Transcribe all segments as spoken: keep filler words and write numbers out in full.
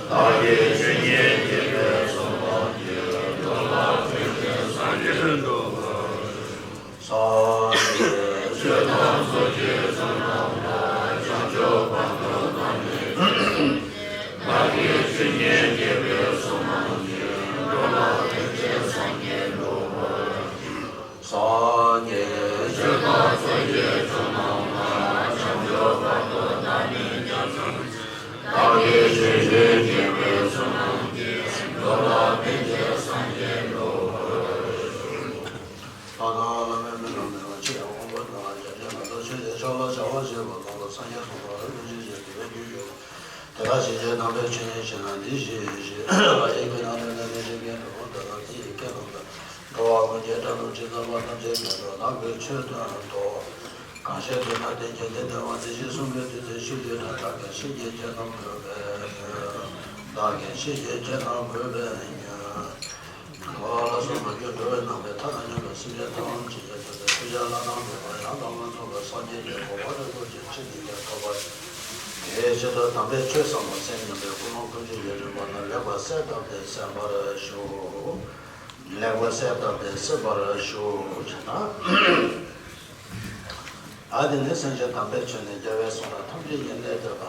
བདག་གིས་ཇི་སྙེད་བགྱིས་པའི་ཚོགས་རྣམས་ཀྱིས། འགྲོ་ལ་ཕན་ཕྱིར་སངས་རྒྱས་འགྲུབ་པར་ཤོག། སངས་རྒྱས་ཆོས་དང་ཚོགས་ཀྱི་མཆོག་རྣམས་ལ། བྱང་ཆུབ་བར་དུ་བདག་ནི་བདག་གིས་ཇི་སྙེད་བགྱིས་པའི་ཚོགས་རྣམས་ཀྱིས། འགྲོ་ལ་ཕན་ཕྱིར་སངས་རྒྱས་འགྲུབ་པར། སངས་རྒྱས་ཆོས་དང་ཚོགས་ཀྱི་མཆོག་རྣམས་ལ། བྱང་ཆུབ་བར་དུ་བདག་ནི་སྐྱབས་སུ་མཆི། བདག་གིས་ཇི་སྙེད་བགྱིས་པའི་ཚོགས་རྣམས་ཀྱིས། འགྲོ་ལ་ཕན་ཕྱིར་སངས་རྒྱས་འགྲུབ་པར་ཤོག། བླ་ན་མེད་པའི་ལམ་མེ་ལོང་ཆེ་ཡང་དབང་པོ་དང་རྒྱ་ཆེན་ལ་ལྟོ་ཆོས་ཀྱི་ཕྱག་ལ་བྱ་བ་བྱེད་པ་དང་། སངས་རྒྱས་སུ་གོ་བར་ལུས་ཀྱི་རྗེས་དེ་བས་རྒྱུད་ཡོད། དེ་དག་ཞིང་གཤེགས་དམ་པའི་ཆོས་ཉན་བྱེད་ན། འདི་ཞེས་བྱ་བ་ཡི་གེ་ནང་དོན་དང་ནི་ཞིང་གི་འགྲོ་བ་དག་དང་དེ་ཡི་སྐད་རྣམས་དང་། འགྲོ་བ་ཀུན་གྱི་སྒྲ་རྣམས་ཇི་ཙམ་པ་ཐམས་ཅད་ཀྱང་དུ་བདག་གིས་ཆོས་སྟོན་ཏོ། གང་ཞིག་དེ་དག་བདེན་ཅིང་དེ་བདེན་པ་དེ་བཞིན་གསུངས་པའི་དུས་ཚོད་ཤིན་ཏུ་ཕྲ་བདག་གིས་ཤེས་ཀྱི་ཁྱེད་རྣམས་གུས་པས་ཉོན། བདག་གིས་ཤེས་ཀྱི་ཁྱེད་རྣམས་གུས་པས་ཉོན། འོ་ལ་སོགས་པ་རྒྱུ་འགྲོ་བའི་ནང་པའི་མཐའ་དང་མཉམ་པའི་སེམས་ཅན་ཐམས་ཅད་ཀྱི་དོན་དུ་ཐུགས་རྗེ་བླ་ན་མེད་པ་ཡང་དག་པར་རྫོགས་པའི་སངས་རྒྱས་ཀྱི་གོ་འཕང་རིན་པོ་ཆེ་ཅི་ནས་ཀྱང་ཐོབ་པར་ཤོག། དེའི་ཆེད་དུ་དམ་པའི་ཆོས་ཟབ་མོ་གསན་སྙམ་པའི་ཀུན་སློང་ཀུན་སྤྱོད་ཀྱི་རིམ་པ་རྣམས་ལེགས་པར་གསལ་བཏབ་སྟེ་གསན་པར་ཞུ། ལེགས་པར་གསལ་བཏབ་སྟེ་གསན་པར་ཞུ་ཞེ་ན། ཨ་དེ་ནས་སེམས་ཅན་དམ་པའི་ཆོས་ནི་རྒྱལ་བའི་གསུང་རབ་ཐམས་ཅད་ཡིན་ལས་འདོད་པ།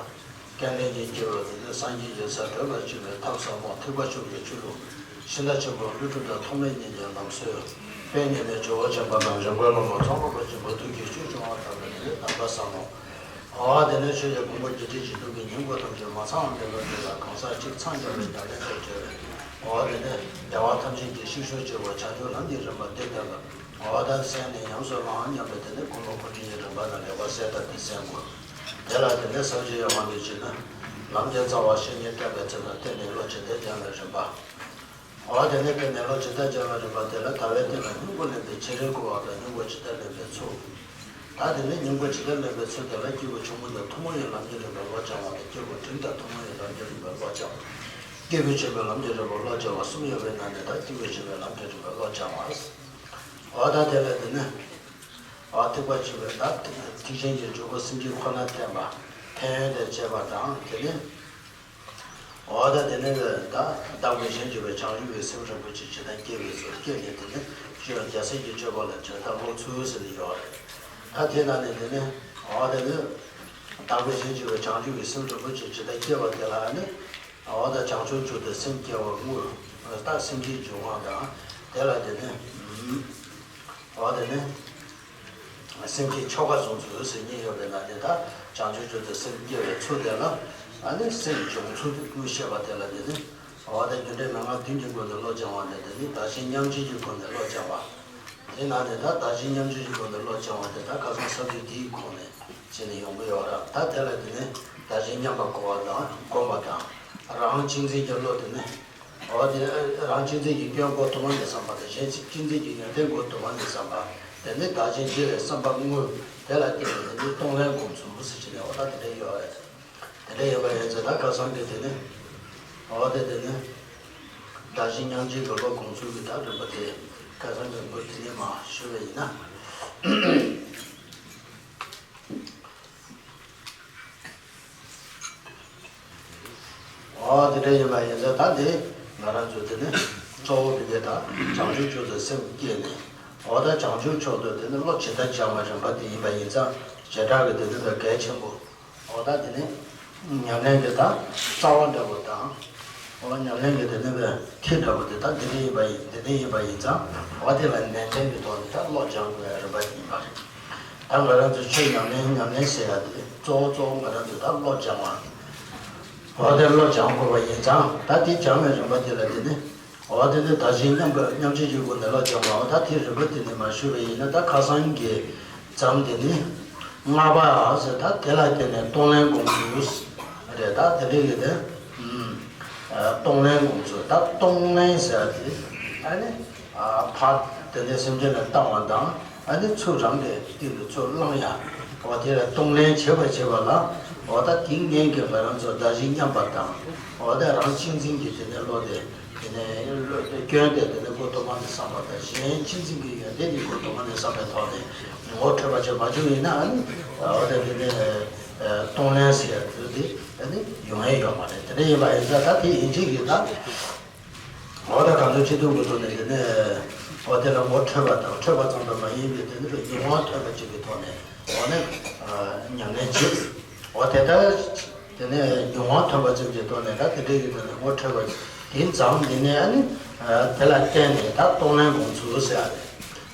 སྐལ་ལྡན་གྱི་སྐྱེ་བོ་དེ་ནི་སངས་རྒྱས་ཀྱི་སར་བགྲོད་པར་བྱེད་པའི་ཐབས་ཟབ་མོ་ཐེག་པ་ཆུང་གི་ཆོས་ལུགས། ཤིང་རྟ་ཆེན་པོ་ཀླུ་སྒྲུབ་དང་ཐོགས་མེད་གཉིས་ཀྱི་ལམ་སྲོལ། དཔལ་ཉི་མའི་ཇོ་བོ་ཆེན་པོ་དང་རིམ་བཀོད་སློབ་མ་ཚོགས་ལྔ་པ་ཆེན་པོ་ཐུགས་ཀྱི་བཅུ་བྱུང་བ་དང་ནི་དམ་པ་ཟབ་མོ། འོ་དེ་ནས་ཆོས་ཀྱི་ཕུང་པོ་བརྒྱད་ཁྲི་བཞི་སྟོང་གི་སྙིང་པོ་ཐམས་ཅད་མ་ཚང་བ་མེད་པར་འདུས་ལ་གང་ཟག་གཅིག་འཚང་རྒྱ་བའི་རྒྱ་ལས་ཐོན་བྱས་པས། འོ་དེ་ནས་བདེ་བ་ཐམས་ཅད་ཀྱི་གཤེགས་ཤུལ་གཅིག་པ་བྱང་ཆུབ་ལམ་གྱི་རིམ་པ་འདི་ལྟར་ལ། འོ་ད་གསན་ནས་ཉམས་སུ་བླང་སྙམ་པའི་དེ་ནི་ཀུན་སློང་ཀུན་སྤྱོད་ཀྱི་རིམ་པ་དང་ལེགས་པར་གསལ་བཏབ་སྟེ་གསན་དགོས། དེ་ལ་དེ་ནས་ས་བཅད་ཡོད་པ་འདི་བྱས་ན། ལམ་གྱི་རྩ་བ་བཤེས་གཉེན་བསྟེན་པའི་ཚུལ་དང་བསྟེན་ནས་བློ་ཇི་ལྟར་སྦྱང་བའི་རིམ་པ། འོ་དེ་ནས་བསྟེན་ནས་བློ་ཇི་ལྟར་སྦྱང་བའི་རིམ་པ་དེ་ལ་ཟླ་བའི་སྟེང་ལ་སྙིང་པོ་ལེན་པའི་ཕྱིར་རེ་སྐུལ་བ་དང་སྙིང་པོ་ཇི་ལྟར་ལེན་པའི་ཚུལ། ད་དེ་ནས་སྙིང་པོ་ཇི་ལྟར་ལེན་པའི་ཚུལ་དེ་ལ་སྐྱེས་བུ་ཆུང་ངུ་དང་ཐུན་མོང་བའི་ལམ་གྱི་རིམ་པར་བློ་སྦྱང་བ་དང་། སྐྱེས་བུ་འབྲིང་དང་ཐུན་མོང་བའི་ལམ་གྱི་རིམ་པར་བློ་སྦྱང་བ། སྐྱེས་བུ་ཆེན་པོའི་ལམ་གྱི་རིམ་པར་བློ་སྦྱང་བ་གསུམ་ཡོད་པའི་ནང་ནས་ད་སྐྱེས་བུ་ཆེན་པོའི་ལམ་གྱི་རིམ་པར་བློ་སྦྱང་བ། འོ་ད་དེ་ལ་དེ་ནི། འོ་ཐེག་པ་ཆེན་པོའི་ད་ཐེག་ཆེན་གྱི་འཇུག་སྒོ་སེམས་བསྐྱེད་ཁོ་ན་བསྟེན་པ། ཕན་ཡོན་དང་བཅས་པ་དང་དེ་ནི། འོ་ད་དེ་ནི་ད་བདག་པོས་གཞན་གྱུར་པའི་བྱང་ཆུབ་ཀྱི་སེམས་རིན་པོ་ཆེ་ཇི་ལྟར་སྐྱེ་བའི་ཚུལ་བསྐྱེད་ནས་དེ་ནི་སྤྱོད་རྒྱལ་སྲས་ཀྱི་སྤྱོད་པ་ལ་དྲན་ཐབས་སློབ་ཚུལ་ཟེར་ནས་ཡོད་རེད། ད་དེ་ན་ནི་དེ་ནི་འོ་དེ་ནི་བདག་པོས་གཞན་གྱུར་པའི་བྱང་ཆུབ་ཀྱི་སེམས་རིན་པོ་ཆེ་ཇི་ལྟར་སྐྱེ་བ་དེ་ལ་ནི། འོ་ད་བྱང་ཆུབ་མཆོག་ཏུ་སེམས་བསྐྱེད་པ་དངོས། ད་སེམས་བསྐྱེད་འཇུག་ངོགས་དང་དེ་ལ་དེ་ནི། འོ་དེ་ནི། སེམས་བསྐྱེད་ཆོ་ག་བཟུང་ཚུལ་ཟེར་གཉིས་ཡོད་པའི་ནང་ནས་ད་བྱང་ཆུབ་མཆོག་ཏུ་སེམས་བསྐྱེད་པའི་ཚུལ་དེ་ལ། ཨ་ནི་སེམས་སྦྱོང་ཚུལ་དེ་ཀུན་བཤད་པ་དེ་ལ་དེ་ནི། འོ་ད་རྒྱུ་འབྲས་མན་ངག་བདུན་གྱི་སྒོ་ནས་བློ་སྦྱང་བ་ནས་དེ་ནི་བདག་གཞན་མཉམ་བརྗེ་གི་སྒོ་ནས་བློ་སྦྱང་བ། དེ་ནང་ནས་ད་བདག་གཞན་མཉམ་བརྗེ་གི་སྒོ་ནས་བློ་སྦྱང་བ་དེ་ད་ཁ་སང་ས་བཅད་དེའི་ཁོངས་ནས་བྱས་ནས་ཡོང་གི་ཡོད་ར། ད་དེ་ལ་དེ་ནི་བདག་གཞན་མཉམ་པར་གོ་བ་དང་སྒོམ་པ་དང་། རང་གཅེས་འཛིན་གྱི་བློ་དེ་ནི། འོ་དེ་རང་གཅེས་འཛིན་གྱི་སྐྱོན་མགོ་དུ་མ་ནས་བསམ་པ་དང་། གཞན་གཅེས་འཛིན་གྱི་ཡོན་ཏན་མགོ་དུ་མ་ནས་བསམ་པ། དེ་ནི་བདག་གཞན་བརྗེ་བའི་བསམ་པ་དངོས། དེ་ལ་བརྟེན་ནས་དེ་ནི་གཏོང་ལེན་སྒོམ་ཚུལ་ཟེར་གྱི་ནས་འོ་ད་དེ་འདྲ་ཡོད་རེད། དེ་འདྲ་ཡིན་པ་ཡིན་ཚེ་ད་ཁ་སང་གི་དེ་ནི། འོ་དེ་དེ་ནི། བདག་གཞན་མཉམ་བརྗེ་གི་བློ་སྒོམ་ཚུལ་གྱི་ད་རིམ་པ་དེ་ཁ་སང་གི་མགོ་དེ་ནས་མར་ཞུ་བ་ཡིན་ན། འོ་དེ་འདྲ་ཡིན་པ་ཡིན་ཙང་ད་དེ་ང་རང་ཚོ་དེ་ནི་གཙོ་བོ་དེ་གའི་ད་བྱང་ཆུབ་མཆོག་ཏུ་སེམས་བསྐྱེད་ནས། འོ་ད་བྱང་ཆུབ་མཆོག་ཏུ་དེ་ནི་བློ་ཇི་ལྟར་སྦྱང་བའི་རིམ་པ་དེ་ཡིན་པ་ཡིན་ཙང་བྱེ་བྲག་གི་དེ་ནི་ད་གལ་ཆེན་པོ། འོ་ད་དེ་ནི་ཉམས་ལེན་གྱི་ད་རྩ་བ་འདྲ་པོ་དང་། འོ་ཉམས་ལེན་གྱི་དེ་ནི་ད་ཐིག་འདྲ་པོ་དེ་ད་འདི་འདྲ་ཡིན་པ་ཡིན། འདི་འདྲ་ཡིན་པ་ཡིན་ཙང་འོ་དེ་ལ་ནན་ཏན་གྱི་ཐོག་ནས་ད་བློ་སྦྱང་དགོས་པའི་རིམ་པ་དེ་ཡིན་པ་རེད། ད་ང་རང་ཚོ་ཆོས་ཉམས་ལེན་ཉམས་ལེན་ཟེར་ཡ་དེ་གཙོ་བོ་གཙོ་བོ་ང་རང་ཚོ་ད་བློ་སྦྱང་བ། འོ་དེ་བློ་སྦྱང་དགོས་པ་ཡིན་ཙང་ད་དེ་སྦྱང་བའི་རིམ་པ་དེ་ལ་དེ་ནི། འོ་དེ་ནི་བདག་གཞན་མཉམ་པ་མཉམ་བརྗེ་གི་སྒོ་ནས་བློ་སྦྱང་བ། འོ་ད་དེ་རིམ་པ་དེ་ནི་མ་ཞུས་པ་ཡིན་ན་ད་ཁ་སང་གི་མཚམས་དེ་ནི་ལྔ་པ་ཟེར་ད་དེ་ལ་བརྟེན་ནས་གཏོང་ལེན་སྒོམ་ཚུལ་རེད། ད་དེ་འདྲ་གི་དེ་གཏོང་ལེན་སྒོམ་ཚུལ། ད་གཏོང་ལེན་ཟེར་དེ་ཨ་ནི། ཕར་དེ་འདྲའི་སེམས་ཅན་ལ་བཏང་བ་དང་། ཨ་ནི་ཚུར་རང་གི་སྟེང་དུ་ཚུར་བླང་ཡ། འོ་དེ་ལ་གཏོང་ལེན་བྱེད་པ་བྱེད་པ་ལ། འོ་ད་དེ་ངན་གྱི་ང་རང་ཚོ་བདག་གཞན་མཉམ་པ་དང་། འོ་ད་རང་གཅེས་འཛིན་གྱི་དེ་ནས་བློ་དེ། དེ་ནས་བློ་དེ་སྐྱོན་དེ་དེ་ནས་མགོ་དུ་མ་ནས་བསམ་པ་དང་། གཞན་གཅེས་འཛིན་གྱི་ཡོན་ཏན་དེ་མགོ་དུ་མ་ནས་བསམ་པའི་ཐོག་ནས་ངོ་འཕྲོད་པ་ཅིག་མ་བྱུང་ཡིན་ན། ཨ་ནི་འོ་ད་དེ་ནས། གཏོང་ལེན་ཟེར་ཡ་དེ་དེ་ནི་ཡོང་ཡས་ཡོད་མ་རེད། དེ་འདྲ་ཡིན་པ་ཡིན་ཙང་ད་དེ་ཡིན་གཅིག་གིས་ད་འོ་ད་གང་འདོད་ཅི་འདོད་ཀྱི་ཐོག་ནས་དེ་ནས་འོ་དེ་ལ་ངོ་འཕྲོད་པ་དང་འཕྲོད་པ་ཙམ་དུ་མ་ཡིན་པའི་དེ་ནི་ཡིད་དབང་ཐོབ་པ་ཅིག་གི་ཐོག་ནས་འོ་ནས་ཉམས་ལེན་བྱེད། འོ་དེ་ལྟར་དེ་ནས་ཡིད་དབང་ཐོབ་པ་ཙམ་གྱི་ཐོག་ནས་ད་དེ་འདྲའི་གི་ཐོག་ནས་ངོ་འཕྲོད་པ་དེ་ཙམ་དེ་ནས་ཨ་ནི་དེ་ལ་བརྟེན་ནས་ད་གཏོང་ལེན་སྒོམ་ཚུལ་ཟེར་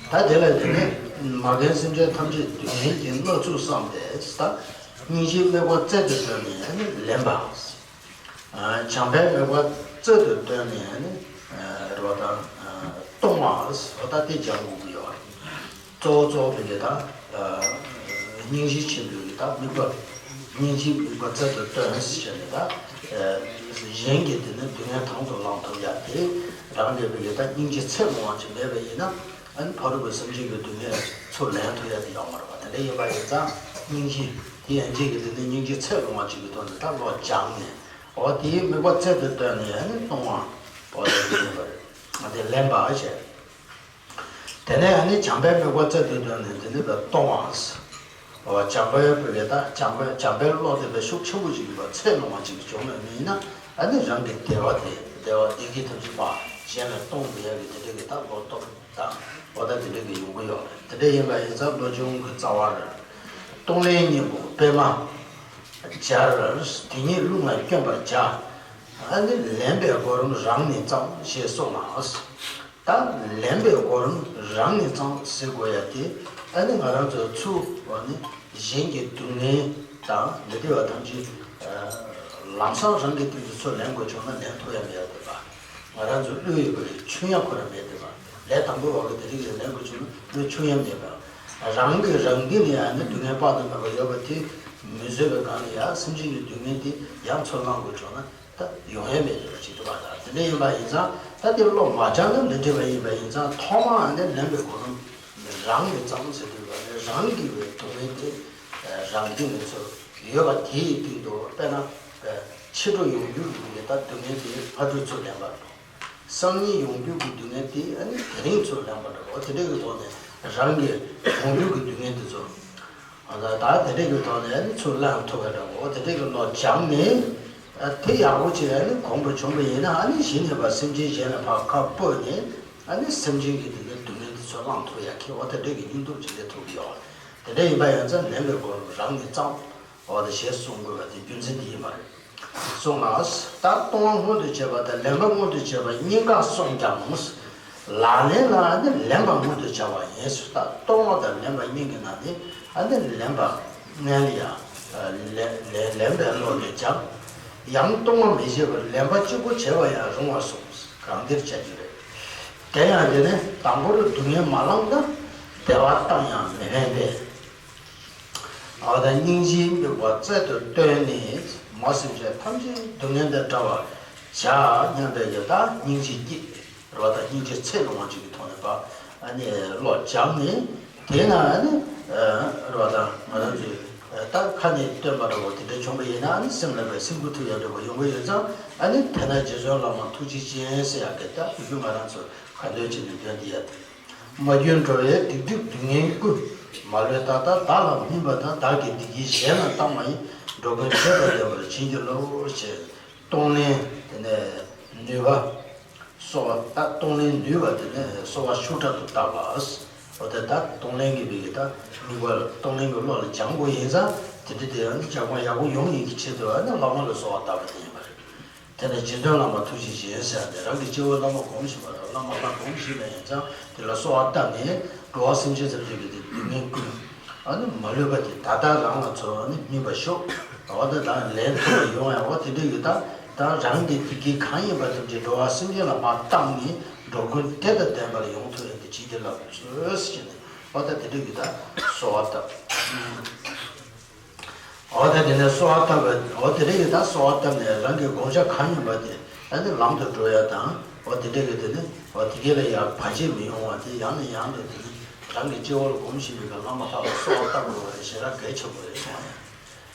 ཡ་རེད། ད་དེ་ལ་དེ་ནས་མ་རྒན་སེམས་ཅན་ཐམས་ཅད་སྡུག་བསྔལ་གྱིས་མནར་ཚུལ་བསམ་པས་ད། སྙིང་རྗེའི་དམིགས་པ་རྩལ་དུ་བཏོན་ནས་ལེན་པ། བྱམས་པའི་དམིགས་པ་རྩལ་དུ་བཏོན་ནས་རེ་བ་དང་གཏོང་བ། འོ་ད་དེ་སྦྱང་དགོས་ཀྱི་ཡོད་རེད། གཙོ་བོ་གཙོ་བོ་དེ་ག་ད་སྙིང་རྗེ་ཆེན་པོའི་གི་ད་དམིགས་པ། སྙིང་རྗེའི་དམིགས་པ་རྩལ་དུ་བཏོན་ཟེར་ནས་ད་གཞན་གྱི་དེ་ནི་སྡུག་བསྔལ་དང་དུ་བླང་ཐུབ་ཡ་དེ་རང་གི་བི་གི་ད་སྙིང་རྗེ་ཚད་ལོངས་པ་ཅིག་མེད་པ་ཡིན་ན། ཨ་ནི་ཕ་རོལ་པོའི་སེམས་ཅན་གྱི་སྡུག་བསྔལ་ཚུར་ལེན་ཐུབ་ཡ་དེ་ཡོད་མ་རེད་པ། དེ་འདྲ་ཡིན་པ་ཡིན་ཙང་སྙིང་རྗེ་དེ་ཡན་ཆད་ཀྱི་དེ་ནི་སྙིང་རྗེ་ཚད་ལོངས་པ་ཅིག་གི་ཐོག་ནས་ད་བློ་སྦྱངས་ནས་འོ་དེའི་དམིགས་པ་རྩལ་དུ་བཏོན་ནས་ཨ་ནི་གཏོང་བ་འོ་དེ་ཡིན་པ་རེད། དེ་ལེན་པ་བྱས། དེ་ནས་ཨ་ནི་བྱམས་པའི་དམིགས་པ་རྩལ་དུ་བཏོན་ནས་དེ་ནི་བས་གཏོང་བ། འོ་བྱམས་པའི་བས་ད་བྱམས་པའི་བྱམས་པའི་བློ་དེ་བས་ཤུགས་ཆེན་པོ་ཅིག་ཡོད་པ་ཚད་ལོངས་པ་ཅིག་བྱུང་ནས་མིན་ན་ཨ་ནི་རང་གི་བདེ་བ་དེ་བདེ་བ་བདེ་སྐྱིད་ཐམས་ཅད་པ་གཞན་ལ་གཏོང་བའི་ཡ་གི་དེ་འདྲ་གི་ད་བློ་སྟོབས། དང་། འོ་ད་དེ་འདྲ་གི་ཡོང་གི་ཡོད་རེད། དེ་འདྲ་ཡིན་པ་ཡིན་ཙང་བློ་སྦྱོང་གི་རྩ་བ་རེད། གཏོང་ལེན་གཉིས་པོ་པདྨ་སྦྱར། དེ་ཉིད་རླུང་ལ་བསྐྱོན་པར་བྱ། ཨ་ནི་ལེན་པའི་གོ་རིམ་རང་ནས་བརྩམས་ཞེས་གསུངས་ལ། ད་ལེན་པའི་གོ་རིམ་རང་ནས་བརྩམས་ཟེར་དགོས་ཡ་དེ་ཨ་ནི་ང་རང་ཚོ་ཚུར་འོ་ནི་གཞན་གྱི་སྡུག་བསྔལ་དང་མི་བདེ་བ་ཐམས་ཅད་ལམ་སང་རང་གི་སྟེང་དུ་ཚུར་ལེན་དགོས་བྱུང་ན་ལེན་ཐུབ་ཡ་མེད་ཡ་དེ་ལ། ང་རང་ཚོ་བློ་ཡོད་པ་རེད། ཆུང་ཡ་ཁོ་རང་མེད་དེ་བ། ལས་དང་པོ་བ་གི་དེ་རིགས་ལ་ལེན་དགོས་བྱུང་ན་བློ་ཆུང་ཡ་མེད་པ། རང་གི་རང་སྟེང་ནས་ཡང་ནི་སྡུག་བསྔལ་དཔག་ཏུ་མེད་པ་ཡོད་པ་དེ་མི་བཟོད་པའི་སྒང་ནས་ཡང་སེམས་ཅན་གྱི་སྡུག་བསྔལ་དེ་ཡང་ཚུར་བླང་དགོས་བྱུང་ན་ད་ཡོང་ཡ་མེད་དེ་བ་ཅིག་འདུག་བ། ད་དེ་འདྲ་ཡིན་པ་ཡིན་ཙང་ད་དེ་བློ་མ་སྦྱངས་ན་མི་འགྲིག་པ་ཡིན་པ་ཡིན་ཙང་ཐོག་མར་ནི་ལེན་པའི་གོ་རིམ་རང་གིས་བརྩམས་ཟེར་དུས་བ་ནི་རང་གི་བའི་སྡུག་བསྔལ་དེ་རང་སྟེང་ནས་ཚུར་ཡོད་པ་དེའི་སྟེང་དུ་དཔེར་ན། ཕྱི་དྲོ་ཡོང་རྒྱུ་གི་ད་སྡུག་བསྔལ་དེ་ཕ་དྲོ་ཚུར་ལེན་པ་འགྲོ། སང་ཉིན་ཡོང་རྒྱུ་གི་སྡུག་བསྔལ་དེ་ཨ་ནི་དེ་རིང་ཚུར་ལེན་པ་འགྲོ། འོ་དེ་འདྲ་གི་ཐོག་ནས་རང་གི་ཡོང་རྒྱུ་གི་སྡུག་བསྔལ་དེ་ཚོ། ཨ་ད་ད་དེ་འདྲ་གི་ཐོག་ནས་ཨ་ནི་ཚུར་ལེན་ཐུབ་པ་འདྲ་བོ་དེ་འདྲ་གི་ནོར་སྦྱངས་ནས། ཨ་དེ་ཡག་པོ་བྱས་ཨ་ནི་གོམས་པ་བྱུང་བ་ཡིན་ན་ཨ་ནི་གཞི་ནས་ཕར་སེམས་ཅན་གཞན་ལ་ཕར་ཁ་སྤོས་ནས་ཨ་ནི་སེམས་ཅན་གྱི་དེ་འདྲ་སྡུག་བསྔལ་དེ་ཚོ་བླང་ཐུབ་ཡ་ཁྱེད་འོ་དེ་འདྲ་གི་སྙིང་སྟོབས་ཅིག་སླེབས་ཐུབ་ཀྱི་ཡོད། དེ་འདྲ་ཡིན་པ་ཡིན་ཙང་ལེན་པའི་སྒོ་རང་ནས་བརྩམས། འོ་དེ་ཞེས་གསུང་དགོས་པ་དེ་རྒྱུ་མཚན་དེ་ཡིན་པ་རེད། གསུངས་ལ། ད་གཏོང་བ་སྔོན་དུ་བྱས་པ་དང་ལེན་པ་སྔོན་དུ་བྱས་པ་གཉིས་ཀ་གསུངས་ཀྱང་། ལག་ལེན་ལ་ནི་ལེན་པ་སྔོན་དུ་བྱ་བ་ཡིན་ཟེར། ད་གཏོང་བ་དང་ལེན་པ་གཉིས་ཀྱི་ནང་ནས་ཨ་ནི་ལེན་པ་སྔོན་ལ་ཡང་ལེན་ལེན་ལེན་པའི་བློ་ལས་ཀྱང་། ཡང་གཏོང་བ་མི་བྱེད་པར་ལེན་པ་གཅིག་པུ་བྱས་པ་ཡང་རུང་བར་གསུངས། གང་འདིར་བྱ་རྒྱུ་རེད། དེ་ཡང་དེ་ནི་དང་པོར་སྡུག་བསྔལ་མ་བླངས་ན་བདེ་བ་བཏང་ཡང་མི་ཕན་པས། འོ་ད་སྙིང་རྗེའི་དམིགས་པ་རྩལ་དུ་བཏོན་ནས་མ་སེམས་ཅན་ཐམས་ཅད་སྡུག་བསྔལ་འདི་བྲལ་བར་བྱ་སྙམ་པའི་གི་ད་སྙིང་རྗེ་སྐྱེས་རེད་བ། ད་སྙིང་རྗེ་ཚད་ལོངས་པ་ཅིག་གི་ཐོག་ནས་ཕར་ཨ་ནི་བློ་སྦྱངས་ནས་དེས་ན་ཨ་ནི་རེད་བ། ད་ང་རང་ཚོས་ད་ཁ་ནས་བཏོན་པ་འདྲ་བོ་དེ་འདྲ་བྱུང་བ་ཡིན་ན་ཨ་ནི་སེམས་ལ་བས་སེམས་འགུལ་ཐེབས་ཡ་འདྲ་བོ་ཡོང་གི་ཡོད་ཙང་ཨ་ནི་དེས་ན་རྗེ་བཙུན་བླ་མ་ཐུགས་རྗེ་ཅན་ཟེར་ཡག་གི་ད་ཡུལ་ང་རང་ཚོ་ག་འདོད་ཅིག་ནས་འདོན་དེ་ཡ་དེ། མ་གྱུར་འགྲོ་བའི་སྡིག་སྒྲིབ་སྡུག་བསྔལ་ཀུན། མ་ལུས་ད་ལྟ་བདག་ལ་སྨིན་པ་དང་། བདག་གི་བདེ་སྐྱིད་གཞན་ལ་བཏང་བ་ཡིས། འགྲོ་ཀུན་དེ་དང་ལྡན་པར་བྱིན་གྱིས་རློབས། ཞེས་གཏོང་ལེན་དེ་ནས་ནུས་པ་གསོ་བ། ད་གཏོང་ལེན་ནུས་པ་དེ་ནས་གསོ་བ་ཤུགས་དྲག་ཏུ་བཏབ་པ། འོ་དེ་ད་གཏོང་ལེན་གྱི་བི་གི་ད་ནུས་པ་གཏོང་ལེན་གྱི་བློ་ལ་སྦྱང་དགོས་ཡིན་ཙང་དེ་འདྲ་དེ་ཡང་སྦྱང་བ་ཡག་པོ་ཡོང་ཡིན་གྱི་ཆེད་དུ་ཨ་ནི་བླ་མ་ལ་གསོལ་བ་བཏབ་པ་དེ་ཡིན་པ་རེད། དེ་ནས་རྗེ་བཙུན་བླ་མ་ཐུགས་རྗེ་ཅན་ཟེར་ཏེ་རང་གི་སྐྱེ་བོ་བླ་མ་སྒོམ་བཞིན་པ་དང་བླ་མ་ལྷ་སྒོམ་བཞིན་པ་ཡིན་ཙང་དེ་ལ་གསོལ་བ་བཏབ་ནས་འགྲོ་བ་སེམས་ཅན་ཐམས་ཅད་ཀྱི་དེ་སྡུག་བསྔལ་ཀུན་ཨ་ནི་མ་ལུས་པ་དེ་ད་ལྟ་རང་ལ་ཚོར་བ་ནི་སྨིན་པ་ཤོག་འོ་ད་ད་ལན་ཐུབ་པ་ཡོང་ཡ་འོ་དེ་འདྲ་ཡོད་ད། ད་རང་གི་བདེ་སྐྱིད་གང་ཡིན་པ་ཐམས་ཅད་འགྲོ་བ་སེམས་ཅན་ལ་མར་བཏང་ནས་འགྲོ་ཀུན་དེ་དང་ལྡན་པར་ཡོང་ཐུབ་ཡ་དེ་བྱིན་གྱིས་བརླབ་ཚུལ་ཟེར་ནས་འོ་ད་དེ་འདྲ་ཡོད་ད་གསོལ་བ་བཏབ། འོ་ད་དེ་ནས་གསོལ་བ་བཏབ་པ། འོ་དེ་འདྲ་ཡིན་ད་གསོལ་བ་བཏབ་ནས་རང་གི་དགོངས་འཆར་གང་ཡིན་པ་དེ་ཨ་ནི་ལམ་དུ་འགྲོ་ཡ་དང་། འོ་དེ་འདྲ་གི་དེ་ནི་འོ་དེ་ག་ལ་ཡང་བར་ཆད་མི་ཡོང་བ་དེ་ཡང་ནས་ཡང་དུ་དེ་ནི་རང་གི་སྐྱེ་བོ་ལ་སྒོམ་བཞིན་པའི་བླ་མ་ལྷ་ལ་གསོལ་བ་བཏབ་དགོས་པ་དེ་ཞེ་དྲག་གལ་ཆེན་པོ་རེད་གསུངས་པ་ཡིན།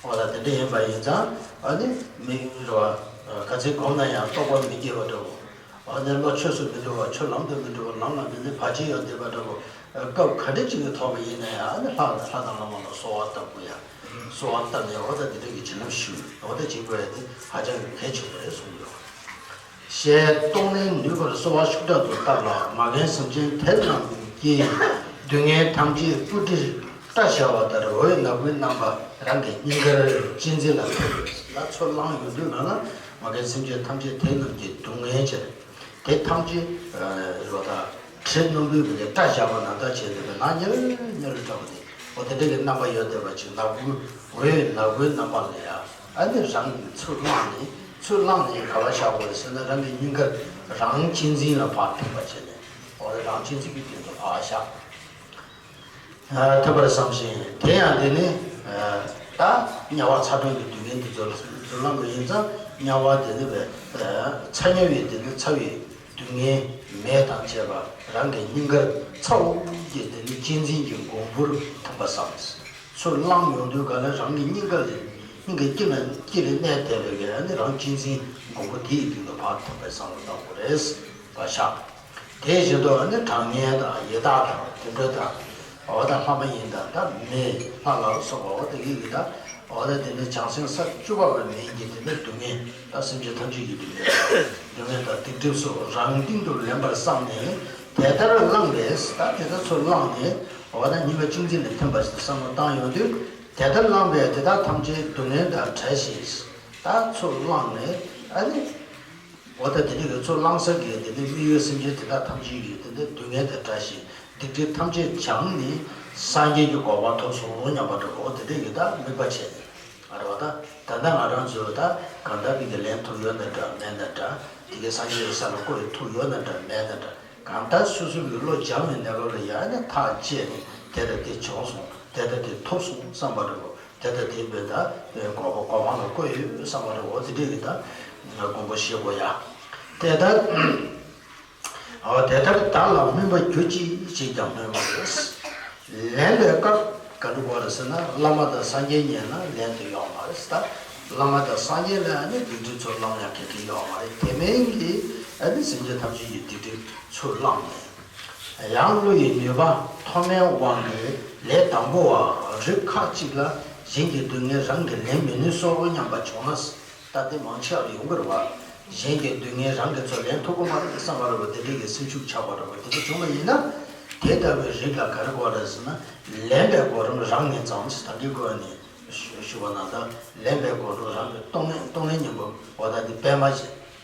འོ་ད་དེ་འདྲ་ཡིན་པ་ཡིན་ཙང་ཨ་ནི་མི་རེ་བ་ག་ཚད་སྒོམ་ན་ཡང་རྟོགས་པ་མི་སྐྱེ་བ་འདྲ་བོ། ཨ་ནི་བློ་ཆོས་སུ་མི་འགྲོ་བ། ཆོས་ལམ་དུ་མི་འགྲོ་བ། ལམ་ལ་མི་འཛིན་བར་ཆད་ཡོད་བསྡད་པ་འདྲ་བོ། སྐབས་ག་འདྲ་ཅིག་གི་ཐོག་པ་ཡིན་ན་ཡང་ཨ་ནི་ལྷ་ལྷ་དང་བླ་མ་ལ་གསོལ་བ་བཏབ་དགོས་ཡ། གསོལ་བ་བཏབ་ནས་འོ་ད་དེ་འདྲ་གི་བྱིན་རླབས་ཞུ་འོ་ད་བྱེད་དགོས་ཡ་དེ་ཧ་ཅང་གི་གལ་ཆེན་པོ་རེད་གསུངས་ཡོད། ཞེས་གཏོང་ལེན་ནུས་པར་གསོལ་བ་ཤུགས་དྲག་ཏུ་བཏབ་ལ། མ་རྒན་སེམས་ཅན་དེ་རྣམས་ཀྱི་སྡུག་བསྔལ་ཐམས་ཅད་སྤུ་གྲིར་སྐྲ་བཞར་བ་ལྟར་འོད་ནག་པོའི་རྣམ་པ་རང་གི་སྙིང་གར་གཅེས་འཛིན་ལ་ཐིམ་ལ། ཚུར་བླངས་ཡོང་དུས་གང་ལ་མ་རྒན་སེམས་ཅན་ཐམས་ཅད་དེ་རྣམས་ཀྱི་སྡུག་བསྔལ་ཆེ། དེ་ཐམས་ཅད་རོ་ད་གྲི་རྣོན་པོའི་སྒོ་ནས་སྐྲ་བཞར་བ་ནང་ལྟར་བྱས་ཏེ་ནག་ཉེར་ཉེར་འདྲ་བ་དེ་འོ་དེ་འདྲ་གི་རྣམ་པ་ཡོད་བསྡད་པ་ཅིག་ནག་པོའི་འོད་ནག་པོའི་རྣམ་པ་ལ་ཡ་ཨ་ནི་རང་གིས་ཚུར་བླངས་ནས་ཚུར་བླངས་ནས་ག་པར་བཞག་དགོས་ཟེར་ན་རང་གི་སྙིང་གར་རང་གཅེས་འཛིན་ལ་ཕར་ཐིམ་པ་བྱས་ནས་འོ་རང་གཅེས་འཛིན་གྱི་སྟེང་དུ་ཕར་བཞག་ཐུབ་པར་བསམ་ཞིང་། དེ་ཡང་དེ་ནི་ད་དམྱལ་བ་ཚ་གྲང་གི་སྡུག་བསྔལ་འདི་ཚོ་ལ་ཚུར་བླང་དགོས་ཡིན་ཙང་དམྱལ་བ་དེ་ནི་བས་ཚ་དམྱལ་བའི་དེ་ནི་ཚ་བའི་སྡུག་བསྔལ་མེ་དང་བཅས་པ་རང་གི་སྙིང་གར་ཚ་འུར་གྱི་དེ་ནི་གཅེས་འཛིན་གྱི་གོང་བུར་ཐིམ་པར་བསམ། ཚུར་བླངས་ཡོང་དུས་ག་ལ་རང་གི་སྙིང་ག་ལ་སྙིང་གི་དཀྱིལ་ལ་དཀྱིལ་ལ་གནས་བསྡད་པའི་གི་ཨ་ནི་རང་གཅེས་འཛིན་གོང་བུ་དེ་ཡི་སྟེང་དུ་ཕར་ཐིམ་པའི་བསམ་བློ་བཏང་དགོས་རེད། བ་ཤ། དེ་བཞིན་དུ་ནི་གྲང་ངར་དང་ཡི་དྭགས་དང་དུད་འགྲོ་དང་། འོ་ད་ལྷ་མ་ཡིན་དང་ད་མི་ལྷ་ལ་སོགས་པ་འོ་ད་ཡི་ཡི་དྭགས། འོ་ད་དེ་ནི་བྱང་སེམས་ས་བཅུ་པ་བའི་མིང་གི་དེ་ནི་སྡུག་བསྔལ་ད་སེམས་ཅན་ཐམས་ཅད་ཀྱི་སྡུག་བསྔལ་དང་སྡིག་སྒྲིབ་སོགས་རང་སྟེང་དུ་ལེན་པར་བསམས་ནས་དེ་ལྟར་བླངས་པས་ད་དེ་ལྟར་ཚུར་བླངས་ནས་འོ་ད་སྙིང་ག་གཅེས་འཛིན་ལ་ཐིམ་པ་ཞིག་བསམ་བློ་བཏང་ཡོང་དུས་དེ་ལྟར་བླངས་པས་དེ་དག་ཐམས་ཅད་སྡུག་བསྔལ་དང་བྲལ་ཞིང་ད་ཚུར་བླངས་ནས་ཨ་ནི། འོ་ད་དེ་འདྲ་གི་ཚུར་བླངས་ས་གི་དེ་འདྲ་དམིགས་ཡུལ་སེམས་ཅན་དེ་དག་ཐམས་ཅད་ཀྱི་དེ་འདྲ་སྡུག་བསྔལ་དང་བྲལ་ཞིང་སྡིག་སྒྲིབ་ཐམས་ཅད་བྱང་ནས་སངས་རྒྱས་ཀྱི་གོ་འཕང་ཐོབ་སོང་སྙམ་པ་འདྲ་བོ་དེ་འདྲ་གི་ད་དམིགས་པ་བྱས་ནས་ཨ་རེ་བ་ད་ད་ལྟ་ང་རང་ཚོས་ད་གང་ལྟར་མི་གི་ལན་ཐུབ་ཡོད་ན་འདྲ་མེད་ན་འདྲ་དེ་གའི་སངས་རྒྱས་ཀྱི་ས་ལ་བཀོད་ཐུབ་ཡོད་ན་འདྲ་མེད་ན་འདྲ་གང་ལྟར་སོ་སོ་གི་བློ་སྦྱངས་པའི་གནས་སྐབས་ལ་ཡང་ན་ཐག་བཅད་ནས་དེ་ལ་དེ་བྱུང་སོང་དེ་ལ་དེ་ཐུབ་སོང་བསམ་པ་འདྲ་བོ། དེ་ལྟར་དེ་བས་ད་གོ་གོ་འཕང་ལ་བཀོད་ཡོད་བསམ་པ་རེད། འོ་དེ་འདྲས་ཀྱི་ད་དགོངས་པ་བཞེས་དགོས་ཡ། དེ་ལྟར་འོ་དེ་ལྟར་བདག་ལ་སྨོན་པ་གྱུར་ཅིག་ཅེས་ཀྱང་སྨོན་པ་རེད། ལན་པའི་སྐབས་ག་འདྲ་དགོས་རེད་ཟེར་ན་བླ་མ་དང་སངས་རྒྱས་མཉེས་ན་ལན་དུ་ཡོང་མ་རེད་ད། བླ་མ་དང་སངས་རྒྱས་ལ་ནི་སྡིག་སྒྲིབ་ཚུར་བླང་ཡ་གལ་ཆེན་ཡོད་མ་རེད། དེ་མིན་གྱི་ཨ་ནི་སེམས་ཅན་ཐམས་ཅད་ཀྱི་སྡིག་སྒྲིབ་ཚུར་བླངས་ནས། ཡང་བློ་ཡི་ནུས་པ་མཐོ་དམན་དབང་གིས་ལས་དང་པོ་བ་རིགས་ཁ་ཅིག་ལ་གཞན་གྱི་སྡུག་བསྔལ་རང་གིས་ལེན་མི་ནུས་སོ་སྙམ་པ་བྱུང་ན། ད་ལྟ་མང་ཆེ་བ་ཡོང་གི་རེད་བ། གཞན་གྱི་སྡུག་བསྔལ་རང་གིས་ཚུར་ལེན་ཐུབ་ཀྱི་མ་རེད་བསམ་པ་རེད་བ། དེ་འདྲ་གི་སེམས་ཤུགས་ཆག་པ་རེད་བ། དེ་འདྲ་བྱུང་བ་ཡིན་ན། དེ་ལྟ་བུའི་རིགས་ལ་ག་རེ་དགོས་རེད་ཟེར་ན། ལེན་པའི་གོ་རིམ་རང་ངེས་ཙམ་ཞིག་ད་གིན་གོ་ནས་ཞུ་བ་ན་ད་ལེན་པའི་གོ་རིམ་རང་གི་གཏོང་ལེན་གཏོང་ལེན་གཉིས་པོ་འོ་ད་དེ་སྤེལ་མ་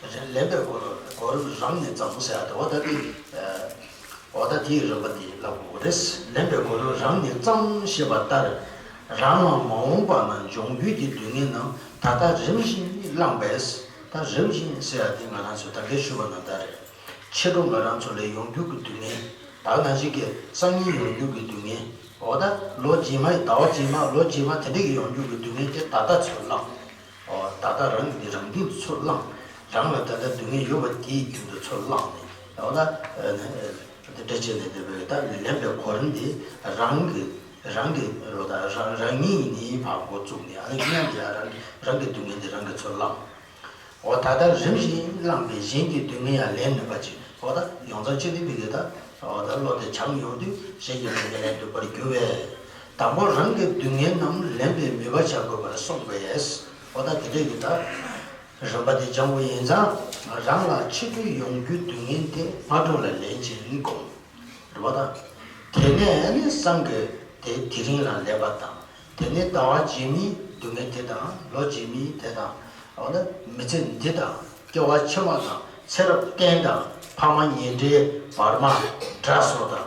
བྱེད། ལེན་པའི་གོ་རིམ་གོ་རིམ་རང་ངེས་ཙམ་ཟེར་ཡ་དེ་འོ་ད་དེ་འོ་ད་དེའི་རིམ་པ་དེ་ལབ་དགོས་རེད། ལེན་པའི་གོ་རིམ་རང་ངེས་ཙམ་ཞེས་པ་ལྟར་རང་ལ་མ་འོངས་པ་ན་འབྱུང་རྒྱུ་གྱི་སྡུག་བསྔལ་རྣམས་ད་ལྟ་རིམ་བཞིན་བླངས་པས། ད་རིམ་བཞིན་ཟེར་ཡ་དེ་ང་རང་ཚོས་ད་གིན་ཞུས་པ་ན་ད་རེད། ཕྱི་དྲོ་ང་རང་ཚོ་ལ་ཡོང་རྒྱུ་གི་སྡུག་བསྔལ། ད་ནང་བཞིན་གྱི་སང་ཉིན་ཡོང་རྒྱུ་གི་སྡུག་བསྔལ། འོ་ད་ལོ་རྗེས་མ་ཟླ་བ་རྗེས་མ་ལོ་རྗེས་མ་དེ་འདྲ་གི་ཡོང་རྒྱུ་གི་སྡུག་བསྔལ་དེ་ད་ལྟ་ཚུར་བླངས། འོ་ད་ལྟ་རང་གི་རང་སྟེང་དུ་ཚུར་བླངས། རང་ལ་ད་ལྟ་སྡུག་བསྔལ་ཡོད་པ་དེའི་རྒྱུན་དུ་ཚུར་བླངས་ནས་འོ་ད་དེ་འདྲ་བྱས་ནས་དེ་བས་ད་ལེན་པའི་གོ་རིམ་དེ་རང་གི་རང་གི་འོ་ད་རང་རང་ཉིད་ནི་ཕར་འགོ་བཙུགས་ནས་ཨ་ནི་མཉམ་དུ་ཡང་རང་གི་རང་གི་སྡུག་བསྔལ་དེ་རང་གིས་ཚུར་བླངས། འོ་ད་ལྟ་རིམ་བཞིན་བླངས་པས་གཞན་གྱི་སྡུག་བསྔལ་ཡང་ལེན་ནུས་པ་ཅིག་འོ་ད་ཡོངས་རྫོགས་ཅི་ནི་མི་དགེ་ད། འོ་ད་བློ་དེ་བྱང་ཡོང་དུས་གཞན་གྱི་སྡུག་བསྔལ་ལེན་ཐུབ་པར་འགྱུར་བས། དང་པོ་རང་གི་སྡུག་བསྔལ་རྣམས་ལེན་པའི་མོས་པ་བྱ་དགོས་པར་གསུངས་པས། འོ་ད་དེ་འདྲས་ཀྱི་ད། རིམ་པ་དེ་སྦྱང་བ་ཡིན་ཙང་རང་ལ་ཕྱི་དྲོ་ཡོང་རྒྱུའི་སྡུག་བསྔལ་དེ་སྔ་དྲོ་ལ་ལེན་ཅིང་སྒོམ། རེད་བ་དང་། དེ་ནས་ནི་སང་གི་དེ་དེ་རིང་ལ་ལེན་པ་དང་། དེ་ནས་ཟླ་བ་རྗེས་མའི་སྡུག་བསྔལ་དེ་དང་ལོ་རྗེས་མའི་དེ་དང་། འོ་ན་མི་ཚེ་འདི་དང་སྐྱེ་བ་ཕྱི་མ་དང་ཚེ་རབས་གཏན་དང་ཕ་མ་ཉེ་འབྲེལ་བར་མ་དགྲ་སོགས་དང་།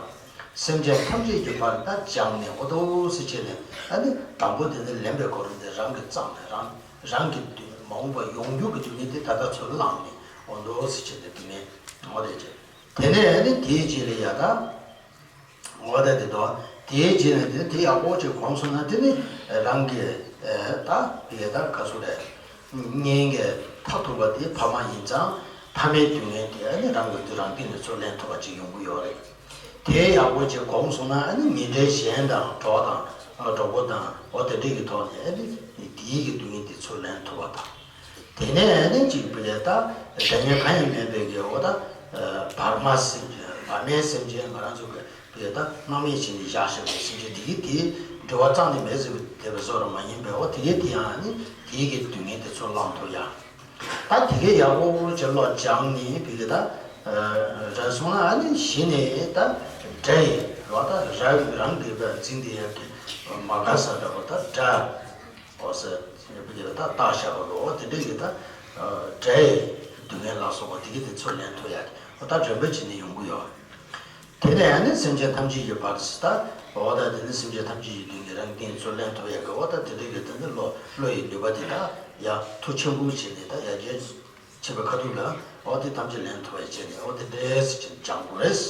སེམས་ཅན་ཐམས་ཅད་ཀྱི་བར་ད་སྦྱངས་ནས་འོ་དོ་སེ་བྱས་ནས་ཨ་ནི་དང་པོ་དེ་ནི་ལེན་པའི་གོ་རིམ་དེ་རང་གིས་བརྩམས་ནས་རང་རང་གི་མ་འོངས་པ་ཡོང་རྒྱུ་གི་སྡུག་བསྔལ་དེ་ད་ལྟ་ཚུར་བླངས་ནས་འོ་དོ་སེ་བྱས་ནས་སྡུག་བསྔལ་འོ་དེ་བྱས། དེ་ནས་ནི་དེའི་རྗེས་ལ་ཡ་ད། འོ་ད་དེ་དོ། དེའི་རྗེས་ནས་དེ་དེ་ཡག་པོ་ཅིག་གོམས་སོང་ན་དེ་ནི་རང་གི་ད་ཡ་ད་ག་སུ་རེད། གཉེན་གྱི་མཐར་ཐུག་པ་དེ་ཕ་མ་ཡིན་ཙང་ཕ་མའི་སྡུག་བསྔལ་དེ་ནི་རང་གི་དུས་རང་སྟེང་ནས་ཚུར་ལེན་ཐུབ་པ་ཅིག་ཡོང་གི་ཡོད་རེད། དེ་ཡག་པོ་ཅིག་གོམས་སོང་ན་ནི་ཉེ་འབྲེལ་གཞན་དང་གྲོགས་དང་གྲོགས་པོ་དང་འོ་དེ་འདྲས་ཀྱི་ཐོག་ནས་ནི་དེའི་གི་སྡུག་བསྔལ་དེ་ཚུར་ལེན་ཐུབ་པ་དང་། དེ་ནས་ནི་གཅིག་པུ་ལས་ད་དགྲ་གཉེན་གང་ཡང་མེད་པའི་གི་འོ་ད་བར་མ་སེམས་ཅན་བར་མའི་སེམས་ཅན་ང་རང་ཚོ་གི་པུ་ལས་ད་སྣང་མེད་བྱས་ནས་བཞག་བཞག་པའི་སེམས་ཅན་དེ་གི་དེ་ དྲི་བ་རྩ་ནས་མེད་ཟེར་བའི་དེ་བཟོ་འདྲ་མ་ཡིན་པས། འོ་དེ་གའི་དེ་ཡང་ནི་དེའི་གི་སྡུག་བསྔལ་དེ་ཚོ་བླང་ཐུབ་ཡ། ད་དེ་གའི་ཡག་པོ་ཅིག་བློ་སྦྱངས་ནས་བི་གི་ད་ར་སོང་ན་ཨ་ནི་གཞི་ནས་ད་དགྲ་ཡི་རོ་ད་ར་རང་གི་བ་འཛིན་དེ་ཡ་གི་མ་དགའ་ས་འདྲ་པོ་ད་དགྲ་འོ་ཟེར་བི་གི་ད་བཏགས་བཞག་པ་རོ། འོ་དེ་འདྲ་གི་ད་དགྲ་ཡི་སྡུག་བསྔལ་ལ་སོགས་པ་དེ་གི་དེ་ཚོ་ལེན་ཐུབ་ཡ་གི་འོ་ད་རིམ་པ་བྱས་ནས་ཡོང་གི་ཡོད། དེ་ནས་ཡང་ནི་སེམས་ཅན་ཐམས་ཅད་ཀྱི་བར་དུ་ད་འོ་ད་དེ་ནི་སེམས་ཅན་ཐམས་ཅད་ཀྱི་དོན་གྱི་རང་སྟེང་ཚུར་ལེན་ཐུབ་ཡག་གི་འོ་ད་དེ་འདྲ་གི་དེ་ནི་བློ་བློ་ཡི་ནུས་པ་དེ་དག་ཡ་མཐུ་ཆེན་པོ་བྱས་ནས་ད་ཡ་རྒྱལ་ཆེན་པོའི་ཁ་ཐུག་ལ་འོ་དེ་ཐམས་ཅད་ལེན་ཐུབ་པ་བྱས་ནས་འོ་དེ་འདྲས་ཅིག་སྦྱང་དགོས་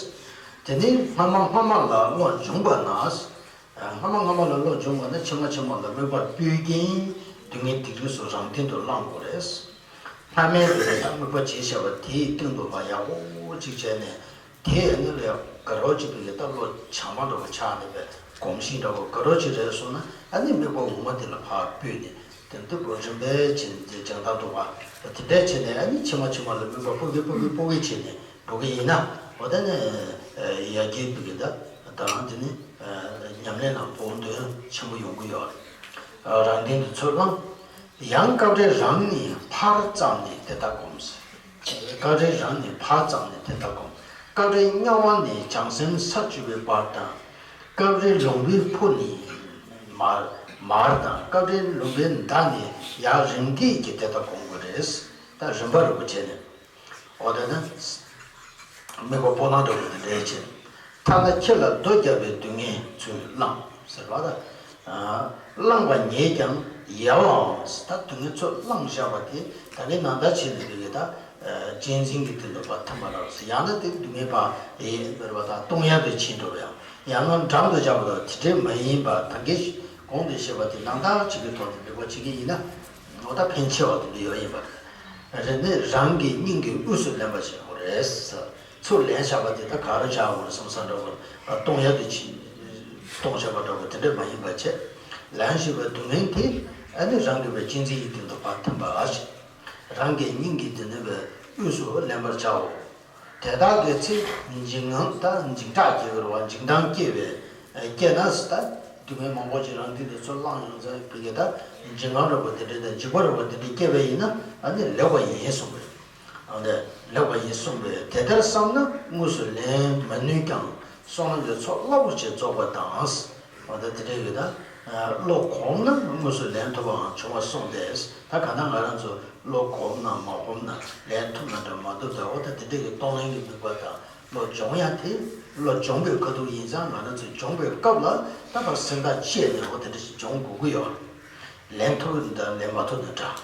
རེད། དེ་ནི་སྔ་མ་སྔ་མ་ལ་བློ་འབྱུང་བ་ན། སྔ་མ་སྔ་མ་ལ་བློ་འབྱུང་བ་ན་ཕྱི་མ་ཕྱི་མ་ལ་དམིགས་པ་སྤོས་ཀྱིན་སྡུག་བསྔལ་སྡིག་སྒྲིབ་སོགས་རང་སྟེང་དུ་བླང་དགོས་རེད། སྔ་མའི་བློ་དང་དམིགས་པ་བྱས་བཞག་པ་དེའི་སྟེང་དུ་ཕར་ཡག་པོ་ཅིག་བྱས་ནས། དེ་ནི་ལས་དགའ་རོགས་ཅིག་གི་ལས་ད་བློ་བྱང་མ་འདྲ་བོ་ཆགས་ནས་པའི་གོམས་གཤིས་འདྲ་བོ་དགའ་རོགས་ཅིག་རེད་སོང་ན་ཨ་ནི་དམིགས་པ་འོག་མ་དེ་ལ་ཕར་སྤོས་ནས་དེ་འདི་བོ་རིམ་པས་བྱས་ནས་སྦྱང་སྟངས་འདུག་པ། དེ་འདྲས་བྱས་ནས་ཨ་ནི་ཕྱི་མ་ཕྱི་མ་ལ་དམིགས་པ་སྤོ་གི་སྤོ་གི་སྤོ་གི་བྱས་ནས་འགྲོ་གི་ཡིན་ན་འོ་ད་ནི་ཡར་རྒྱས་འགྲོ་གི་ད་ད་རང་དེ་ནི་ཉམས་ལེན་ལ་ཕོག་འདོད་ཆེན་པོ་ཡོང་གི་ཡོད་རེད། རང་སྟེང་དུ་ཚུར་བླང་། ཡང་སྐབས་རེ་རང་ནས་ཕར་བརྩམས་ནས་དེ་ལྟར་བསྒོམ། སྐབས་རེ་རང་ནས་ཕར་བརྩམས་ནས་དེ་ལྟར་བསྒོམ། སྐབས་རེ་དམྱལ་བ་ནས་བྱང་སེམས་ས་བཅུ་པའི་བར་དང་། སྐབས་རེ་ལུང་པའི་ཕུ་ནས་མར་མར་དང་། སྐབས་རེ་ལུང་པའི་མདའ་ནས་ཡར་རིམ་གྱིས་ཀྱིས་དེ་ལྟར་བསྒོམ་དགོས་རེད། ད་རིམ་པ་རིམ་པ་བྱས་ནས། འོ་དེ་ནི། དམིགས་པ་སྤོ་ན་འགྲོ་གི་དེ་འདྲའི་ཕྱིར། ཐ་ན་ཁྱི་ལ་རྡོ་བརྒྱབ་པའི་སྡུག་བསྔལ་ཚུར་བླངས་ཟེར་བ་ལ། བླངས་པ་ཉིད་ཀྱང་ཡལ་བའམ་ཟེར་ད་སྡུག་བསྔལ་ཚུར་བླངས་བཞག་པ་དེ་ད་གིན་ནང་ལྟར་བྱས་ནས་དེ་གི་ད་གཅན་གཟན་གྱི་དོན་དུ་བ་ཐིམ་པ་ལ་ཟེར། ཡང་ན་དེ་སྡུག་བསྔལ་བ་ཡི་འབར་བ་དང་གཏོང་ཡག་ཏུ་ཕྱིན་འགྲོ་བ་ཡང་ཡང་ན་འགྲམ་དུ་བཞག་པ་ལ་དེ་འདྲའི་མ་ཡིན་པ་ད་གིན་གོང་དུ་བཤད་པ་དེ་ནང་ལྟར་བྱེད་ཀྱི་ཐོག་ཏུ་འབད་པ་བྱེད་ཀྱི་ཡིན་ན། འོ་ད་ཕན་ཆེ་བ་དེ་འདྲ་ཡོད་ཡིན་པ་རེད། རེད་ནི་རང་གི་སྙིང་གི་དབུས་སུ་ལེན་པ་བྱེད་དགོས་རེད། ཚུར་ལེན་བྱ་བ་དེ་ད་ག་རེ་བྱ་དགོས་རེད་བསམ་ས་འདྲ་བོ་གཏོང་ཡག་དེ་ཕྱིན་གཏོང་བྱ་བ་འདྲ་བོ་དེ་འདྲ་མ་ཡིན་པ་བྱས། ལན་ཞིག་པའི་སྡུག་བསྔལ་དེ་ཨ་ནི་རང་གི་བའི་གཅན་གཟན་ཡི་སྟེང་དུ་ཕར་ཐིམ་པ་ཞིག་རང་གི་སྙིང་གི་དེ་ནི་བའི་དབུས་སུ་ལེན་པར་བྱའོ། དེ་དག་གི་ཚེ་འཇིགས་དངངས་དང་འཇིགས་སྐྲག་སྐྱེ་བར་བ་འཇིགས་སྣང་སྐྱེ་བའི་སྐྱེ་ན་ད་སྡུག་བསྔལ་མང་པོ་ཅིག་རང་སྟེང་དུ་ཚུར་བླངས་ཡོང་ཚེ་བི་གེ་ད་འཇིགས་དངངས་འདྲ་བོ་དེ་འདྲ་དང་འཇིགས་པ་འདྲ་བོ་དེ་འདྲ་སྐྱེ་བ་ཡིན་ན་ཨ་ནི་ལེགས་པ་ཡིན་གསུངས་པས། ཨ་ནི་ལེགས་པ་ཡིན་གསུངས་པས་དེ་ལྟར་བསམ་ན་དངོས་སུ་ལེན་མ་ནུས་ཀྱང་བསོད་ནམས་ཀྱི་ཚོགས་རླབས་པོ་ཆེ་རྫོགས་པ་དང་། འོ་ད་དེ་འདྲའི་ཡོད་ད། བློ་གོམས་ན་དངོས་སུ་ལེན་ཐུབ་པའང་བྱུང་བ་གསུངས་ཏེ། ད་ག་ན་ང་རང་ཚོ་བློ་གོམས་ན་མ་གོམས་ན་ལེན་ཐུབ་ན་འདྲ་མ་ཐུབ་འདྲ། འོ་ད་དེ་འདྲའི་གི་གཏོང་ལེན་གྱི་དམིགས་པ་དང་བློ་སྦྱོང་ཡ་དེ་བློ་སྦྱོང་པའི་ཁ་ཐུག་ཡིན་ཙང་ང་རང་ཚོ་སྦྱོང་པའི་སྐབས་ལ་ད་ཕར་སེམས་ཐག་བཅད་ནས་འོ་དེ་འདྲ་ཞིག་སྦྱོང་དགོས་ཀྱི་ཡོད། ལེན་ཐུབ་ན་འདྲ་ལེན་མ་ཐུབ་ན་འདྲ།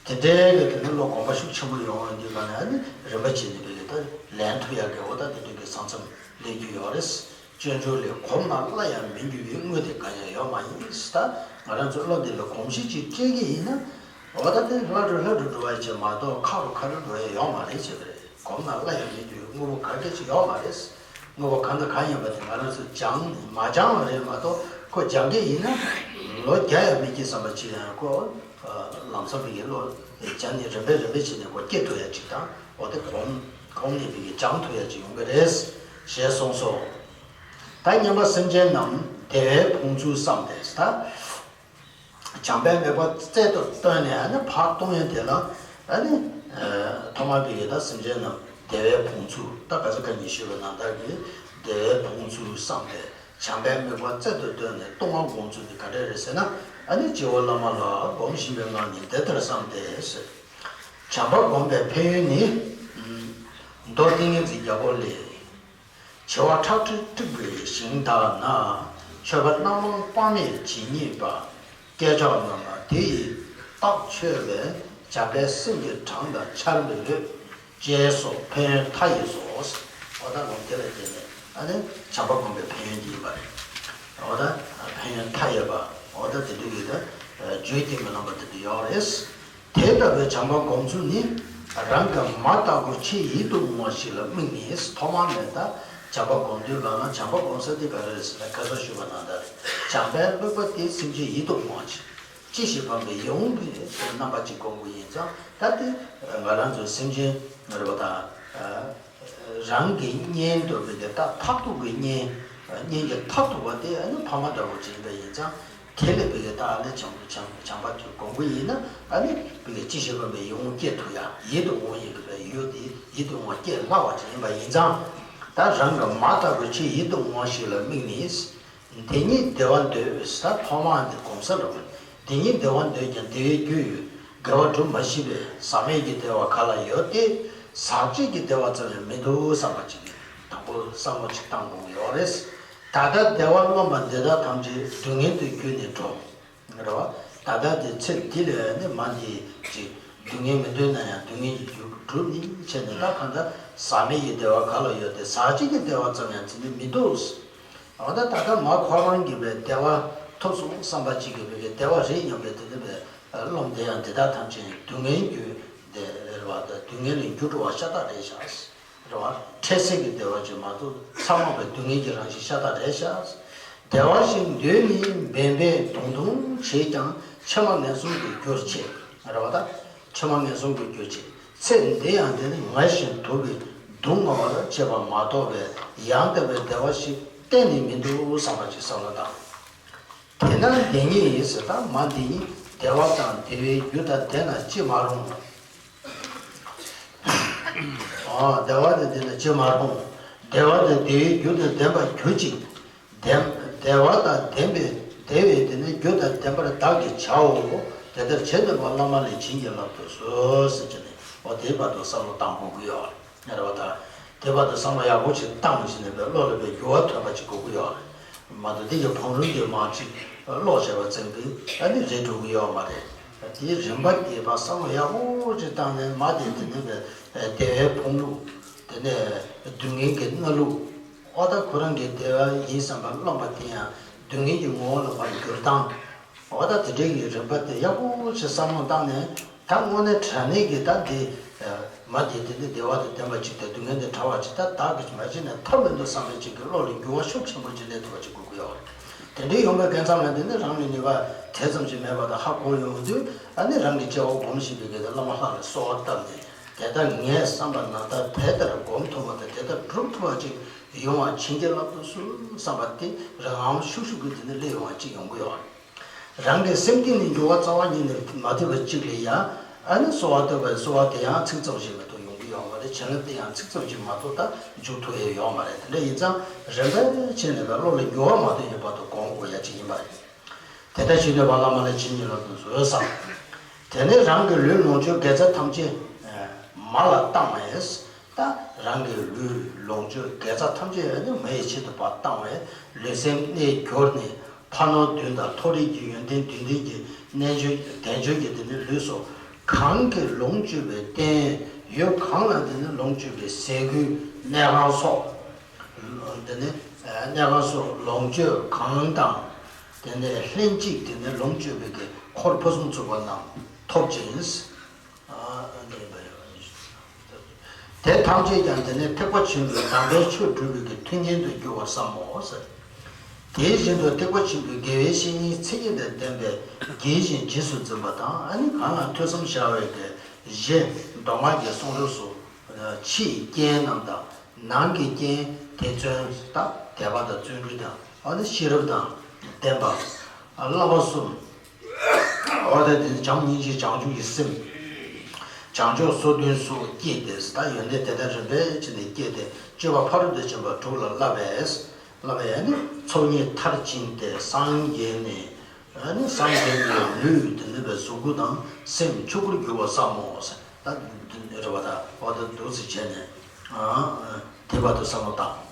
དེ་འདྲའི་གི་དེ་ནི་བློ་གོམས་པ་ཤུགས་ཆེན་པོ་ཡོང་ཡོང་དུས་ག་ནས་ཨ་ནི་རིམ་པ་བྱས་ནས་བི་གེ་ད་ལེན་ཐུབ་ཡག་གི་འོ་ད་དེ་འདྲའི་གི་ས་མཚམས་སླེབས་རྒྱུ་ཡོད་རེད། སྤྱོད་འཇུག་ལས་གོམས་ན་སླར་ཡང་མི་འགྱུར་བའི་དངོས་དེ་འགའ་ཡང་ཡོད་མ་ཡིན་ཟེར། ད་ང་རང་ཚོ་བློ་འདི་ལ་གོམས་གཤིས་ཅིག་སྤྲད་ཀྱི་ཡིན་ན། འོ་ད་དེ་སླར་རུ་སླར་རུ་འགྲོ་བ་ཡིན་ཅེས་མ་གཏོགས་ཁ་རུ་ཁ་རུ་འགྲོ་ཡ་ཡོད་མ་རེད་ཅེས་པ་རེད། གོམས་ན་སླར་ཡང་མི་འགྱུར་བའི་དངོས་པོ་ག་གེ་ཅིག་ཡོད་མ་རེད། དངོས་པོ་གང་དང་གང་ཡིན་པ་དེ་ང་རང་ཚོས་སྦྱངས་ནས་མ་སྦྱངས་པ་རེད་མ་གཏོགས་ཁོ་སྦྱང་གི་ཡིན་ན་ལོ་བརྒྱ་ཡང་མི་སྐྱེ་བསམ་པ་ཅིག་ཡང་ཁོ་ལམ་སང་བི་གེ་བློ་སྦྱངས་ནས་རིམ་པས་རིམ་པས་བྱས་ནས་ཁོ་སྐྱེ་ཐུབ་ཡ་ཅིག་དང་འོ་དེ་གོམས་གོམས་ནས་བི་གེ་སྦྱང་ཐུབ་ཡ་ཅིག་ཡོང་གི་རེད་ཞེས་གསུངས་སོ། ད་སྙན་པ་སེམས་ཅན་རྣམས་བདེ་བས་ཕོངས་ཚུལ་བསམ་སྟེ་ད། བྱམས་པའི་དམིགས་པ་རྩལ་དུ་བཏོན་ནས་ཨ་ནི་ཕར་གཏོང་ཡས་དེ་ལ་ཨ་ནི་ཐོག་མར་བི་གེ་ད་སེམས་ཅན་རྣམས་བདེ་བས་ཕོངས་ཚུལ་ད་ག་ས་ག་ཉིད་ཞུས་པ་ནང་ལྟར་གྱི་བདེ་བས་ཕོངས་ཚུལ་བསམ་སྟེ་བྱམས་པའི་དམིགས་པ་རྩལ་དུ་བཏོན་ནས་གཏོང་བ་སྒོམ་ཚུལ་དེ་ག་འདྲ་རེད་ཟེར་ན་ཨ་ནི་སྤྱི་བོ་བླ་མ་ལ་སྒོམ་བཞིན་པའི་ངང་ནས་འདི་ལྟར་བསམ་སྟེ་ཟེར། བྱམས་པ་སྒོམ་པའི་ཕན་ཡོན་ནི། མདོ་ཏིང་ངེ་འཛིན་རྒྱལ་པོ་ལས། བྱེ་བ་ཁྲག་ཁྲིག་འཁྲིགས་པའི་ཞིང་དག་ན། མཆོད་པ་རྣམ་མང་དཔག་མེད་ཇི་སྙེད་པ། སྐད་ཅོར་རྣམས་ལ་དེ་ཡི་རྟགས་མཆོད་པས། བྱམས་པའི་སེམས་ཀྱི་གྲངས་དང་ཆར་མི་ལོད། ཅེས་སོགས་ཕན་ཡོན་མཐའ་ཡས་སོ། འོ་ད་ལུང་དེ་ལ་བརྟེན་ནས་ཨ་ནི་བྱམས་པ་སྒོམ་པའི་ཕན་ཡོན་འདི་ཡིན་པ་རེད། འོ་ད་ཕན་ཡོན་མཐའ་ཡས་པ་འོ་ད་དེ་འདྲ་ཡོད་ད། བརྗོད་ཀྱིས་མི་ལང་པ་དེ་འདྲ་ཡོད་རེད། དེ་ལྟ་བུའི་བྱམས་པ་སྒོམ་ཚུལ་ནི། རང་གི་མ་ལྟ་བུ་ཆེས་ཡིད་དུ་འོང་བ་ཞིག་ལ་དམིགས་ནས་ཐོག་མར་ནས་ད་བྱམས་པ་སྒོམ་དུས་གང་ལ་བྱམས་པ་སྒོམ་ས་དེ་ག་རེ་རེད་ཟེར་ན་ཁ་སང་ཞུས་པ་ནང་ལྟར་བྱམས་པའི་དམིགས་པ་དེ་སེམས་ཅན་ཡིད་དུ་འོང་བ་ཅིག་ཅི་ཞིག་བམ་པའི་ཡིད་འོང་གི་རྣམ་པ་ཅིག་སྒོམ་དགོས་ཡིན་ཙང་ད་དེ་ང་རང་ཚོའི་སེམས་ཅན་རེད་པ་དང་། རང་གི་གཉེན་དུ་བས་ཀྱི་ད་མཐར་ཐུག་གི་གཉེན། གཉེན་གྱི་མཐར་ཐུག་པ་དེ་ཨ་ནི་ཕ་མ་འདྲ་བོ་ཅིག་ཡིན་པ་ཡིན་ཙང་ དེ་ལས་བི་གའི་ད་ཨ་ནི་བྱམས་བྱམས་བྱམས་པ་དེ་སྒོམ་གྱི་ཡིན་ན་ཨ་ནི་བི་གའི་ཅི་ཞིག་པ་མེད་ཡིད་འོང་སྐྱེ་ཐུབ་ཡ། ཡིད་དུ་འོང་ཡིན་པའི་ཡུལ་དེ་ཡིད་དུ་འོང་སྐྱེ་སླ་བ་ཅིག་ཡིན་པ་ཡིན་ཙང་། ད་རང་གི་མ་ལྟ་བུ་ཆེས་ཡིད་དུ་འོང་བ་ཞིག་ལ་དམིགས་ནས། འདི་ཉིད་བདེ་བ་འདོད་ཟེར་ཐོག་མ་འདི་སྒོམ་ས་རེད་པ། འདི་ཉིད་བདེ་བ་འདོད་ཀྱང་བདེ་བའི་རྒྱུ་ཡོད། དགེ་བ་སྒྲུབ་མ་ཤེས་པས་ཟག་མེད་ཀྱི་བདེ་བ་ག་ལ་ཡོད་དེ། ཟག་བཅས་ཀྱི་བདེ་བ་ཙམ་ཡང་མི་འདུག་བསམ་པ་ཅིག་གིས་དང་པོ་བསམ་བློ་ཅིག་བཏང་དགོས་ཀྱི་ཡོད་རེད། ད་ལྟ་བདེ་བ་རློམ་པ་འདི་དག་ཐམས་ཅད་སྡུག་བསྔལ་དུ་གྱུར་ནས་འགྲོ། རེད་བ། ད་ལྟ་དེ་ཚེ་འདི་ལ་ནི་མ་འདི་ཅིག་སྡུག་བསྔལ་མི་འདོད་ན་ཡང་སྡུག་བསྔལ་གྱི་རྒྱུ་སྒྲུབ་ནི་བྱས་ནས་ད་གང་ལྟར་ཟག་མེད་ཀྱི་བདེ་བ་ག་ལ་ཡོད་དེ་ཟག་བཅས་ཀྱི་བདེ་བ་ཙམ་ཡང་བྱེད་ནི་མི་འདུག་འོ་ད་ད་ལྟ་མ་ཁོ་རང་གིས་པའི་བདེ་བ་ཐོབ་སོང་བསམ་པ་གཅིག་གིས་པའི་བདེ་བ་རེད་སྙམ་པའི་དེ་ནི་པའི་རློམ་དེ་ཡང་འདི་དག་ཐམས་ཅད་སྡུག་བསྔལ་རྒྱུ་དེ་རེད་བ། ད་སྡུག་བསྔལ་ལས་རྒྱུ་འགྲོ་བ་ཤ་སྟག་རེད་ཤག་རེད་བ། འཕྲལ་སེལ་གྱི་བདེ་བ་ཅིག་མ་གཏོགས་ཚང་མ་པའི་སྡུག་བསྔལ་གྱི་རང་བཞིན་ཤ་སྟག་རེད་ཤག་བདེ་བ་ཞིག་འདོད་ནི་འབད་པས་དུང་དུང་བྱེད་ཀྱང་ཕྱི་མ་ངན་སོང་དུ་འགྱུར་ཆེ། རེད་བ་ད། ཕྱི་མ་ངན་སོང་དུ་འགྱུར་ཆེ། ཚེ་འདི་ཡང་དེ་ནི་ང་བཞིན་དུ་བའི་སྡུག་བསྔལ་བར་བྱེད་པ་མ་གཏོགས་པའི་ཡང་དག་པའི་བདེ་བ་ཞིག་གཏན་ནས་མི་འདུག་བསམ་པ་ཅིག་བསམ་བློ་བཏང་། དེས་ན་འདི་ཉིད་ཡིན་ཟེར་ད་མ་འདི་ཉིད་བདེ་བ་དང་བདེ་བའི་རྒྱུ་དང་ལྡན་ན་ཅི་མ་རུང་། ཨ། བདེ་བ་དང་ལྡན་ན་ཅི་མ་རུང་། བདེ་བ་དང་བདེ་བའི་རྒྱུ་དང་ལྡན་པར་གྱུར་ཅིག་བདེ་བདེ་བ་དང་ལྡན་པའི་བདེ་བའི་དེ་ནི་རྒྱུ་དང་ལྡན་པར་བདག་གིས་བྱའོ། དེ་ལྟར་བྱེད་ནུས་པ་བླ་མ་ལས་བྱིན་གྱིས་བརླབ་ཏུ་གསོལ་ཟེར་གྱི་ནས་འོ་དེའི་བར་དུ་བསམ་བློ་བཏང་དགོས་ཀྱི་ཡོད་རེད་བ་ད། དེ་བར་དུ་བསམ་བློ་ཡག་པོ་ཞིག་བཏང་བྱས་ནས་པའི་བློ་ལ་པའི་འགྱུར་བ་ཐོན་པ་ཅིག་དགོས་ཀྱི་ཡོད་རེད། མ་གཏོགས་འདི་གི་བང་རིམ་དེ་མ་ཅིག་ཀློག་བྱས་པ་ཙམ་གྱིས་ཨ་ནི་རེད་འགྲོ་གི་ཡོད་མ་རེད། དེའི་རིམ་པ་དེ་བར་བསམ་བློ་ཡག་པོ་ཅིག་བཏང་ནས་མ་དེ་དེ་ནས་པའི་བདེ་བའི་ཕུང་ལུགས། དེ་ནས་སྡུག་བསྔལ་གྱི་གནས་ལུགས། ཨོ་ད་ཁོ་རང་གི་བདེ་བ་ཡིན་བསམ་པ་རློམ་པ་དེ་ཡང་སྡུག་བསྔལ་གྱི་ངོ་བོ་ལ་མར་འགྱུར་སྟངས། ཨོ་ད་དེ་འདྲའི་གི་རིམ་པ་དེ་ཡག་པོ་ཞིག་བསམ་བློ་བཏང་ནས་ད་དངོས་གནས་དྲང་གནས་ཀྱི་ད་འདི་མ་དེ་དེ་ནི་བདེ་བ་དང་ལྡན་པ་ཅིག་དང་སྡུག་བསྔལ་དང་བྲལ་བ་ཅིག་ད་བདག་གིས་མ་བྱས་ན་ཐབས་མི་འདུག་བསམ་པའི་ཅིག་གི་བློ་ལ་འགྱུར་བ་ཤུགས་ཆེན་པོ་ཅིག་སླེབས་ཐུབ་པ་ཅིག་དགོས་ཀྱི་ཡོད་རེད། དེ་འདྲའི་ཡོང་བའི་དཀོན་མཚམས་ལ་འདི་ནི་རང་ལ་ནུས་པ་དེ་ཙམ་ཞིག་མེད་པ་དང་ཧ་གོ་ཡོང་དུས་ཨ་ནི་རང་གི་སྐྱེ་བ་སྒོམ་བཞིན་པའི་གི་དེ་བླ་མ་ལྷ་ལ་གསོལ་བ་བཏབ་ནས། དེ་ལྟར་ངས་བསམ་པ་ན་ད་དེ་ལྟར་སྒོམ་ཐུབ་པ་དང་དེ་ལྟར་སྒྲུབ་ཐུབ་པ་ཅིག་ཡོང་བ་བྱིན་གྱིས་བརླབ་ཏུ་གསོལ་བསམ་པ་དེ་རང་ངམ་ཤུགས་ཤུགས་ཀྱིས་དེ་ནི་སླེབས་ཡོང་བ་ཅིག་ཡོང་གི་ཡོད་རེད། རང་གི་སེམས་གཏིང་ནས་འགྱུར་བ་རྩ་བ་ཉིད་ནས་མ་ཐེབས་པ་ཅིག་ལ་ཡང་ཨ་ནི་གསོལ་བ་བཏབ་པའི་གསོལ་བ་དེ་ཡང་ཚིག་ཙམ་ཞིག་མ་གཏོགས་ཡོང་གི་ཡོད་མ་རེད། བྱིན་རླབས་དེ་ཡང་ཚིག་ཙམ་ཞིག་མ་གཏོགས་ད་འཇུག་ཐུབ་ཡས་ཡོད་མ་རེད། དེ་འདྲ་ཡིན་ཙང་རིམ་པས་བྱས་ནས་བློ་ལ་འགྱུར་བ་མ་ཐེབས་ཡོད་པ་དང་སྒོམ་དགོས་ཡ་ཅིག་ཡིན་པ་རེད། དེ་ལྟར་བྱེད་ནུས་པ་བླ་མ་ལ་བྱིན་གྱིས་བརླབ་ཏུ་གསོལ་བསམ། དེ་ནས་རང་གི་ལུས་ལོངས་སྤྱོད་དགེ་རྩ་ཐམས་ཅད་མར་ལ་བཏང་བས། ད་རང་གི་ལུས་ལོངས་སྤྱོད་དགེ་རྩ་ཐམས་ཅད་ནི་མ་ཡི་ཆེད་དུ་བཏང་བས་ལུས་སེམས་གནས་གྱུར་ནས་ཕ་ནོར་བདུན་དང་མཐོ་རིས་ཀྱི་ཡོན་ཏན་བདུན་ལྡན་གྱི་རྣལ་འབྱོར་དལ་འབྱོར་གྱི་དེ་ནི་ལུས་སོ། གང་གི་ལོངས་སྤྱོད་པའི་རྟེན་ཡུལ་གང་ལ་དེ་ནི་ལོངས་སྤྱོད་པའི་ཟས་གོས་གནས་ཁང་སོགས། དེ་ནས་གནས་ཁང་སོགས་ལོངས་སྤྱོད་གང་དང་། དེ་ནས་ལྷན་ཅིག་དེ་ནས་ལོངས་སྤྱོད་པའི་གི་འཁོར་ཕུན་སུམ་ཚོགས་པ་རྣམས་ཐོབ་ཅིང་། དེ་ཐམས་ཅད་ཀྱང་དེ་ནས་ཐེག་པ་ཆེན་པོའི་དམ་པའི་ཆོས་སྒྲུབ་པའི་གི་མཐུན་རྐྱེན་དུ་འགྱུར་བར་བསམ་མོ་ཟེར། དེ་བཞིན་དུ་ཐེག་པ་ཆེན་པོའི་དགེ་བའི་བཤེས་གཉེན་མཚན་ཉིད་དང་ལྡན་པས་དགྱེས་ཤིང་རྗེས་སུ་འཛིན་པ་དང་ཨ་ནི་གང་ལ་ཐོས་བསམ་བྱ་བའི་གི་གཞི་མདོ་སྔགས་ཀྱི་གསུང་རབ་སོགས། ཕྱིའི་རྐྱེན་རྣམས་དང་། ནང་གི་རྐྱེན་དེ་བརྩོན་དང་དད་པ་དང་བརྩོན་འགྲུས་དང་ཨ་ནི་ཤེས་རབ་དང་ལྡན་པ། བསླབ་པ་གསུམ། འོ་ད་དེ་ནི་བྱམས་སྙིང་རྗེ་བྱང་ཆུབ་ཀྱི་སེམས། བྱང་ཕྱོགས་སོ་བདུན་སོགས་བསྐྱེད་དེ་ད་ཡོན་ཏན་དེ་ལྟར་རིམ་པས་བྱས་ནས་བསྐྱེད་དེ་སྤྱོད་པ་ཕ་རོལ་ཏུ་ཕྱིན་པ་དྲུག་ལ་བསླབ་པས། བསླབ་པས་ནི་ཚོགས་གཉིས་མཐར་ཕྱིན་ཏེ་སངས་རྒྱས་ནས། ཨ་ནི་སངས་རྒྱས་ཀྱི་ལུས་དེ་ནི་བའི་གཟུགས་སྐུ་དང་སེམས་ཆོས་སྐུར་གྱུར་པར་བསམ་མོ་ཟེར། ད་རེད་བ་ད་འོ་ད་འདུག་སེ་བྱས་ནས་ཨ་དེ་བར་དུ་བསམ་བློ་བཏང་།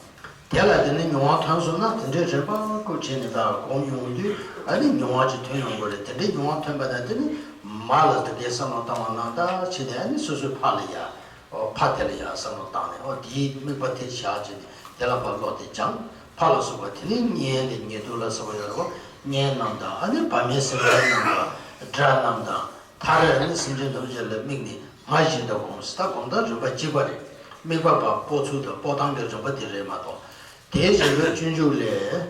དེ་ལ་དེ་ནི་མྱོང་བ་ཐོན་སོང་ན་དེ་འདྲའི་རིམ་པ་བསྐུར་བྱས་ནས་ད་སྒོམ་ཡོང་དུས་ཨ་ནི་མྱོང་བ་ཅིག་ཐོན་ཡོང་དགོས་རེད། དེ་འདྲའི་མྱོང་བ་ཐོན་པ་དང་དེ་ནི་མ་ལ་དེ་འདྲའི་བསམ་བློ་བཏང་བ་ནང་ལྟར་བྱས་ནས་ཨ་ནི་སོ་སོའི་ཕ་ལ་ཡ། ཨོ་ཕ་དེ་ལ་ཡང་བསམ་བློ་བཏང་ནས་ཨོ་དེའི་དམིགས་པ་དེ་བཞག་བྱས་ནས་དེ་ལ་ཕར་བློ་དེ་སྦྱངས། ཕ་ལ་སོགས་པ་དེ་ནི་གཉེན་དེ་ཉེ་དུ་ལ་སོགས་པ་ཡོད་རེད་བ། གཉེན་རྣམས་དང་ཨ་ནི་བར་མའི་སེམས་ཅན་རྣམས་དང་དགྲ་རྣམས་དང་མཐར་ཨ་ནི་སེམས་ཅན་ཐམས་ཅད་ལ་དམིགས་ནས་ང་བཞིན་དུ་སྒོམ་ཟེར། ད་སྒོམ་སྟངས་རིམ་པ་གཅིག་པ་རེད། དམིགས་པ་ཕར་སྤོ་ཚུལ་དང་སྤོ་སྟངས་ཀྱི་རིམ་པ་དེ་རེད་མ་གཏོགས། དེ་བཞིན་དུ་སྤྱོད་འཇུག་ལས།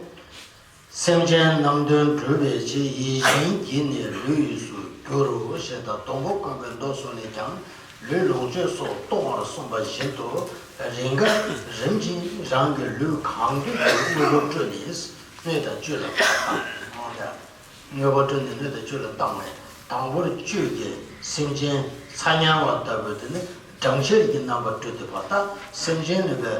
སེམས་ཅན་རྣམས་དོན་སྒྲུབ་པའི་ཕྱིར་ཡིད་བཞིན་གྱིས་ནི་ལུས་ཡོངས་སུ་བསྒྱུར་རོ་ཞེས་དང་སྡོང་པོ་བཀོད་པའི་མདོ་སོགས་ལས་ཀྱང་ལུས་ལོངས་སྤྱོད་སོགས་གཏོང་བར་གསུངས་པ་བཞིན་དུ་རེས་འགའ་རིམ་གྱིས་རང་གི་ལུས་གང་འདོད་དུ་དངོས་པོ་སྤྲོད་ནས་སྣོད་དང་བཅུད་ལ་བཀོད་པ་དང་། དངོས་པོ་སྤྲོས་ནས་སྣོད་དང་བཅུད་ལ་བཏང་བས། དང་པོར་བཅུད་ཀྱིས་སེམས་ཅན་ཚ་དམྱལ་བ་ལྟ་བུའི་དེ་ནི་སྦྲང་ཆར་གྱི་རྣམ་པར་སྤྲུལ་ཏེ་ཕར་ལྟ། སེམས་ཅན་ནི་བའི་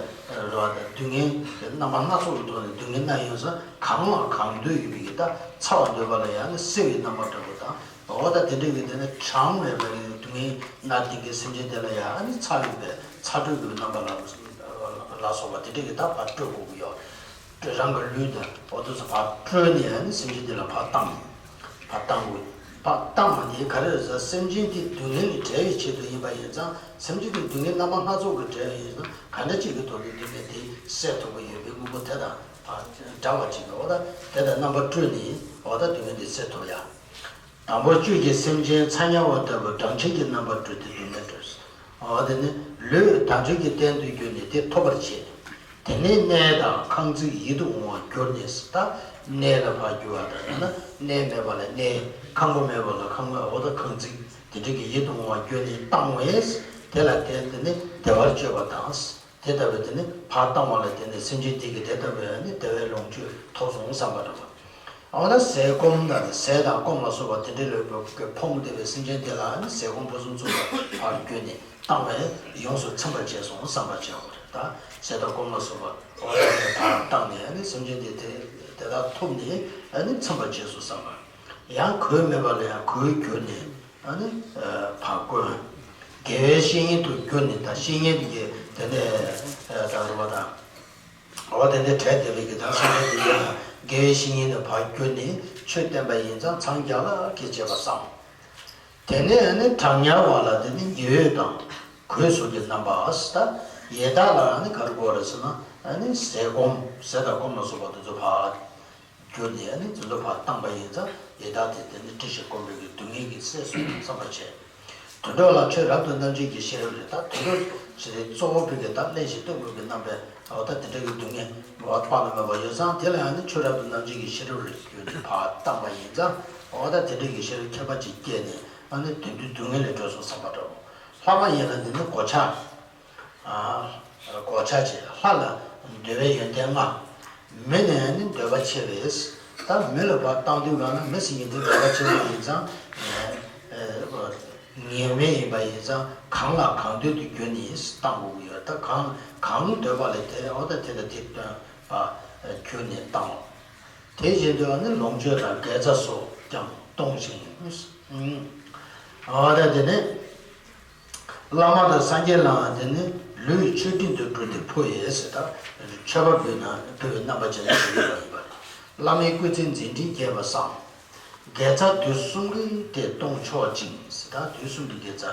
རོ་དང་སྡུག་བསྔལ་གྱི་རྣམ་པ་སྣ་ཚོགས་ཀྱི་ཐོག་ནས་སྡུག་བསྔལ་མནར་ཡོང་ས་གང་ལ་གང་འདོད་ཡོད་པའི་གི་ད་ཚ་བ་འདོད་པ་ལ་ཡང་ནི་བསིལ་བའི་རྣམ་པ་འདྲ་པོ་དང་། འོ་ད་དེ་འདྲ་གི་དེ་ནི་གྲང་བའི་བའི་སྡུག་བསྔལ་མནར་ལྡན་གྱི་སེམས་ཅན་དེ་ལ་ཡང་ནི་ཚ་ཡོད་པའི་ཚ་དྲོད་ཀྱི་རྣམ་པ་ལ་ལ་སོགས་པ་དེ་འདྲ་གི་ད་ཕར་སྤྲོད་དགོས་ཀྱི་ཡོད། རང་གི་ལུས་དང་འོ་དེ་ཚོ་ཕར་སྤྲོས་ནས་ནི་སེམས་ཅན་དེ་ལ་ཕར་བཏང་། ཕར་བཏང་དགོས། ཕར་བཏང་བ་དེ་ག་རེ་རེད་ཟེར་ན། སེམས་ཅན་དེ་སྡུག་བསྔལ་ལས་བསྒྲལ་བའི་ཆེད་དུ་ཡིན་པ་ཡིན་ཙང་། སེམས་ཅན་དེ་སྡུག་བསྔལ་རྣམ་པ་སྣ་ཚོགས་ཀྱིས་བསྒྲལ་བ་ཡིན་ཙང་། ག་འདྲ་ཅིག་གི་ཐོག་ནས་སྡུག་བསྔལ་དེ་སེལ་ཐུབ་ཀྱི་ཡོད་པའི་དངོས་པོ་དེ་དང་འདྲ་བ་ཅིག་གི་འོ་ད་དེ་དང་རྣམ་པ་སྤྲོས་ནས་འོ་ད་སྡུག་བསྔལ་དེ་སེལ་ཐུབ་ཡ། དང་པོར་བཅུད་ཀྱིས་སེམས་ཅན་ཚ་དམྱལ་བ་ལྟ་བུ་སྦྲང་ཆར་གྱི་རྣམ་པར་སྤྲུལ་ཏེ་སྡུག་བསྔལ་སྤྲོད། འོ་དེ་ནི་ལུས་དལ་འབྱོར་གྱི་རྟེན་དུ་གྱུར་ནས་དེ་ཐོབ་པར་བྱེད། དེ་ནས་གནས་དང་ཁང་བརྩེགས་ཡིད་དུ་འོང་བར་གྱུར་ནས། ད་གནས་ལ་ཕར་གྱུར་བ་དང་ཡང་ན་གནས་མེད་པ་ལ་གནས། ཁང་པ་མེད་པ་ལ་ཁང་པ། འོ་ད་ཁང་བརྩེགས་དེ་འདྲ་གི་ཡིད་དུ་འོང་བར་གྱུར་ནས་བཏང་བས། དེ་ལ་བརྟེན་ཏེ་ནི་བདེ་བར་སྤྱོད་པ་དང་། དེ་ལྟ་བུའི་དེ་ནི་ཕར་བཏང་བ་ལ་བརྟེན་ནས་སེམས་ཅན་དེ་གི་དེ་ལྟ་བུའི་ནི་བདེ་བའི་ལོངས་སྤྱོད་ཐོབ་སོང་བསམ་པ་འདྲ་པོ། འོ་ན་ཟས་སྐོམ་དང་ཟས་དང་སྐོམ་ལ་སོགས་པ་དེ་འདྲའི་ལུས་པོ་ཕོངས་བསྡད་པའི་སེམས་ཅན་དེ་ལ་ནི་ཟས་སྐོམ་ཕུན་སུམ་ཚོགས་པ་ཕར་བསྐྱོན་ནས་བཏང་བས་ཡོངས་སུ་ཚིམ་པར་བྱས་སོང་བསམ་པར་བྱའོ། ད་ཟས་དང་སྐོམ་ལ་སོགས་པ་འོ་ན་ཕར་བཏང་ནས་ནི་སེམས་ཅན་དེ་དེ་དེ་དག་ཐོབ་ནས་ནི་ཚིམ་པར་བྱས་སོང་བསམ་པ། ཡང་གོས་མེད་པ་ལ་ཡང་གོས་གྱུར་ནས། ཨ་ནི་ཕར་བསྐོན། དགེ་བའི་བཤེས་གཉེན་དུ་གྱུར་ནས། ད་བཤེས་གཉེན་གྱི་དེ་ནས་ད་རུ་བ་དང་། འོ་དེ་ནས་གྲས་དེ་ལས་ཀྱི་ད་སེམས་ཅན་དེ་ཡོད་ན་དགེ་བའི་བཤེས་གཉེན་དུ་ཕར་གྱུར་ནས་ཆོས་བསྟན་པ་ཡིན་ཙང་འཚང་རྒྱ་ལ་གིས་བྱེད་པ་བསམ། དེ་ནས་ཨ་ནི་གྲང་དམྱལ་བ་ལ་དེ་ནི་ཉི་འོད་དང་གོས་སོགས་ཀྱི་རྣམ་པ། ད་ཡི་དྭགས་ལ་ཨ་ནི་ག་རེ་དགོས་རེད་ཟེར་ན། ཨ་ནི་ཟས་སྐོམ་ཟས་དང་སྐོམ་ལ་སོགས་པ་དེ་ཚོ་ཕར་གྱུར་ནས་ནི་དེ་ཚོ་ཕར་བཏང་པ་ཡིན་ཙང་ཡི་དྭགས་དེ་དེ་ནི་བཀྲེས་ཤིང་སྐོམ་པའི་གི་སྡུག་བསྔལ་གྱིས་བསྲེགས་སོང་བསམ་པར་བྱས། དུད་འགྲོ་ལ་ཁྱོད་རབ་ཏུ་རྣམ་འབྱེད་ཀྱི་ཤེས་རབ་རེ། ད་དུད་འགྲོ་ཞེས་གཙོ་བོ་བོད་ཀྱི་ད་གླེན་ཞིང་གཏུམ་པོ་གི་རྣམ་པའི་འོ་ད་དེ་འདྲ་གི་སྡུག་བསྔལ་འོ་དཔག་ཏུ་མེད་པ་ཡོད་ཙང་། དེ་ལ་ཡང་ནི་ཁྱོད་རབ་ཏུ་རྣམ་འབྱེད་ཀྱི་ཤེས་རབ་རེ་བརྒྱུད་ནས་ཕར་བཏང་པ་ཡིན་ཙང་། འོ་ད་དེ་འདྲ་གི་ཤེས་རབ་ཁྱད་པར་ཅིག་སྐྱེས་ནས་ཨ་ནི་དེ་དུས་སྡུག་བསྔལ་ལས་གྲོལ་སོང་བསམ་པ་འདྲ་བོ། ལྷ་མ་ཡིན་ལ་འདི་ནི་གོ་ཆ། གོ་ཆ་བྱས། ལྷ་ལ་འདོད་པའི་ཡོན་ཏན་ལྔ། མི་ནི་ནི་འདོད་པ་ཆེ་བས། ད་མི་ལ་ཕར་བཏང་དུས་གང་ན་མི་ཟེར་མཁན་དེ་འདོད་པ་ཆེ་བ་ཡིན་ཙང་། ངན་མི་ཡིན་པ་ཡིན་ཙང་གང་ལ་གང་འདོད་དུ་གྱུར་ནས་བཏང་དགོས་ཀྱི་ཡོད། ད་གང་གང་འདོད་པ་ལས་དེ་འོ་ད་དེ་ལ་དེ་སྟོན་པ་གྱུར་ནས་བཏང་། དེ་བཞིན་དུ་ནི་ལོངས་སྤྱོད་དང་དགེ་རྩ་སོགས་ཀྱང་གཏོང་ཞིང་། འོ་ད་དེ་ནི། བླ་མ་དང་སངས་རྒྱས་ལའང་དེ་ནི་ལུས་མཆོད་སྤྲིན་དུ་སྤྲུལ་ཏེ་ཕུལ་ཡས་ཟེར། ད་མཆོད་པ་ཕུལ་ན་ཕུལ་བའི་རྣམ་པ་ཅན་དུ་ཞུགས་པ་ཡིན་པ་རེད། བླ་མའི་སྐུ་ཚེ་མཛད་འཕྲིན་རྒྱས་པར་བསམ། དགེ་རྩ་དུས་གསུམ་གྱི་དེ་གཏོང་ཆོག་ཅིང་ཟེར། ད་དུས་གསུམ་གྱི་དགེ་རྩ་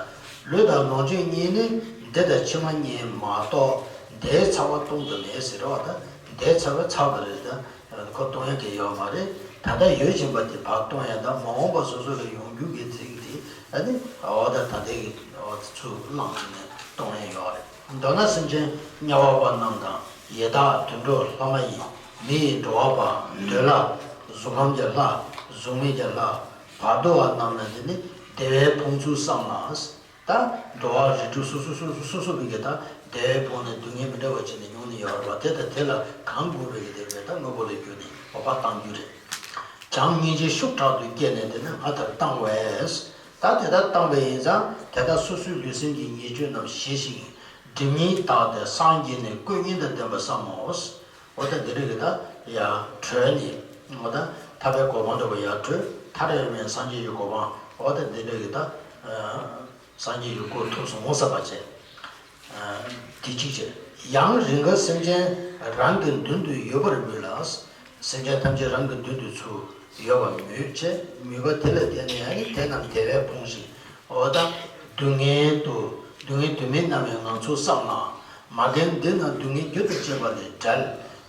ལུས་དང་ལོངས་སྤྱོད་གཉིས་ནི་འདི་དང་ཕྱི་མ་གཉིས་མ་གཏོགས་དེའི་ཚ་བ་གཏོང་དུ་མེད་ཟེར་བ། ད་དེའི་ཚ་བ་ཚ་བ་རེད། ད། ཁོ་གཏོང་ཡག་གི་ཡོད་མ་རེད། ད་ལྟ་ཡོད་བཞིན་པ་དེ་ཕར་གཏོང་ཡག་དང་མ་འོངས་པ་སོ་སོ་ལ་ཡོང་རྒྱུ་གི་ཚིག་དེ་ཨ་ནི་འོ་ད་ད་ལྟའི་གི་འོ་ཚུར་བླངས་བྱས་ནས་གཏོང་ཡག་ཡོད་རེད། མདོར་ན་སེམས་ཅན་དམྱལ་བ་པ་རྣམས་དང་ཡི་དྭགས་དུད་འགྲོ་ལྷ་མ་ཡིན་མི་ཡི་འགྲོ་བ་པ་འདོད་ལྷ་གཟུགས་ཁམས་ཀྱི་ལྷ་གཟུགས་མེད་ཀྱི་ལྷ་བར་དོ་བ་རྣམས་ལ་འདི་ནི་བདེ་བའི་ཕུང་ཚུལ་བསམ་ལ། ད་འགྲོ་བ་རིགས་དྲུག་སོ་སོ་སོ་སོ་སོ་སོ་བའི་གི་ད་བདེ་བའི་ཕུང་ནས་སྡུག་བསྔལ་མི་འདྲ་བ་བྱས་ནས་མྱོང་ནས་ཡོད་རེད་བ། དེ་དང་དེ་ལ་གང་དགོས་པའི་གི་དེ་བས་ད་དངོས་པོ་ལ་གྱུར་ནས་འོ་ཕར་བཏང་རྒྱུ་རེད། བྱམས་སྙིང་རྗེ་ཤུགས་དྲག་ཏུ་སྐྱེས་ནས་དེ་ནི་ང་ལྟར་བཏང་བས། ད་དེ་ལྟར་བཏང་བས་ཡིན་ཙང་དེ་དག་སོ་སོའི་ལུས་སེམས་ཀྱི་ཉེས་སྤྱོད་རྣམས་ཞི་ཞིང་སྒྲིབ་གཉིས་དག་སྟེ་སངས་རྒྱས་ནས་བཀོད་སྙིང་དང་ལྡན་པར་བསམ་མོ། འོ་ད་འདི་རིགས་ཀྱི་ད་ཡར་གྲོལ་ནས་འོ་ད་ཐར་པའི་གོ་འཕང་འདྲ་བོ་ཡར་གྲོལ། མཐར་ཡང་སངས་རྒྱས་ཀྱི་གོ་འཕང་། འོ་ད་འདི་འདྲ་གི་ད་སངས་རྒྱས་ཀྱི་གོ་ཐོབ་སོང་ངོ་ཟེར་བ་བྱས། དེ་གཅིག་བྱས། ཡང་རིང་ག་སེམས་ཅན་རང་གི་མདུན་དུ་ཡོད་པར་མོས་ལ། སེམས་ཅན་ཐམས་ཅད་རང་གི་མདུན་དུ་ཚུར་ཡོད་པར་མོས་བྱས། མོས་པ་དེ་ལ་བརྟེན་ནས་ཡང་ནི་དེ་རྣམས་བདེ་བས་ཕོངས་ཤིང་། འོ་ད་སྡུག་བསྔལ་དུ་སྡུག་བསྔལ་དུ་མའི་རྣམ་སྨིན་ངང་ཚུལ་བསམ་ན། མ་རྒན་འདི་རྣམས་སྡུག་བསྔལ་རྒྱུ་དང་བཅས་པ་ལས་བསྒྲལ།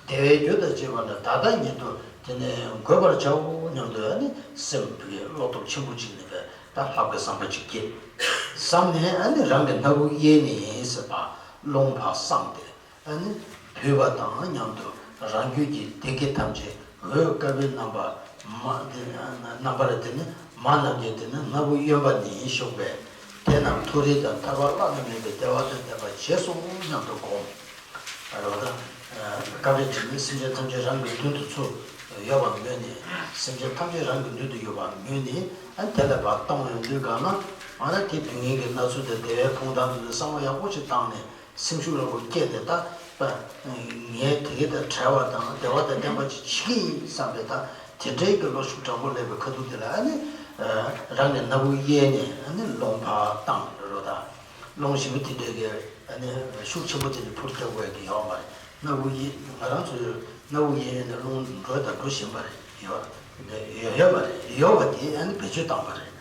བདེ་བའི་རྒྱུ་དང་བཅས་པ་ལ་ད་ལྟ་ཉིད་དུ་དེ་ནས་འགོད་པར་བྱའོ་སྙམ་དུ་ཨ་ནི་སེམས་ཀྱི་བློ་སྟོབས་ཆེན་པོ་ཅིག་ནི་བས་ད་ལྷག་པའི་བསམ་པ་ཅིག་སྐྱེས། བསམ་ནས་ཨ་ནི་རང་གི་སྣ་བུག་གཡས་ནས་ཟེར་བ་རླུང་ཕར་བསངས་ཏེ་ཨ་ནི་བུས་པ་དང་མཉམ་དུ་རང་རྒྱུད་ཀྱི་བདེ་སྐྱིད་ཐམས་ཅད་འོད་དཀར་པོའི་རྣམ་པ་མ་དེ་རྣམ་པར་དེ་ནི་མ་རྣམས་ཀྱི་དེ་ནི་སྣ་བུག་གཡོན་པ་ནས་ཞུགས་པས། དེ་རྣམས་མཐོ་རིས་དང་ཐར་པ་བླ་ན་མེད་པའི་བདེ་བ་དང་ལྡན་པར་བྱས་སོ་སྙམ་དུ་བསྒོམ། རོ་ད། སྐབས་རེ་དེ་ནི་སེམས་ཅན་ཐམས་ཅད་རང་གི་མདུན་དུ་ཚུར་ ཡོད་པར་མོས་ནས། སེམས་ཅན་ཐམས་ཅད་རང་གི་མདུན་དུ་ཡོད་པར་མོས་ནས། ཨ་ནི་དེ་ལ་ཕར་བཏང་ཡོང་དུས་གང་ན། ཨ་ནི་དེ་སྡུག་བསྔལ་གྱི་སྣ་ཚོགས་དེ་བདེ་བའི་ཕུང་དང་དུ་བསམ་བློ་ཡག་པོ་ཞིག་བཏང་ནས། སེམས་ཤུགས་རིང་པོ་བསྐྱེད་དེ། ད་ངས་དེ་ག་དང་བྲལ་བ་དང་བདེ་བ་དང་ལྡན་པ་ཅིག་བྱེད་ཀྱི་ཡིན་བསམ་པའི། ད་དེ་འདྲའི་གི་བློ་ཤུགས་དྲག་པོ་སླེབས་པའི་ཁ་ཐུག་དེ་ལ། ཨ་ནི་རང་གི་སྣ་བུག་གཡས་ནས། ཨ་ནི་རླུང་ཕར་བཏང་རོགས། ད་རླུང་ཞེ་པོ་དེ་འདྲའི་གི། ཨ་ནི་ཤུགས་ཆེན་པོ་དེ་ནི་འཕུར་རྒྱག་དགོས་ཀྱི་ཡོད་མ་རེད། སྣ་བུག་གཡས། ང་རང་ཚོའི་སྣ་བུག་གཡས་ནས་རླུང་འགྲོ་དང་འགྲོ་བཞིན་པ་རེད། ཡོད་ཡོད་ཡོད་པ་རེད། ཡོད་པ་དེ་ཨ་ནི་བེད་སྤྱོད་བཏང་པ་རེད།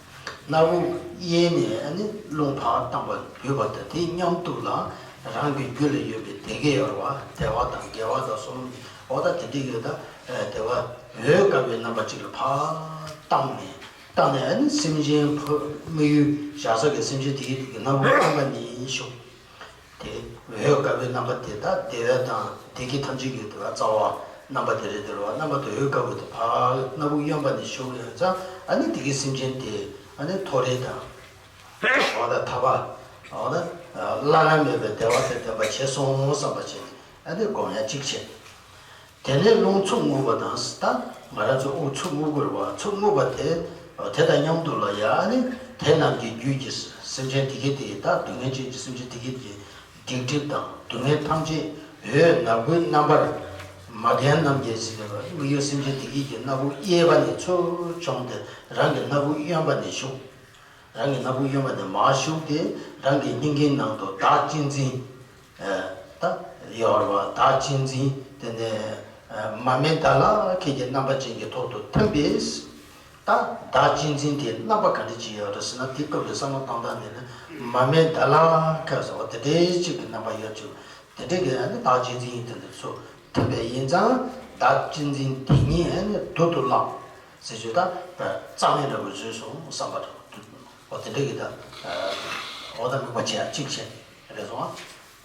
སྣ་བུག་གཡས་ནས་ཨ་ནི་རླུང་ཕར་བཏང་པ་བུད་པ་དང་། དེ་མཉམ་དུ་ལ་རང་གི་རྒྱུད་ལ་ཡོད་པའི་བདེ་དགེ་ཡོད་རེད་བ། བདེ་བ་དང་དགེ་བ་དང་བསོད་ནམས། འོ་ད་དེ་འདྲའི་གི། ད་བདེ་བ་འོད་དཀར་པོའི་རྣམ་པ་ཅིག་ལ་ཕར་བཏང་ནས། བཏང་ནས་ཨ་ནི་སེམས་ཅན་ཕ་དམིགས་ཡུལ་བཞག་ས་གི་སེམས་ཅན་དེ་གི་སྣ་བུག་གཡོན་པ་ནས་ཞུགས། དེ་འོད་དཀར་པོའི་རྣམ་པ་དེ། ད་བདེ་བ་དང་བདེ་སྐྱིད་ཐམས་ཅད་ཀྱི་དེ་བ་རྩ་བ་རྣམ་པ་དེ་རེད། དེ་རེད་བ། རྣམ་པ་དེ་འོད་དཀར་པོ་དེ་ཕར་སྣ་བུག་གཡོན་པ་ནས་ཞུགས་ཡོང་ཙང་། ཨ་ནི་དེ་གི་སེམས་ཅན་དེ་ཨ་ནི་མཐོ་རིས་དང་། འོ་ད་ཐར་པ། འོ་ད་བླ་ན་མེད་པའི་བདེ་བ་དང་ལྡན་པ་བྱས་སོང་བསམ་པ་བྱས་ནས། ཨ་ནི་སྒོམ་ཡ་གཅིག་བྱས། དེ་ནས་རླུང་ཚུབ་རྔུབ་པ་དང་། ད་ང་རང་ཚོ་དབུགས་ཚུབ་རྔུབ་དགོས་རེད་བ། ཚུབ་རྔུབ་པ་དེ། དེ་དང་མཉམ་དུ་ལ་ཡ། ཨ་ནི་དེ་རྣམས་ཀྱི་རྒྱུད་ཀྱི་སེམས་ཅན་དེ་གའི་དེ། ད་སྡུག་བསྔལ་ཅན་གྱི་སེམས་ཅན་དེ་གའི་དེ། སྡིག་སྒྲིབ་དང་སྡུག་བསྔལ་ཐམས་ཅད་འོད་ནག་པོའི་རྣམ་པར། མ་རྒན་རྣམས་ཀྱི་ཟེར་བ། དམིགས་ཡུལ་སེམས་ཅན་དེ་གའི་གི་སྣ་བུག་གཡས་པ་ནས་ཚུར་བྱུང་སྟེ། རང་གི་སྣ་བུག་གཡོན་པ་ནས་ཞུགས། རང་གི་སྣ་བུག་གཡོན་པ་ནས་མར་ཞུགས་ཏེ། རང་གི་སྙིང་གའི་ནང་དུ་བདག་གཅེས་འཛིན། ཨ། ད་ཡོད་རེད་བ། བདག་གཅེས་འཛིན། དེ་ནས་ཨ་མར་མེ་མདའ་ལ་ཁད་ཀྱི་རྣམ་པ་ཅན་གྱི་ཐོག་ཏུ་ཐིམ་པས། ད་བདག་གཅེས་འཛིན་དེ་རྣམ་པ་ག་འདྲ་ཅིག་ཡོད་རེད་ཟེར་ན། དེ་སྐབས་ལ་བསམ་བློ་བཏང་སྟངས་ནི་ནི། མར་མེ་མདའ་ལ་ཁད་ཟེར་བ་དེ་འདྲའི་ཅིག་གི་རྣམ་པ་ཡོད་ཅིག་དེ་འདྲའི་གི་ཨ་ནི་བདག་གཅེས་འཛིན་ཡིན། དེ་འདྲ་ཚུར་ཐིམ་པས་ཡིན་ཙང་། བདག་གཅེས་འཛིན་དེ་ཉིད་ཨ་ནི་རྡུལ་དུ་བརླག་ཟེར་རྒྱུ། ད་རྩ་མེད་འདྲ་བོ་བཟོས་སོང་བསམ་པ་འདྲ་བོ། འོ་དེ་འདྲ་གི། ད་འོ་ད་དམིགས་པ་བྱེད་ཡ་གཅིག་བྱས་རེད་སོང་ཨ།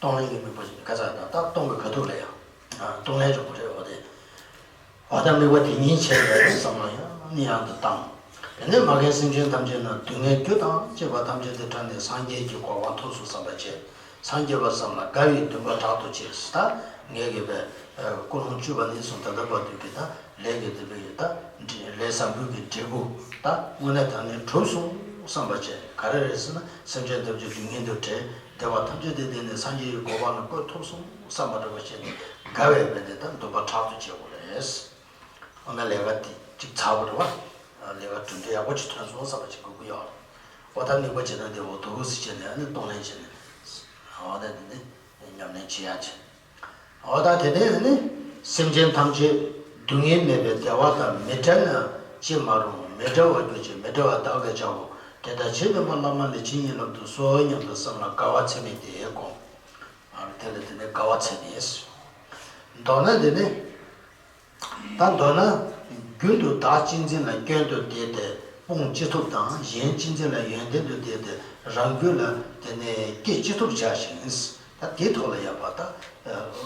གཏོང་ལེན་གྱི་དམིགས་པ་བྱེད། ག་ཚ་ད་ད་གཏོང་གི་ག་ཐུག་ལ་ཡང་གཏོང་ལེན་རེད་པོ་རེད། འོ་དེ། འོ་ད་དམིགས་པ་དེ་ཉིད་བྱས་ནས་བསམ་བློ་ཡང་ནས་ཡང་དུ་བཏང་། དེ་ནས་མ་རྒན་སེམས་ཅན་ཐམས་ཅད་རྣམས་སྡུག་བསྔལ་རྒྱུ་དང་བཅས་པ་ཐམས་ཅད་དུ་བྲལ་ནས་སངས་རྒྱས་ཀྱི་གོ་འཕང་ཐོབ་སོང་བསམ་པ་བྱས། སངས་རྒྱས་པ་བསམ་ལ་དགའ་བའི་འདུན་པ་དྲག་ཏུ་ཆེ། ད་ངས་གི་བས་ཀུན་སློང་བཅུ་པ་ནས་བཟུང་ད་ལྟ་བར་དུ་གི་ད་ལས་ཀྱི་དེ་བས་ད་ལས་བཟང་པོའི་གི་འབྲས་བུ་ད་དངོས་གནས་དྲང་གནས་གྲུབ་སོང་བསམ་པ་བྱས། ག་རེ་རེད་ཟེར་ན། སེམས་ཅན་ཐམས་ཅད་སྡུག་བསྔལ་དུ་བྲལ། བདེ་བ་ཐམས་ཅད་དུ་བརྟེན་ནས་སངས་རྒྱས་ཀྱི་གོ་འཕང་ལ་བཀོད་ཐུབ་སོང་བསམ་པ་འདྲ་བ་བྱས་ནས་དགའ་བའི་བས་ཏེ་ད་འདུན་པ་དྲག་ཏུ་ཆེ་དགོས་རེད། འོ་ན་ལས་ཀ་དེ་གཅིག་ཚར་བ་རེད་བ། ལས་ཀ་གྲུབ་འབྲས་ཡག་པོ་ཅིག་ཐོན་སོང་བསམ་པ་ཅིག་དགོས་ཀྱི་ཡོད་རེད། འོ་ད་དམིགས་པ་བྱེད་སྟངས་དེ་འོ་འདུག་སེ་བྱས་ནས་ཨ་ནི་གཏོང་ལེན་བྱས་ནས། འོ་ད་དེ་ནི་ཉམས་ལེན་བྱེད་ཡག་བྱས། འོ་ད་དེ་ནས་ཨ་ནི་སེམས་ཅན་ཐམས་ཅད་སྡུག་བསྔལ་མེད་པའི་བདེ་བ་དང་མི་འབྲལ་ན་ཅི་མ་རུང་། མི་འབྲལ་བར་གྱུར་ཅིག་མི་འབྲལ་བ་བདག་གིས་བྱའོ། དེ་ལྟར་ཇི་བདེན་པ་བླ་མ་ལས་ཇི་སྙེད་ལམ་དུ་གསོལ་སྙམ་དུ་བསམ་ལ་དགའ་བ་ཚད་མེད་དེས་བསྒོམ། ཨ་དེ་ལ་དེ་ནས་དགའ་བ་ཚད་མེད། མདོར་ན་དེ་ནི། ད་མདོར་ན། རྒྱུན་དུ་བདག་གཅེས་འཛིན་ལ་སྐྱོན་དུ་བལྟས་ཏེ་སྤོང་ཅི་ཐུབ་དང་། གཞན་གཅེས་འཛིན་ལ་ཡོན་ཏན་དུ་བལྟས་ཏེ་རང་རྒྱུད་ལ་དེ་ནས་སྐྱེ་ཅི་ཐུབ་བྱ་ཞིང་། ད་དེའི་ཐོག་ལ་ཡང་ད་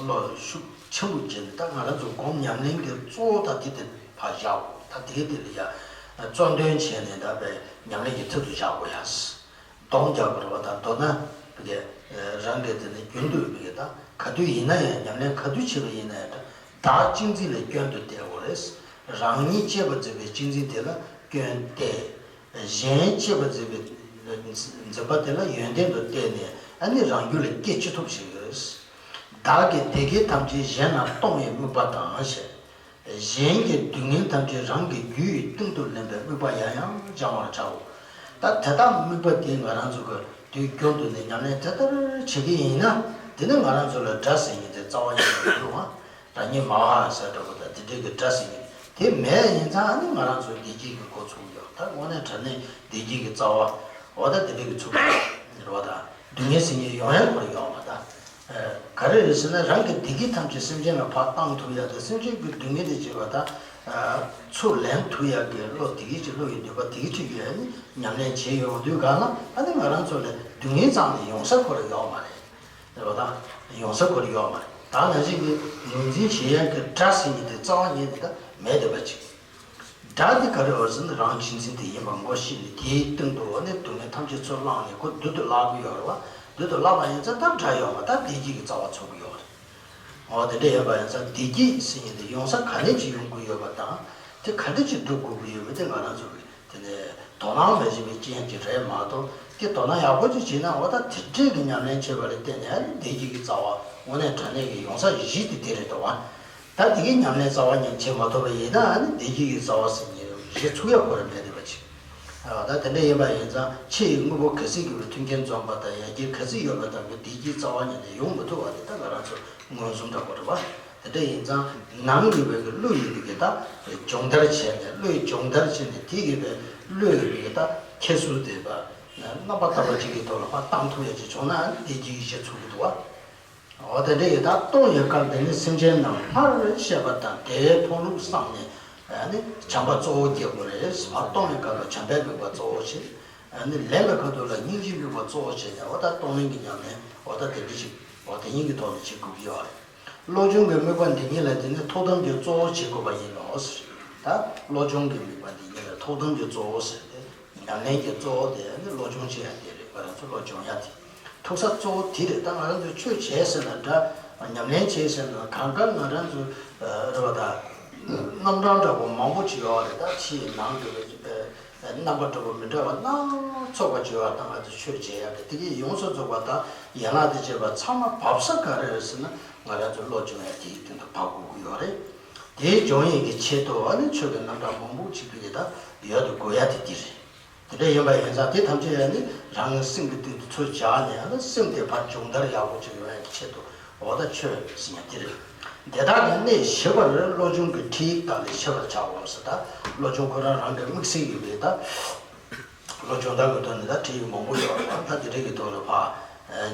བློ་ཤུགས་ཆེན་པོ་བྱས་ནས། ད་ང་རང་ཚོ་སྒོམ་ཉམས་ལེན་གྱི་གཙོ་བོ་ད་དེ་དེ་ཕར་བཞག་དགོས། ད་དེའི་དེ་ལ་ཡང་གཙོ་འདོན་བྱས་ནས་ད་བའི་ཉམས་ལེན་གྱི་ཐད་དུ་བཞག་དགོས་ཡ། སྡོམ་རྒྱག་དགོས་རེད་བ། ད་མདོར་ན་བི་གེ་རང་གི་དེ་ནི་རྒྱུན་དུ་བི་གེ་ད་ག་དུས་ཡིན་ན་ཡང་། ཉམས་ལེན་ག་དུས་བྱེད་པ་ཡིན་ན་ཡང་། བདག་གཅེས་འཛིན་ལ་སྐྱོན་དུ་བལྟ་དགོས་རེད། རང་ཉིད་གཅེས་པར་འཛིན་པའི་གཅེས་འཛིན་དེ་ལ་སྐྱོན་བལྟས། གཞན་གཅེས་པར་འཛིན་པའི་འཛིན་པ་དེ་ལ་ཡོན་ཏན་དུ་བལྟས་ནས། ཨ་ནི་རང་རྒྱུད་ལ་སྐྱེ་ཅི་ཐུབ་བྱེད་དགོས། བདག་གི་བདེ་སྐྱིད་ཐམས་ཅད་གཞན་ལ་གཏོང་བའི་དམིགས་པ་དང་ཞེས། གཞན་གྱི་སྡུག་བསྔལ་ཐམས་ཅད་རང་གི་རྒྱུད་ཡི་སྟེང་དུ་ལེན་པའི་དམིགས་པ་ཡང་ཡང་སྦྱང་བར་བྱའོ། ད་དེ་དག་དམིགས་པ་དེ་ང་རང་ཚོ་གི་དུས་རྒྱུན་དུ་ནས་ཉམས་ལེན་དེ་ལྟར་བྱེད་ཀྱི་ཡིན་ན། དེ་ནི་ང་རང་ཚོ་ལ་དགྲ་ཟེར་མཁན་དེ་རྩ་བ་ཉིད་ནས་ཡོད་མ། རང་ཉིད་མ་ཧ་ཟེར་འདྲ་པོ་དང་དེ་འདྲའི་གི་དགྲ་ཟེར་མཁན་དེ་མེད་ཡིན་ཙང་། ཨ་ནི་ང་རང་ཚོ་བདེ་སྐྱིད་ཀྱི་འགོ་ཚུགས་ཡོད། ད་དངོས་གནས་དྲང་གནས་བདེ་སྐྱིད་ཀྱི་རྩ་བ། འོ་ད་དེ་འདྲའི་གི་ཚུགས་ཡོད་རེད་བ། ད་སྡུག་བསྔལ་ཟེར་མཁན་ཡོང་ཡ་ཁོ་རང་ཡོད་མ་ད། ག་རེ་རེད་ཟེར་ན། རང་གི་བདེ་སྐྱིད་ཐམས་ཅད་སེམས་ཅན་ལ་ཕར་བཏང་ཐུབ་ཡ་དང་། སེམས་ཅན་གྱི་སྡུག་བསྔལ་དེ་བྱེད་པ་དང་། ཚུར་ལེན་ཐུབ་ཡ་གི་བློ་དེ་གི་ཅིག་བློ་ཡི་འདོད་པ་དེ་གི་ཅིག་ཡོད་ནི་ཉམས་ལེན་བྱེད་ཡོང་དུས་གང་ལ། ཨ་ནི་ང་རང་ཚོ་ལ་སྡུག་བསྔལ་རྩ་ནས་ཡོང་ས་ཁོ་རང་ཡོད་མ་རེད། རེད་བ་ད། ཡོང་ས་ཁོ་རང་ཡོད་མ་རེད། ད་ནང་བཞིན་གྱི་ངོས་འཛིན་བྱེད་ཡ་གི་དགྲ་ཟེར་མཁན་དེ་རྩ་བ་ཉིད་ནས་ད་མེད་བསྡད་པ་ཅིག་དགྲ་དེ་ག་རེ་ཡོད་ཟེར་ན། རང་གཅེས་འཛིན་དེ་ཡིན་པ་ངོ་ཤེས་ནས། དེའི་སྟེང་དུ་འོ་ནས་སྡུག་བསྔལ་ཐམས་ཅད་ཚུར་བླངས་ནས་ཁོ་བདུད་དུ་བརླག་གི་ཡོད་རེད་བ། བདུད་དུ་བརླག་པ་ཡིན་ཙང་ད་དགྲ་ཡོད་མ། ད་བདེ་སྐྱིད་ཀྱི་རྩ་བ་ཚུགས་ཀྱི་ཡོད་རེད། འོ་དེ་འདྲ་ཡིན་པ་ཡིན་ཙང་བདེ་སྐྱིད་ཟེར་མཁན་དེ་ཡོང་ས་ག་ནས་ཅིག་ཡོང་དགོས་ཡོད་པ་དང་། དེ་ག་འདྲ་ཅིག་སྒྲུབ་དགོས་ཀྱི་ཡོད་མེད་དེ་ང་རང་ཚོ་གི་དེ་ནས་དོ་སྣང་མ་བྱས་པའི་རྐྱེན་གྱིས་རེད་མ་གཏོགས། དེ་དོ་སྣང་ཡག་པོ་ཅིག་བྱས་ན། འོ་ད་དེ་འདྲས་ཀྱི་ཉམས་ལེན་བྱས་པ་ལ་བརྟེན་ནས་ཨ་ནི་བདེ་སྐྱིད་ཀྱི་རྩ་བ་དངོས་གནས་དྲང་གནས་ཀྱི་ཡོང་ས་གཞི་དེ་དེ་རེད་འདུག་བ། ད་དེ་གའི་ཉམས་ལེན་རྩ་བ་ཉིད་བྱེད་མ་ཐུབ་པ་ཡིན་ན། ཨ་ནི་བདེ་སྐྱིད་ཀྱི་རྩ་བ་ཟེར་མཁན་གཞི་ཚུགས་ཡག་ཁོ་རང་མེད་བསྡད་པ་ཅིག་ཨ། ད་དེ་འདྲ་ཡིན་པ་ཡིན་ཙང་ཕྱི་ཡི་དངོས་པོ་ག་ཚོད་ཀྱི་མཐུན་རྐྱེན་འཛོམས་པ་དང་། ཡ་གྱལ་ག་ཚོད་ཡོད་པ་དང་གི་བདེ་སྐྱིད་རྩ་བ་ཉིད་ནས་ཡོང་མི་ཐུབ་པ་དེ་ད་ང་རང་ཚོ་མངོན་སུམ་འདྲ་པོ་རེད་པ། དེ་འདྲ་ཡིན་ཙང་ནང་ཡོད་པའི་གི་བློ་ཡིན་པའི་གི་ད་སྦྱོང་བརྡར་བྱས་ནས། བློའི་སྦྱོང་བརྡར་བྱས་ནས་དེ་ཡོད་པའི་བློ་ཡིན་པའི་གི་ད་ཁྱད་གསོད་དེ་པ། རྣམ་པ་དག་པ་གཅིག་གི་ཐོག་ལ་ཕར་བཏང་ཐུབ་ཡ་ཅིག་བྱུང་ན་བདེ་སྐྱིད་ཀྱི་གཞི་ཚུགས་ཀྱི་འདུག་བ། འོ་དེ་འདྲ་ཡིན། ད་སྟོང་ཡོད་སྐབས་དེ་ནི་སེམས་ཅན་རྣམས་སྨྲ་བར་བཤད་པ་དང་། དགེ་བའི་མཐོང་ལུགས་བསམས་ནས་ནི་བྱམས་པ་གཙོ་བོ་སྐྱེ་དགོས་རེད། ཕར་སྟོང་ཡོད་སྐབས་ལ་བྱམས་པའི་དམིགས་པ་གཙོ་བོ་བྱེད། ནི་ལེན་པའི་ཁ་ཐུག་ལ་སྙིང་རྗེའི་དམིགས་པ་གཙོ་བོ་བྱས་ནས། འོ་ད་གཏོང་ལེན་གྱི་ཉམས་ལེན་འོ་ད་དེ་འདྲ་ཞིག་འོ་དེ་ཉིད་ཀྱི་ཐོག་ནས་བྱེད་དགོས་ཀྱི་ཡོད་རེད། བློ་སྦྱོང་གི་དམིགས་པ་འདི་ཉིད་ལ་དེ་ནི་ཐུགས་དམ་གྱི་གཙོ་བོ་བྱེད་དགོས་པ་ཡིན་ནོ་ཟེར། ད་བློ་སྦྱོང་གི་དམིགས་པ་འདི་ཉིད་ལ་ཐུགས་དམ་གྱི་གཙོ་བོ་ཟེར་ཏེ། ཉམས་ལེན་གྱི་གཙོ་བོ་དེ་ནི་བློ་སྦྱོང་བྱེད་ཡ་དེ་རེད། ང་རང་ཚོ་བློ་སྦྱོང་ཡ་དེ་ཐུག་ས་གཙོ་བོ་དེ་རེད། ད་ང་རང་ཚོ་ཆོས་བྱས་ཟེར་ན་འདྲ། ཉམས་ལེན་བྱས་ཟེར་ན། གང་ག་ང་རང་ཚོ་རེད་པ། ད་རྣམ་གྲངས་འདྲ་པོ་མང་པོ་ཅིག་ཡོད་རེད། ད་ཕྱིའི་ནང་གི་རྣམ་པ་འདྲ་པོ་མི་འདྲ་བ་སྣ་ཚོགས་པ་ཅིག་ཡོད་པ། ད་ང་ཚོ་ཆོས་བྱེད་ཡ་དེ་དེ་གས་ཡོངས་སུ་རྫོགས་པ་དང་ཡན་ལག་དང་བཅས་པ་ཚང་མ་བབས་ས་ག་རེ་རེད་ཟེར་ན། ང་རང་ཚོ་བློ་སྦྱོང་ཡ་དེའི་སྟེང་དུ་བབས་དགོས་ཀྱི་ཡོད་རེད། དེའི་སྦྱོང་ཡས་ཀྱི་ཆེད་དུ་ཨ་ནི་ཆོས་ཀྱི་རྣམ་གྲངས་མང་པོ་ཅིག་གི་ད་ཡོད་དུ་དགོས་ཡ་དེ་དེ་རེད། དེ་འདྲ་ཡིན་པ་ཡིན་ཙང་དེ་ཐམས་ཅད་ཡང་ནི་རང་སེམས་ཀྱི་སྟེང་དུ་ཚུར་བཞག་ནས། ཨ་ནི་སེམས་དེ་ཕར་སྦྱོང་བརྡར་ཡག་པོ་ཅིག་ཡོང་ཡག་གི་ཆེད་དུ་འོ་ད་ཆོས་ཟེར་ཡ་དེ་རེད། དེ་དག་གི་གནད་ཞིབ་པར་བློ་སྦྱོང་གི་ཁྲིད་ཡིག་དག་ལས་ཤེས་པར་བྱའོ་ཟེར། ད་བློ་སྦྱོང་ཁོ་རང་རང་གི་དམིགས་བསལ་ཡིན་པས། ད་བློ་སྦྱོང་བདག་གི་ཐོག་ནས་ད་ཁྲིད་ཡིག་མང་པོ་ཡོད་པ། ད་དེ་འདྲ་གི་ཐོག་ལ་ཕར་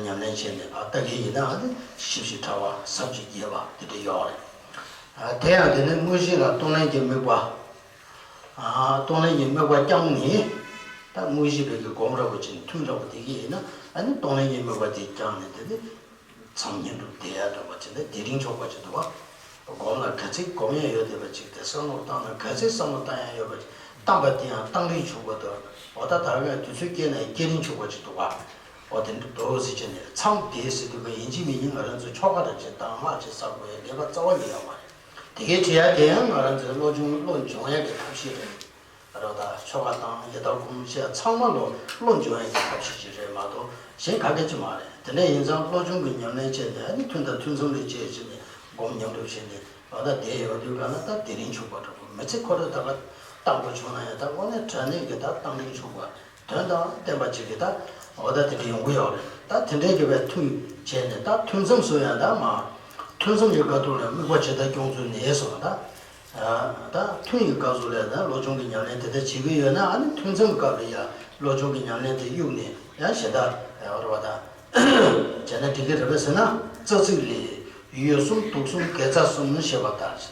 ཉམས་ལེན་བྱས་ནས་ཕར་ལྟ་གི་ཡིན་ན། ཨ་ནི་ཞིབ་ཞིབ་ཕྲ་བ་ཟབ་ཅིང་རྒྱས་པ་དེ་འདྲ་ཡོད་རེད། དེ་ཡང་དེ་ནི་དངོས་གཞི་ལ་གཏོང་ལེན་གྱི་དམིགས་པ། གཏོང་ལེན་གྱི་དམིགས་པ་བསྐྱངས་ནས། ད་དངོས་གཞི་བོད་ཀྱི་སྒོམ་འདྲ་པོ་བྱས་ནས་ཐུན་འདྲ་པོ་དེ་གི་ཡིན་ན། ཨ་ནི་གཏོང་ལེན་གྱི་དམིགས་པ་དེ་བསྐྱངས་ནས། དེ་ནི་མཚམས་བསྙེན་སྒྲུབ་བཟླས་ཡ་འདྲ་པོ་བྱས་ནས་དེ་རིང་ཆོག་པ་ཅིག་འདུག་བ། སྒོམ་ལ་ག་ཚད་སྒོམ་ཡ་ཡོད་བསྡད་པ་ཅིག་དེ་བསམ་བློ་བཏང་ན། ག་ཚད་བསམ་བློ་བཏང་ཡ་ཡོད་པ་ཅིག་བཏང་པ་དེ་ཡང་བཏང་རིན་ཆོག་པ་དང་། འོ་ད་ད་ག་དུས་ཚོད་སྐྱེལ་ན་སྐྱེལ་རིན་ཆོག་པ་ཅིག་འདུག་བ། འོ་དེ་འདྲ་འདུག་ཟེར་བྱས་ནས། མཚམས་བསྡད་ཟེར་དུས་ཀ་ཡིན་གཅིག་མིན་གཉིས་ང་རང་ཚོ་ཆོ་ག་འདྲ་ཅིག་བཏང་། སྔགས་ཅིག་བསགས་དགོས་ཡ་ངེས་པ་རྩ་བ་ནས་ཡོད་མ་རེད། དེ་གའི་བྲིས་ཡ་དེ་ཡང་ང་རང་ཚོའི་བློ་སྦྱོང་། བློ་སྦྱོང་ཡ་གི་ཐབས་ཤེས་རེད། རེད་པ། ད་ཆོ་ག་དང་ཡི་དམ་སྒོམ་བྱེད་ཚང་མ་ལོ་བློ་སྦྱོང་ཡ་གི་ཐབས་ཤེས་ཅིག་རེད་མ་གཏོགས་གཞན་ག་གེ་ཅིག་མ་རེད། དེ་འདྲ་ཡིན་ཙང་བློ་སྦྱོང་གི་ཉམས་ལེན་བྱས་ནས། ཨ་ནི་ཐུན་དང་ཐུན་མཚམས་ལ་བཅད་བྱས་ནས་སྒོམ་ཉམས་སྒྲུབ་བྱས་ནས། འོ་ད་བསྡད་ཡོང་དུས་ག་ན་ད་དེ་རིང་ཆོག་པ་འདྲ་པོ། མི་ཚེ་ཁོ་རང་ད་ག་བཏང་དགོས་བྱུང་ན་ཡང་། ད་དངོས་གནས་དྲང་གནས་ཀྱི་ད་བཏང་རིན་ཆོག་པ། དོན་དང་བསྟན་པ་ཅིག་གི་ད་འོ་ད་དེ་འདྲ་ཡོང་གི་ཡོད་རེད། ད་དེ་འདྲའི་གི་བའི་ཐུན་བྱས་ནས། ད་ཐུན་མཚམས་སུ་ཡང་ད་མ། ཐུན་མཚམས་ཀྱི་སྐབས་ཐོག་ལ་དམིགས་པ་ཇི་ལྟར་སྐྱོང་ཚུལ་ནས་སོ། ད་ད་ཐུན་གྱི་སྐབས་སུ་ལ་ད་བློ་སྦྱོང་གི་ཉམས་ལེན་དེ་ལྟར་བྱེད་ཀྱི་ཡོད་ན། ཨ་ནི་ཐུན་མཚམས་སྐབས་ལ་ཡང་བློ་སྦྱོང་གི་ཉམས་ལེན་དེ་གཡུགས་ནས་ཡང་གཞན་དག་རེད་པ། ད་བྱས་ན་འགྲིག་གི་རེད་པས་ཟེར་ན། རྩ་ཚིག་ལས། ཡུལ་གསུམ་དུག་གསུམ་དགེ་རྩ་གསུམ་ཞེས་པ་ལྟར།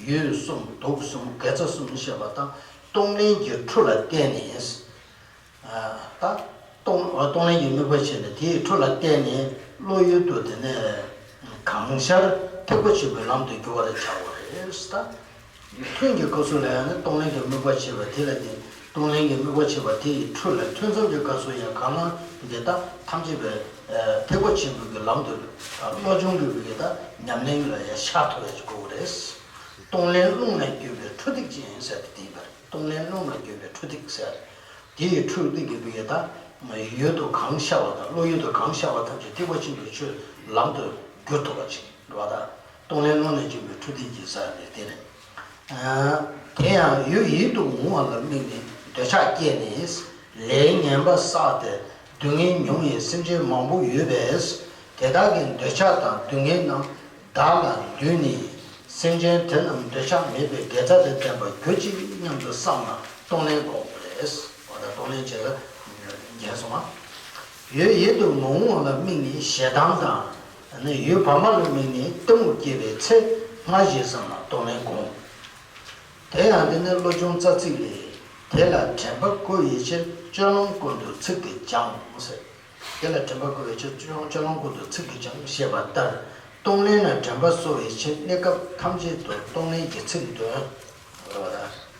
ཡུལ་གསུམ་དུག་གསུམ་དགེ་རྩ་གསུམ་ཞེས་པ་དང་། གཏོང་ལེན་གྱི་འཕྲོ་ལ་བརྟེན་ནས། ད་གཏོང་གཏོང་ལེན་གྱི་དམིགས་པ་བྱས་ནས། དེའི་འཕྲོ་ལ་བརྟེན་ནས་བློ་ཡུལ་དུ་དེ་ནས་གང་ཤར་ཐེག་པ་ཆེན་པོའི་ལམ་དུ་བསྒྱུར་བར་བྱའོ་རེད། ད་ཐུན་གྱི་སྐབས་སུ་ལ་ཡང་ནི་གཏོང་ལེན་གྱི་དམིགས་པ་བྱས་པ་དེ་ལ་ནི། གཏོང་ལེན་གྱི་དམིགས་པ་བྱས་པ་དེ་ཡི་འཕྲོ་ལ་ཐུན་མཚམས་ཀྱི་སྐབས་སུ་ཡང་གང་ལ་འདི་ད་ཐམས་ཅད་པའི་ཐེག་པ་ཆེན་པོའི་གི་ལམ་དུ་བློ་སྦྱོང་གི་བའི་ད་ཉམས་ལེན་ལ་ཡང་ཤར་ཐུབ་ཡ་ཅིག་དགོས་རེད། གཏོང་ལེན་རླུང་ལ་བསྒྱུར་བའི་འཕྲོ་ཐིག་ཅན་ཟེར་ཏེ་དེ་ཡིན་པ་རེད། གཏོང་ལེན་རླུང་ལ་བསྒྱུར་བའི་འཕྲོ་ཐིག་ཟེར། དེ་ཡི་འཕྲོ་ཐིག་གི་བའི་ད་ཡུལ་དུ་གང་ཤར་བ་དང་། བློ་ཡུལ་དུ་གང་ཤར་བ་ཐམས་ཅད་ཐེག་པ་ཆེན་པོའི་ཆོས་ལམ་དུ་བསྒྱུར་ཐུབ་པ་ཅིག་རེད་པ། ད་གཏོང་ལེན་རླུང་ལ་བསྒྱུར་བའི་འཕྲོ་ཐིག་ཅན་ཟེར་ཏེ་དེ་རེད། དེ་ཡང་ཡུལ་ཡིད་དུ་འོང་བ་ལ་དམིགས་ནས་འདོད་ཆགས་སྐྱེས་ནས། ལས་ངན་པ་བསགས་ཏེ་སྡུག་བསྔལ་མྱོང་བའི་སེམས་ཅན་མང་པོ་ཡོད་པས། དེ་དག་གི་འདོད་ཆགས་དང་སྡུག་བསྔལ་རྣམས་བདག་ལ་འདུས་ནས། སེམས་ཅན་དེ་རྣམས་འདོད་ཆགས་མེད་པའི་དགེ་རྩ་དང་ལྡན་པར་གྱུར་ཅིག་སྙམ་དུ་བསམས་ལ་གཏོང་ལེན་བསྒོམ་དགོས་རེད། འོ་ད་གཏོང་ལེན་བྱེད་ལ་ཉན་སོང་ང་། ཡུལ་ཡིད་དུ་མི་འོང་བ་ལ་དམིགས་ནས་ཞེ་སྡང་དང་། ཡུལ་བར་མ་ལ་དམིགས་ནས་གཏི་མུག་སྐྱེས་པའི་ཚེ་སྔར་བཞིན་བསམས་ལ་གཏོང་ལེན་བསྒོམ། དེ་ཡང་འདི་ནི་བློ་སྦྱོང་རྩ་ཚིག་ལས། དེ་ལ་དྲན་པ་བསྐུལ་བའི་ཕྱིར་སྤྱོད་ལམ་ཀུན་ཏུ་ཚིག་གིས་སྦྱངས་ཟེར། དེ་ལ་དྲན་པ་བསྐུལ་བའི་ཕྱིར་སྤྱོད་ལམ་ཀུན་ཏུ་ཚིག་གིས་སྦྱངས་ཞེས་པ་ལྟར། གཏོང་ལེན་ལ་དྲན་པ་གསོ་བའི་ཕྱིར་གནས་སྐབས་ཐམས་ཅད་དུ་གཏོང་ལེན་གྱི་ཚིག་འདོན།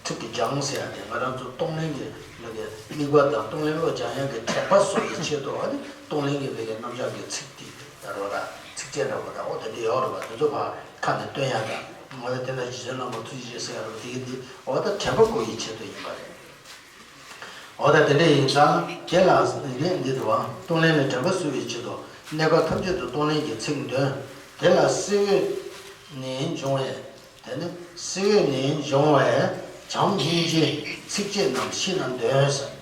ཚིག་གིས་སྦྱངས་ཟེར་ཡ་དེ་ང་རང་ཚོ་གཏོང་ལེན་གྱི་ལུགས་ཀྱི་དམིགས་པ་དང་། གཏོང་ལེན་བློ་སྦྱང་ཡག་གི་དྲན་པ་གསོ་བའི་ཆེད་དུ་ཨ་ནི་གཏོང་ལེན་གྱི་ལུགས་ཀྱི་རྣམ་གཞག་གི་ཚིག་དེ་ རོ་དང་ཚིགས་བཅད་འདྲ་པོ་དང་འོ་དེ་འདྲ་ཡོད་རེད་པ། དེ་ཚོ་ཕར་ཁ་ནས་སྟོན་ཡག་དང་། འོ་ད་དེ་འདྲ་རྗེ་བཙུན་བླ་མ་ཐུགས་རྗེ་ཆེ་ཟེར་ཡག་རེད་པ། དེ་གི་འདི་འོ་ད་དྲན་པ་བསྐུལ་བའི་ཆེད་དུ་ཡིན་པ་རེད། འོ་ད་དེ་འདྲ་ཡིན་ཙང་དེ་ལ་ནི་འདི་འདུག་པ། གཏོང་ལེན་ལ་དྲན་པ་གསོ་བའི་ཆེད་དུ་གནས་སྐབས་ཐམས་ཅད་དུ་གཏོང་ལེན་གྱི་ཚིག་འདོན། དེ་ལ་གསེར་འོད་ནས་འབྱུང་བའི། དེ་ནི་གསེར་འོད་ནས་འབྱུང་བའི་བྱམས་སྙིང་རྗེའི་ཚིགས་བཅད་རྣམས་ཤེས་ན་འདོན་ཟེར།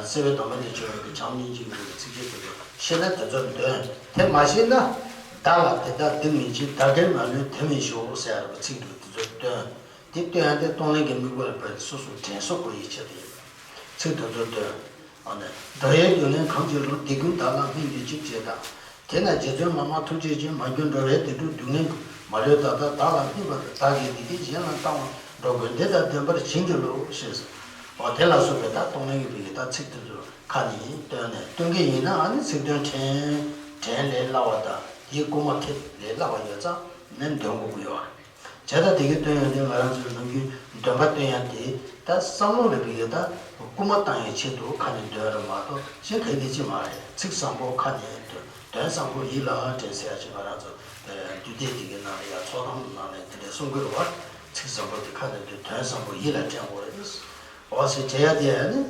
གསེར་འོད་དམ་པ་ནས་བྱུང་བའི་བྱམས་སྙིང་རྗེའི་ཚིགས་བཅད་དེ་ཚོ་ཤེས་ན་དེ་ཚོ་འདོན། དེ་མ་ཤེས་ན། བདག་ལ་དེ་ལྟར་འདི་མི་བྱེད། བདག་གིར་མ་ལུས་དེ་མི་ཞུ་ཟེར་བའི་ཚིག་འདུག་དེ་ཚོ་འདོན། དེ་སྟོན་ཡག་དེ་གཏོང་ལེན་གྱི་དམིགས་པ་ལ་བརྟེན་སོ་སོ་དྲན་གསོ་དགོས་ཡག་ཆེད་དུ་ཡིན། ཚིག་དེ་ཚོ་འདོན། འགྲོ་བའི་སྡུག་བསྔལ་གང་ཞིག་རུང་། དེ་ཀུན་བདག་ལ་སྨིན་གྱུར་ཅིག་ཅེས་དང་། དེས་ན་རྗེ་བཙུན་བླ་མ་ཐུགས་རྗེ་ཅན། མ་གྱུར་འགྲོ་བའི་བདེ་སྡུག་སྡུག་བསྔལ་ཀུན། མ་ལུས་ད་ལྟ་བདག་ལ་སྨིན་པ་དང་། བདག་གིས་འདི་སྐད་གཞན་ལ་བཏང་བར་འགྲོ་ཀུན། འདི་ལྟར་བདེན་པར་བྱིན་གྱིས་རློབས་ཞེས། འོ་དེ་ལ་སོགས་པའི་ད་གཏོང་ལེན་གྱི་བི་གི་ད་ཚིག་དེ་ཚོ་ཁ་ནས་བཏོན་ནས་སྟོན་གྱི་ཡིན་ན། ཨ་ནི་ཚིག་དོན་དྲན་དྲན་ལས་སླ་བ་དང་དེའི་སྐུལ་མ་ཐེབས་ལས་སླ་བ་ཡོད་ཙང་ནི་འདོན་དགོས་ཀྱི་ཡོད་རེད། བྱས་ཙང་དེ་གི་སྟོན་ཡག་དེ་ང་རང་ཚོའི་ནམ་རྒྱུན་འདོན་པ་སྟོན་ཡག་དེ་ད་བསམ་བློ་ལ་བི་གི་ད་སྐུལ་མ་བཏང་ཡག་ཆེད་དུ་ཁ་ནས་འདོན་རེད་མ་གཏོགས་གཞན་ག་ཡེ་ཅིག་མ་རེད། ཚིག་བཟང་པོ་ཁ་ནས་འདོན། དོན་བཟང་པོ་ཡིད་ལ་དྲན་ཟེར་ཡག་ཅིག་ང་རང་ཚོ་འདུས་སྡེ་དེ་གི་ནང་ལ་ཡ་ཚོགས་གཏམ་ནང་ནས་དེ་འདྲ་གསུང་གི་རེད་པ། ཚིག་བཟང་པོ་དེ་ཁ་ནས་འདོན། དོན་བཟང་པོ་ཡིད་ལ་དྲན་དགོས་རེད། འོ་ཟེར་བྱེད་ཡག་དེ་ཨ་ནི་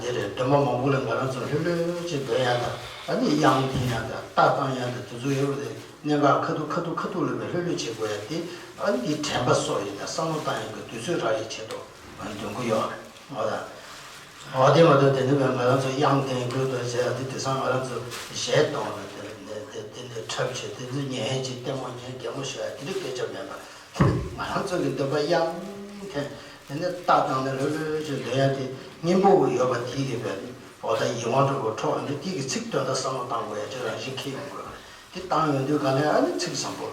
འདི་རེད། འདོན་པ་མང་པོ་ལ་ང་རང་ཚོ་ལྷོད་ལྷོད་ཅིག་འདོན་ཡག་དང་། ཨ་ནི་དབྱངས་འཐེན་ཡག་དང་རྟགས་བཏང་ཡག་དང་དེ་ཚོ་ཡོད་པ་རེད། གནད་འགག་ཁ་ཐུག་ཁ་ཐུག་ཁ་ཐུག་ལ་བའི་ལྷོད་ལྷོད་བྱེད་དགོས་ཡག་དེ་ཨ་ནི་དྲན་པ་གསོ་ཡག་དང་བསམ་བློ་བཏང་ཡག་གི་དུས་ཚོད་རག་ཡག་ཆེད་དུ་འདོན་གྱི་ཡོད་རེད། འོ་ད། འོ་དེ་མ་གཏོགས་དེ་ནི་བས་ང་རང་ཚོ་དབྱངས་འཐེན་དགོས་འདུག་ཟེར་ཡག་དེ་དེང་སང་ང་རང་ཚོ་གཞས་གཏོང་ནས་དེ་དེ་དེ་འདྲའི་འཁྲབ་བྱེད། དེ་ཚོ་ཉན་ཅིག་ལྟད་མོ་ཉན་གད་མོ་ཤོར་ཡག་དེ་འདྲའི་སྐད་ཆ་མེད་པ། ང་རང་ཚོ་གི་འདོན་པ་དབྱངས་འཐེན་དེ་ནས་རྟགས་བཏང་ནས་ལྷོད་ལྷོད་ཅིག་འདོན་ཡག་དེ་སྙིང་པོ་ཡོད་པ་དེ་གི་བས་འོ་ད་ཡིད་དབང་འགྲོ་དགོས་འཕྲོ་བ་འདི་དེ་གི་ཚིག་དོན་དག་བསམ་བློ་བཏང་དགོས་ཡག་ཅིག་རང་བཞིན་འཁེལ་ཡོང་དགོས་རེད། དེ་བཏང་ཡོང་དུས་ག་ལེ་ཨ་ནི་ཚིག་བཟང་པོ་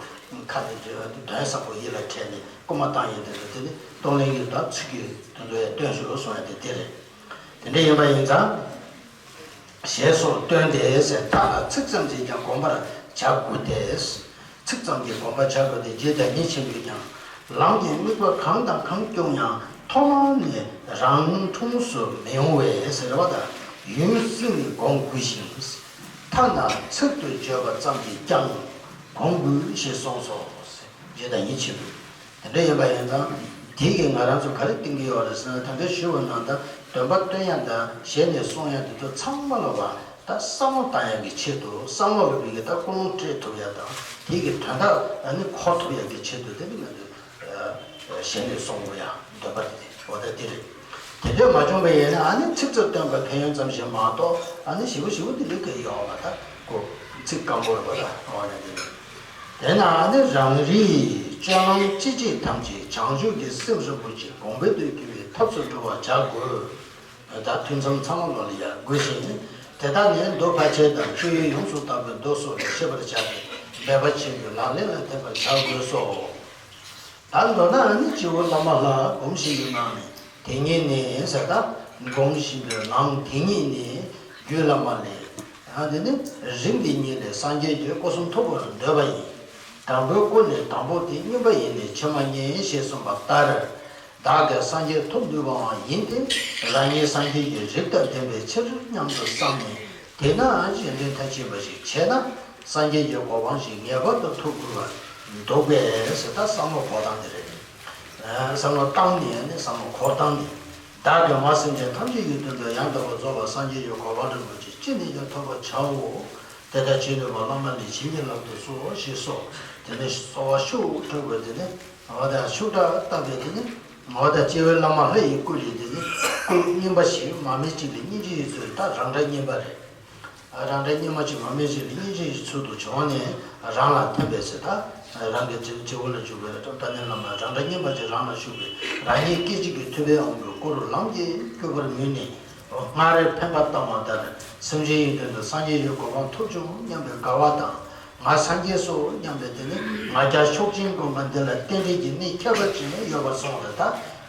ཁ་ནས་བརྗོད། དོན་བཟང་པོ་ཡིད་ལ་དྲན་ནས་སྐུལ་མ་བཏང་ཡག་དེ་ཚོ་དེ་ནི་གཏོང་ལེན་གྱི་ད་ཚིག་གི་དོན་དུ་ཡང་སྟོན་ཞུ་གསུང་ཡག་དེ་དེ་རེད། དེ་འདྲ་ཡིན་པ་ཡིན་ཙང་། ཞེས་སོགས་སྟོན་ཏེ་ཟེར། བདག་ལ་ཚིག་ཙམ་གྱིས་ཀྱང་བསྒོམ་པར་བྱ་དགོས་ཏེ། ཚིག་ཙམ་གྱིས་བསྒོམ་པར་བྱ་དགོས་ཏེ། རྗེ་བདག་ཉིད་ཆེན་པོས་ཀྱང་། ལམ་གྱི་དམིགས་པ་གང་དང་གང་བསྐྱུངས་ཡང་། ཐོག་མ་ནས་རང་འཁྲུངས་སུ་མི་འོང་བས་ཟེར་བ་དང་། ཡུན་བསྲིངས་ནས་བསྒོམ་དགོས་ཤིང་། ཐ་ན་ཚིག་ཏུ་བརྗོད་པ་ཙམ་གྱིས་ཀྱང་བསྒོམ་དགོས་ཞེས་གསུངས་སོ། རྗེ་བདག་ཉིད་ཆེན་པོས། དེ་འདྲ་ཡིན་པ་ཡིན་ཙང་། དེ་གིས་ང་རང་ཚོ་ག་རེ་བསྟན་གྱི་ཡོད་རེད་ཟེར་ན། ད་ལྟ་ཞུས་པ་ནང་ལྟར་འདོན་པ་སྟོན་ཡག་དང་ཞལ་ནས་གསུང་ཡག་དེ་ཚོ་ཚང་མ་ལ་བ་ད་བསམ་བློ་བཏང་ཡག་གི་ཆེད་དུ། བསམ་བློ་ལ་བི་གི་ད་ཀུན་སློང་སྤྲད་ཐུབ་ཡག་དང་། དེ་གི་དོན་དག་ཨ་ནི་གོ་ཐུབ་ཡག་གི་ཆེད་དུ་དེ་ནི་ང་ཚོས་ཞལ་ནས་གསུང་དགོས་ཡག་འདོན་པ་དེ་འོ་ད་དེ་རེད། དེ་འདྲ་མ་བྱུང་བ་ཡིན་ན་ཨ་ནི་ཚིག་རྩུབ་སྟོན་པའི་ཕན་ཡོན་ཙམ་ཞིག་མ་གཏོགས་ཨ་ནི་ཞེ་པོ་ཞེ་པོ་དེ་འདྲ་གང་ཡང་ཡོད་མ་རེད། ད་ཁོ་ཚིག་སྐམ་པོ་རེད་པ། ད་འོ་ན་དེ་རེད། དེས་ན་ཨ་ནི་རང་རིག་སྤྱོད་ལམ་ཅི་བྱེད་ཐམས་ཅད་བྱང་ཆུབ་ཀྱི་སེམས་རིན་པོ་ཆེ་གོང་འཕེལ་དུ་འགྱུར་བའི་ཐབས་སུ་འགྲོ་བར་བྱ་དགོས། ད་ཐུན་མཚམས་ཚང་མ་ལོ་ལ་ཡ་དགོས་ཤིང་། དེ་དག་ནི་མདོ་ཕལ་ཆེར་དང་སྤྱོད་ཡུལ་ཡོངས་སུ་དག་པའི་མདོ་སོགས་ལས་ཤེས་པར་བྱ་སྟེ། འབད་པ་ཆེན་པོས་ལག་ལེན་ལ་འཐེབ་པར་བྱ་དགོས་སོ། ད་མདོར་ན་ཨ་ནི་སྤྱི་བོར་བླ་མ་ལྷ་སྒོམ་བཞིན་པའི་ངང་ནས། དེ་ཉིད་ནས་ཟེར། ད་སྒོམ་བཞིན་པའི་ངང་དེ་ཉིད་ནས་རྒྱུད་བླ་མ་ལས། ཡང་དེ་ནི་རིམ་དེ་ཉིད་ལས་སངས་རྒྱས་ཀྱི་སྐུ་གསུང་ཐུགས་ཀྱི་སྐུར་འདོད་པ་ཡིན། དང་པོའི་སྐུ་ནི་དང་པོ་སྟེ། གཉིས་པ་ཡི་ནི་ཕྱི་མ་ཉིད་ཞེས་གསུངས་པ་ལྟར། བདག་གིས་སངས་རྒྱས་ཐོབ་འདོད་པའང་ཡིན་ཏེ། རང་ཉིད་སངས་རྒྱས་ཀྱི་རིགས་དང་ལྡན་པའི་ཕྱིར་སྙམ་དུ་བསམས་ནས། དེས་ན་གཞན་དོན་མཐའ་ཕྱིན་པ་ཞིག་བྱས་ན། སངས་རྒྱས་ཀྱི་གོ་འཕང་ཞིག་ངེས་པར་དུ་ཐོབ་དགོས་པར་འདུག་པས་ཟེར། ད་བསམ་བློ་འཁོར་སྟངས་དེ་རེད། བསམ་བློ་བཏང་ནས་ནི་བསམ་བློ་འཁོར་སྟངས་ནི། བདག་གིས་མ་སེམས་ཅན་ཐམས་ཅད་ཀྱི་དོན་དུ་ཡང་དག་པར་རྫོགས་པའི་སངས་རྒྱས་ཀྱི་གོ་འཕང་རིན་པོ་ཆེ་ཅི་ནས་ཀྱང་ཐོབ་པར་བྱའོ། དེ་ལྟར་བྱེད་ནུས་པ་བླ་མ་ལས་བྱིན་གྱིས་བརླབ་ཏུ་གསོལ་ཞེས་སོ། དེ་ནས་གསོལ་བ་ཤུགས་དྲག་པོས་དེ་ནི་འོ་ད་ཤུགས་དྲག་བཏབ་པས་དེ་ནི་འོ་ད་སྤྱི་བོའི་བླ་མ་ལྷ་ཡི་སྐུ་ལས་དེ་ནི་སྐུ་རྙིང་པ་ཞིག་མར་མེ་གཅིག་ལས་སྙིང་རྗེ་ཡི་ཚུལ། ད་རང་འདྲ་རྙིང་པ་རེད། རང་འདྲ་རྙིང་པ་ཅིག་མར་མེ་གཅིག་ལས་སྙིང་རྗེ་ཡི་ཚུལ་དུ་བྱུང་ནས་རང་ལ་ཐིམ་པས་ཟེར། ད་རང་གི་སྤྱི་སྤྱི་བོ་ལ་བཞུགས་པའི་དཔལ་ལྡན་བླ་མ་རང་འདྲ་རྙིང་པ་ཅིག་རང་ལ་བཞུགས་པས། རང་ཉིད་སྐད་ཅིག་གིས་ཐུབ་པའི་དབང་གིས་སྐུ་རུ་ལམ་གྱིས་བསྐུལ་བར་མོས་ནས། སྔར་འཕེན་པ་བཏང་བ་ལྟར་སེམས་ཅན་ཡོན་ཏན་དུ་སངས་རྒྱས་ཀྱི་གོ་འཕང་ཐོབ་བྱུང་སྙམ་པའི་དགའ་བ་དང་། ང་སངས་རྒྱས་སོ་སྙམ་པའི་དེ་ནི་ང་རྒྱལ་ཤུགས་ཅན་དགོན་པ་འདི་ལ་རྟེན་འབྲེལ་གྱི་གནད་ཁྱད་པར་ཅན་ཡོད་པར་སོང་བས། ད་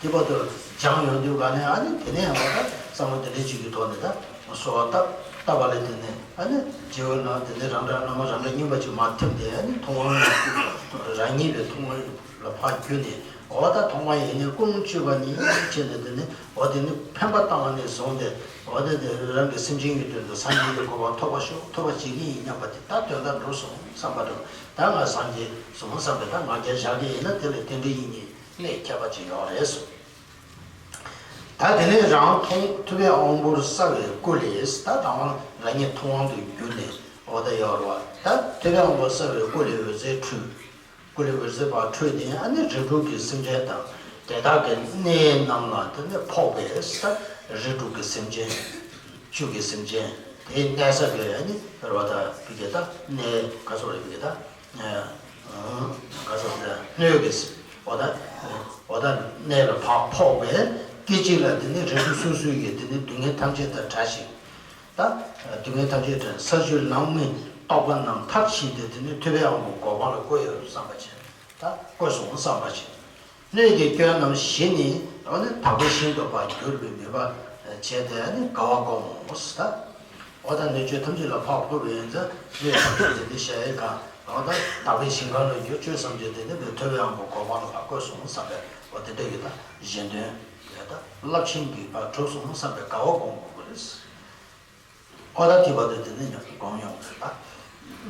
དེ་བར་དུ་སྦྱངས་ཡོང་དུས་ག་ནས་ཨ་ནི་དེ་ནས་ཡང་བ་ད་བསམ་བློ་དེ་འདྲའི་ཅིག་གི་ཐོག་ནས་ད་གསོལ་བ་བཏབ་བཏབ་པ་ལས་དེ་ནས་ཨ་ནི་སྤྱི་བོའི་ནང་དེ་ནས་རང་འདྲ་བླ་མ་རང་འདྲ་རྙིང་པ་ཅིག་མར་ཐིམ་སྟེ། ཨ་ནི་ཐུབ་དབང་རང་ཉིད་ལས་ཐུབ་དབང་ལ་ཕར་བརྒྱུད་ནས། འོ་ད་ཐོག་མ་ཡིན་ནི་ཀུན་སློང་བཅོས་པ་ནི་བྱས་ནས་དེ་ནི་འོ་དེ་ནི་འཕེན་པ་བཏང་བ་ནས་བཟུང་སྟེ་འོ་དེ་དེ་རང་གི་སེམས་ཅན་གྱི་དོན་དུ་སངས་རྒྱས་ཀྱི་གོ་འཕང་ཐོབ་པ་ཤོག་ཐོབ་པ་བྱེད་ཀྱི་ཡིན་སྙམ་པ་དེ་ད་དོན་དག་འགྲུབ་སོང་བསམ་པ་འགྲུབ། ད་ང་སངས་རྒྱས་སོང་བསམ་པའི་ད་ང་རྒྱལ་བཞག་གི་ཡིན་ན་དེ་ལས་རྟེན་འབྲེལ་ཡིན་གཉིས་གནད་ཁྱད་པར་ཅིག་ཡོད་རེད་གསུངས། ད་དེ་ནས་རང་མཐོང་ཐུབ་པའི་དབང་པོར་གསལ་བའི་སྐུ་ལས། ད་རང་དབང་རང་ཉིད་མཐོང་དབང་དུ་གྱུར་ནས་འོ་ད་ཡོད་རེད་བ། ད་ཐུབ་པའི་དབང་པོར་གསལ་བའི་སྐུ་ལས་འོད་ཟེར་འཕྲོས། སྐུ་ལས་འོད་ཟེར་ཕར་འཕྲོས་ཏེ་ཨ་ནི་རིགས་དྲུག་གི་སེམས་ཅན་དང་དེ་དག་གི་གནས་རྣམས་ལ་དེ་ནས་ཕོག་པས། ད་རིགས་དྲུག་གི་སེམས་ཅན། བཅུ་གི་སེམས་ཅན་དེའི་གནས་ས་དེ་ཨ་ནི་རེད་བ། ད་བི་གེ་ད་གནས་ག་སོགས་རེད་བི་གེ་ད། ག་ས་ཟེར་སྣོད་ཀྱི་འོ་ད་འོ་ད་གནས་ལ་ཕར་ཕོག་པས་སྐད་ཅིག་ལ་དེ་ནི་རིགས་དྲུག་སོ་སོའི་ཡུལ་དེ་ནི་སྡུག་བསྔལ་ཐམས་ཅད་དང་བྲལ་ཞིང་། ད་སྡུག་བསྔལ་ཐམས་ཅད་བྲལ་ས་བཅུའི་ལམ་ལྔའི་རྟོགས་པ་རྣམས་མཐར་ཕྱིན་ཏེ་དེ་ནི་ཐུབ་པའི་དབང་པོ་གོ་འཕང་ལ་བཀོད་ཡོད་བསམ་པ་བྱས། ད་བཀོད་སོང་བསམ་པ་བྱས། སྣོད་ཀྱི་སྐྱོན་རྣམས་ཞི་ནས་འོ་ནི་དག་པའི་ཞིང་དུ་ཕར་གྱུར་པའི་ནུས་པ་བྱས་ཏེ་ཨ་ནི་དགའ་བ་སྒོམ་མོ་ཟེར། ད་འོ་ད་སྣོད་བཅུད་ཐམས་ཅད་ལ་ཕར་ཕོག་པའི་ཡིན་ཙང་སྣོད་ཐམས་ཅད་དེ་ནི་གཞལ་ཡས་ཁང་འོ་ད་དག་པའི་ཞིང་ཁམས་ལ་གྱུར་ཆོས་ཐམས་ཅད་དེ་ནི་ཐུབ་པའི་དབང་པོ་གོ་འཕང་ལ་ཕར་བཀོད་སོང་བསམ་པའི་འོ་དེ་འདྲ་ཡོད། ད་གཞན་དོན་ཡོད་ད་རླབས་ཆེན་གྱི་ཕར་གྲུབ་སོང་བསམ་པའི་དགའ་བ་སྒོམ་དགོས་པ་རེད། འོ་ད་དེ་བར་དུ་དེ་ནི་ཉམས་སུ་བསྒོམ་ཡོང་གི་རེད་ད།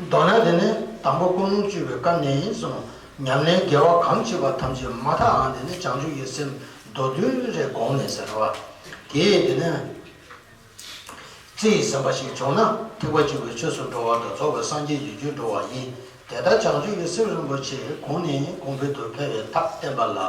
མདོར་ན་དེ་ནི་དང་པོ་ཀུན་སློང་བཅོས་པའི་སྐབས་ནས་ཡིན་གསུངས། ཉམས་ལེན་དགེ་བ་གང་བྱས་པ་ཐམས་ཅད་མ་དག་ཨང་དེ་ནི་བྱང་ཆུབ་ཀྱི་སེམས་མདོར་བསྡུས་རེ་བསྒོམས་ནས་ཟེར་བ། དེས་དེ་ནི་རྩིས་ཟིན་པ་ཞིག་བྱུང་ན་ཐེག་པ་ཆེན་པོའི་ཆོས་སུ་འགྲོ་བ་དང་རྫོགས་པའི་སངས་རྒྱས་ཀྱི་རྒྱུར་འགྲོ་བ་ཡིན། དེ་ལྟར་བྱང་ཆུབ་ཀྱི་སེམས་རིན་པོ་ཆེ་གོང་ནས་གོང་འཕེལ་དུ་འཕེལ་བའི་ཐབས་བསྟན་པ་ལ།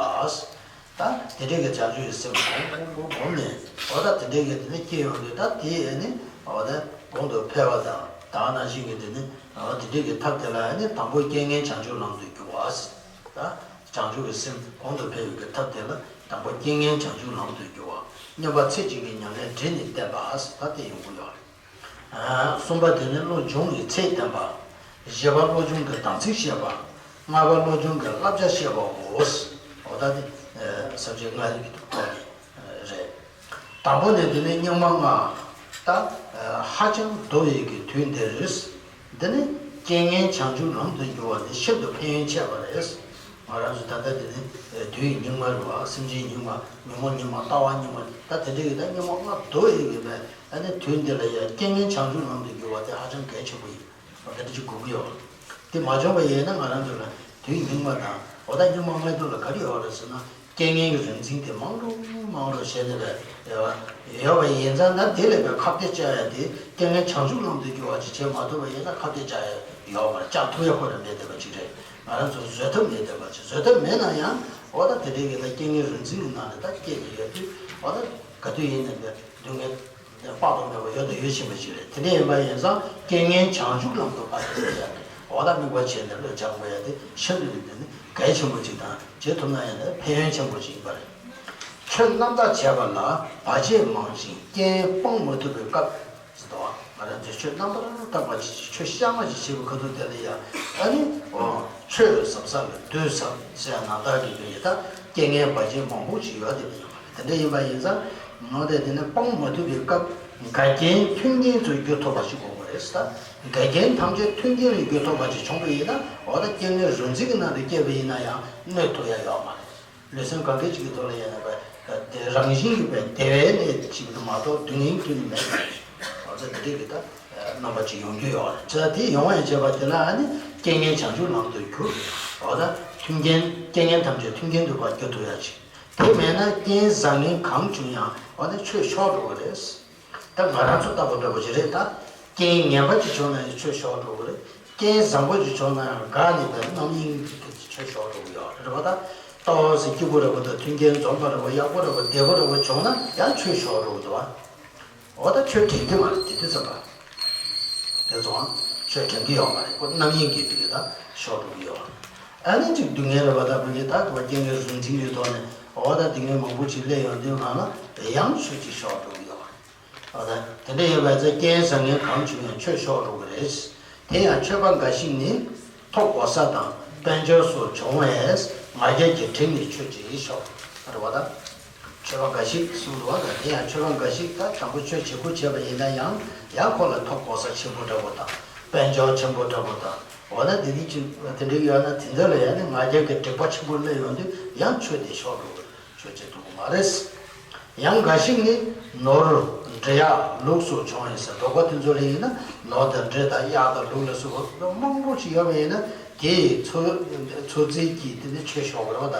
ད་དེ་འདྲའི་གི་བྱང་ཆུབ་ཀྱི་སེམས་གོང་གོང་གོང་གོང་ནས་འོ་ད་དེ་འདྲའི་གི་དེ་ནི་སྐྱེ་ཡོང་དུས་ད་དེ་ནི་འོ་ད་གོང་དུ་འཕེལ་བ་དང་ད་ནང་བཞིན་གི་དེ་ནི་འོ་དེ་འདྲའི་གི་ཐབས་དེ་ལ་ནི་དང་པོ་རྐྱེན་ངན་བྱང་ཆུབ་ལམ་དུ་བསྒྱུར་བ། ད་བྱང་ཆུབ་ཀྱི་སེམས་གོང་དུ་འཕེལ་བའི་གི་ཐབས་དེ་ལ་དང་པོ་རྐྱེན་ངན་བྱང་ཆུབ་ལམ་དུ་བསྒྱུར་བ། སྙོམས་པར་ཚད་ཅིག་གི་ཉམས་ལེན་འབྲེལ་ནས་བསྟན་པ་ད་དེ་ཡོང་གི་ཡོད་རེད། གསུམ་པ་དེ་ནི་བློ་སྦྱོང་གི་ཚད་བསྟན་པ། བཞི་པ་བློ་སྦྱོང་གི་དམ་ཚིག་བཤད་པ། ལྔ་པ་བློ་སྦྱོང་གི་བསླབ་བྱ་བཤད་པའོ། འོ་ད་དེ་ས་བཅད་ལྔ་རིག་གི་ཐོག་ནས་རེད། དང་པོ་ནི་དེ་ནི་སྙིགས་མ་ལྔ། ད་ཧ་ཅང་བདོ་བའི་གི་དུས་འདིར། འདི་ནི་རྐྱེན་ངན་བྱང་ཆུབ་ལམ་དུ་འགྱུར་བ་ནི་ཤིན་ཏུ་ཕན་ཡོན་ཆེ་བ་རེད། ང་རང་ཚོ་ད་ལྟ་འདི་ནི་དུས་སྙིགས་མ་རེད་བ། སེམས་ཅན་སྙིགས་མ། ཉོན་མོངས་སྙིགས་མ། ལྟ་བ་སྙིགས་མ། ད་དེ་འདྲ་ཡོད། ད་སྙིགས་མ་ལྔ་བདོ་ཡི་ཡོད་པས་ཨ་ནི་དུས་འདི་ལ་ཡང་རྐྱེན་ངན་བྱང་ཆུབ་ལམ་དུ་འགྱུར་བ་དེ་ཧ་ཅང་གལ་ཆེན་པོ་ཡིན་པ་དེ་འདྲ་ཅིག་དགོས་ཀྱི་ཡོད། དེ་མ་བྱུང་བ་ཡིན་ན་ང་རང་ཚོ་ལ་དུས་སྙིགས་མ་དང་འོ་ད་སྙིགས་མ་ལྔ་བདོ་ལ་ག་རེ་ཡོད་རེད་ཟེར་ན། རྐྱེན་ངན་གྱི་རིག་འཛིན་དེ་མང་རུ་མང་རུ་བྱས་ནས་བས་ཡོད་པ་ཡིན་ཙང་། ད་དེ་ལས་པའི་ཁ་གཏད་བཅག་ཡ་དེ་རྐྱེན་ངན་བྱང་ཆུབ་ལམ་དུ་འགྱུར་བ་ཅིག་བྱེད་མ་ཐུབ་པ་ཡིན་ན་ཁ་གཏད་བཅག་ཡ་ཡོད་མ་རེད། བཅག་ཐུབ་ཡ་ཁོ་རང་མེད་བསྡད་པ་ཅིག་རེད། ང་རང་ཚོ་བཟོད་ཐབས་མེད་བསྡད་པ་ཅིག་བཟོད་ཐབས་མེད་ན་ཡང་འོ་ད་དེ་འདྲའི་གི་ད་རྐྱེན་ངན་རིག་འཛིན་གྱི་ནང་ནས་ད་སྐྱེས་ནས་ཡོད་དུས་འོ་ད་ག་དུས་ཡིན་ནའི་དེ་སྡུག་བསྔལ་དེ་དཔག་ཏུ་མེད་པ་ཡོད་དང་ཡོད་བཞིན་པ་ཅིག་རེད། དེ་འདྲ་ཡིན་པ་ཡིན་ཙང་རྐྱེན་ངན་བྱང་ཆུབ་ལམ་དུ་ཕར་ཕྱིན་ཡ་དེ་འོ་ད་དམིགས་པ་བྱས་ནས་བློ་སྦྱང་དགོས་ཡ་དེ་ཤིན་ཏུ་ནས་དེ་ནི་གལ་ཆེན་པོ་ཅིག་དང་། བྱེད་ཐུབ་ན་ཡང་ནི་ཕན་ཡོན་ཆེན་པོ་ཞིག་ཡིན་པ་རེད། ཆོས་རྣམ་དག་བྱས་པ་ལ་བར་ཆད་མང་ཞིང་རྐྱེན་སྤང་མ་ཐུབ་པའི་སྐབས་སུ་དོ། ང་རང་ཚོས་ཆོས་རྣམ་པར་དག་པ་ཅིག་ཆོས་གཤའ་མ་ཅིག་བྱེད་པའི་ཁ་ཐུག་དེ་ལ་ཡང་ཨ་ནི་ཆོས་ཟབ་ས་ལ་བདུད་ཟབ་ཟེར་ཡ་ནང་ལྟར་གྱི་དོན་ཡིན། ད་རྐྱེན་ངན་བར་ཆད་མང་པོ་ཅིག་ཡོད་དེ་ཡིན་པ་རེད། དེ་འདྲ་ཡིན་པ་ཡིན་ཙང་ངོ་དེ་དེ་ནི་སྤང་མ་ཐུབ་པའི་སྐབས་འགལ་རྐྱེན་མཐུན་རྐྱེན་དུ་འགྱུར་ཐུབ་པ་ཞིག་དགོས་པ་རེད། ད་འགལ་རྐྱེན་ཐམས་ཅད་མཐུན་རྐྱེན་ལ་འགྱུར་ཐུབ་པ་ཅིག་བྱུང་བ་ཡིན་ན་འོ་ད་རྐྱེན་ངན་རིག་འཛིན་གྱི་ནང་དུ་སྐྱེས་པ་ཡིན་ན་ཡང་གནོད་ཐུབ་ཡ་ཡོད་མ་རེད། ལུས་སེམས་གང་གི་ཅིག་གི་ཐོག་ལ་ཡང་ན་བས་དེ་རང་བཞིན་གྱིས་བས་བདེ་བའི་གནས་ཅིག་ཏུ་མ་གཏོགས་སྡུག་བསྔལ་ཁྱོན་ནས་མེད་པ་རེད། འོ་ད་དེ་འདྲའི་གི་ད་རྣམ་པ་ཅིག་ཡོང་རྒྱུ་ཡོད་རེད། བྱས་ཙང་དེ་ཡོང་བའི་བྱེད་པ་དེ་ལ་ཨ་ནི་རྐྱེན་ངན་བྱང་ཆུབ་ལམ་དུ་གྱུར། འོ་ད་མཐུན་རྐྱེན་རྐྱེན་ངན་ཐམས་ཅད་མཐུན་རྐྱེན་དུ་ཕར་འགྱུར་ཐུབ་ཡ་ཅིག་དེ་མེད་ན་རྐྱེན་བཟང་ངན་གང་བྱུང་ཡང་འོ་ན་ཆོས་ཤོར་འགྲོ་གི་རེད། ད་ང་རང་ཚོ་ལྟ་བུ་འདྲ་པོ་ཞིག་རེད། ད་རྐྱེན་ངན་པ་ཅིག་བྱུང་ན་ཡང་ཆོས་ཤོར་འགྲོ་གི་རེད། རྐྱེན་བཟང་པོ་ཅིག་བྱུང་ན་ཡང་དགའ་ནས་པའི་རྣམ་གཡེང་གི་ཆོས་ཤོར་འགྲོ་གི་ཡོད་རེད་པ། ད་ལྟོ་ཟེར་སྐྱིད་པོ་འདྲ་པོ་དང་མཐུན་རྐྱེན་འཛོམས་པ་འདྲ་པོ་ཡག་པོ་འདྲ་པོ་བདེ་པོ་འདྲ་པོ་བྱུང་ན་ཡང་ཆོས་ཤོར་འགྲོ་གི་འདུག་བ། འོ་ད་ཆོས་དྲན་གྱི་མ་རེད། དེ་དུས་ཙམ་པ་དེ་ཚོ་ཆོས་དྲན་གྱི་ཡོད་མ་རེད། ཁོ་རྣམ་གཡེང་གི་དུས་ད་ཤོར་འགྲོ་གི་ཡོད་རེད། ཨ་ནི་ཅིག་སྡུག་བསྔལ་རེད་པ། ད་བུ་གི་ད་དུ་བ་རྐྱེན་ངན་རིག་འཛིན་གྱི་ཐོག་ནས་འོ་ད་སྡུག་བསྔལ་མང་པོ་ཅིག་སླེབས་ཡོང་དུས་གང་ལ་ཡང་ཆོས་ཅིག་ཤོར་འགྲོ་གི་ཡོད་རེད། འོ་ད་དེ་འདྲ་ཡིན་པ་ཚེ་རྐྱེན་བཟང་ངན་གང་བྱུང་ཡང་ཆོས་ཤོར་འགྲོ་གི་རེད། དེ་ཡང་ཆོས་པ་འགའ་ཞིག་ནི་ཐོབ་གོ་ས་དང་དཔལ་འབྱོར་སོགས་བྱུང་བས་ང་རྒྱལ་གྱིས་དྲན་ནས་ཆོས་ཅིག་ཤོར་རེད་པ། ད་ཆོས་པ་འགའ་ཞིག་གསུངས་འདུག་བ། ད་དེ་ཡང་ཆོས་པ་འགའ་ཞིག་ད་དང་པོ་ཆོས་བྱེད་དགོས་བྱས་པ་ཡིན་ན་ཡང་ཡང་ཁོ་ལ་ཐོབ་གོ་ས་ཆེན་པོ་འདྲ་པོ་དང་དཔལ་འབྱོར་ཆེན་པོ་འདྲ་པོ་དང་ འོ་ན་དེ་འདྲའི་ཅིག་དེ་འདྲའི་ཡོད་ན་དེ་ཚོ་ལ་ཡང་ནི་ང་རྒྱལ་གྱི་སྒྲིབ་པ་ཆེན་པོ་སླེབས་ཡོང་དུས་ཡང་ཆོས་དེ་ཤོར་འགྲོ་གི་རེད། ཆོས་བྱེད་ཐུབ་ཀྱི་མ་རེད། ཡང་འགའ་ཞིག་ནི་ནོར་འདྲེ་གཡག་ལུག་སོགས་བྱུང་ཡིན་ཟེར། འབྲོག་པ་དེ་ཚོ་ལ་ཡིན་ན་ནོར་དང་འདྲེ་དང་གཡག་དང་ལུག་ལ་སོགས་པ་མང་པོ་ཞིག་ཡོད་པ་ཡིན་ན་དེ་ཚོ་ཚོ་རྫིས་ཀྱིས་དེ་ནི་ཆོས་ཤོར་བ་རེད་པ། ད་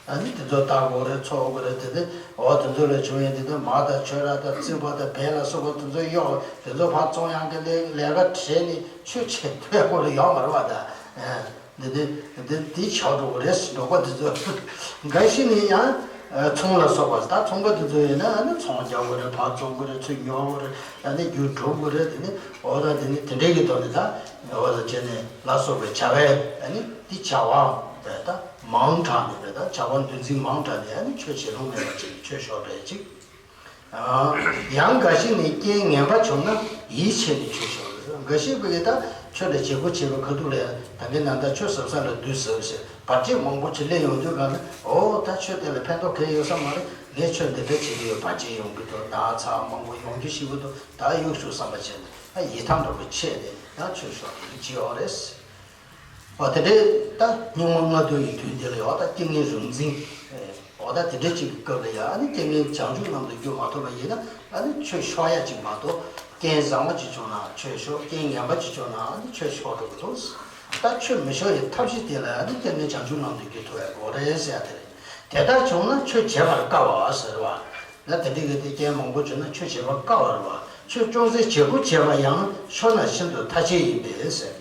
ཨ་ནི་དེ་ཚོ་བཏགས་དགོས་རེད། འཚོ་དགོས་རེད། དེ་ནི་འོ་དེ་ཚོ་ལ་བྱུང་ཡིན་དེ་ནི་མ་དང་ཁྲོ་ར་དང་རྩིད་པ་དང་བལ་ལ་སོགས་པ་དེ་ཚོ་གཡོག་དེ་ཚོ་ཕར་བཙོང་ཡག་གི་ལས་ལས་ཀ་བྲལ་ནས་ཆོས་བྱེད་ཐུབ་ཡག་པོ་ལ་ཡོད་མ་རེད་པ། ད། འདི་འདི་འདི་འདི་ཆགས་འགྲོ་གི་རེད། འབྲོག་པ་འདི་ཚོ་འགའ་ཞིག་ནི་ཡང་ཚོང་ལ་སོགས་པ། ད་ཚོང་པ་འདི་ཚོ་ཡིན་ན་ཨ་ནི་ཚོང་རྒྱག་དགོས་རེད། ཕར་བཙོང་དགོས་རེད། ཚུར་ཉོ་དགོས་རེད། ཨ་ནི་རྒྱུ་སྒྲུབ་དགོས་རེད། དེ་ནི་འོ་ད་དེ་ནི་དེ་འདྲའི་གི་ཐོག་ནས་ད་འོ་ད་བྱས་ནས་ལ་སོགས་པའི་བྱ་བའི་ཨ་ནི་འདི་བྱ་བ་བས་ད་མང་དྲགས་ནས་བས་ད་བྱ་བ་འདུ་འཛི་མང་དྲགས་ནས་ཨ་ནི་ཆོས་བྱེད་ལོང་མེད་པ་ཅིག་ཆོས་ཤོར་རེད་ཅིག་ཡང་འགའ་ཞིག་ནི་རྐྱེན་ངན་པ་བྱུང་ན་ཡིད་ཆེས་ནས་ཆོས་ཤོར་རེད། འགའ་ཞིག་པོ་ཡིས་ད་ཆོས་ལ་བྱེད་པོ་བྱེད་པའི་ཁ་ཐུག་ལ་ད་གིན་ན་ད་ཆོས་ཟབ་ས་ལ་འདུག་ཟེར་ཟེར་བར་ཆད་མང་པོ་ཅིག་སླེབས་ཡོང་དུས་ག་ལ་འོ་ད་ཆོས་དེ་ལ་ཕན་ཐོགས་གང་ཡོད་ས་མ་རེད། ངས་ཆོས་འདི་འདྲ་བྱེད་ཀྱི་ཡོད། བར་ཆད་ཡོང་གི་འདུག་ན་ཚ་མང་པོ་ཡོང་རྒྱུ་ཞིག་གི་འདུག་ད་གཡུག་ཞུ་བསམ་པ་བྱས་ནས་ད་ཡིད་ཐང་འགྲོ་གི་ཆེད་ནས་ཡང་ཆོས་ཤོར་གི་ཅི་ཡོད་རེད། འོ་དེ་འདྲའི་ད་སྙིགས་མ་ལྔ་བདོ་ཡི་དུས་འདི་ལ་ཡོད་ད་རྐྱེན་ངན་རིགས་འཛིན། འོ་ད་དེ་འདྲའི་ཅིག་གི་སྐབས་ལ་ཡང་ཨ་ནི་རྐྱེན་ངན་བྱང་ཆུབ་ལམ་དུ་བསྒྱུར་མ་ཐུབ་པ་ཡིན་ན་ཨ་ནི་ཆོས་ཤོར་ཡ་ཅིག་མ་གཏོགས། རྐྱེན་བཟང་བ་ཅིག་བྱུང་ན་ཆོས་ཤོར། རྐྱེན་ངན་པ་ཅིག་བྱུང་ན་ཨ་ནི་ཆོས་ཤོར་འགྲོ་གི་འདུག་ད་ཆོས་མི་ཤོར་ཡའི་ཐབས་ཤེས་དེ་ལ་ཨ་ནི་རྐྱེན་ངན་བྱང་ཆུབ་ལམ་དུ་བསྒྱུར་ཐུབ་ཡ་དགོས་རེད་ཟེར་ཡ་དེ་རེད། དེ་ལྟར་བྱུང་ན་ཆོས་བྱེད་པར་དཀའ་བ་ཟེར་བ། ན་དེ་འདྲའི་གི་དེ་རྐྱེན་མང་པོ་བྱུང་ན་ཆོས་བྱེད་པར་དཀའ་བ་རེད་བ། ཆོས་ཅུང་ཟད་བྱེད་པོ་བྱེད་པ་ཡང་ཤོར་ན་ཤིན་ཏུ་ཐ་ཆད་ཡིན་པས་ཟེར།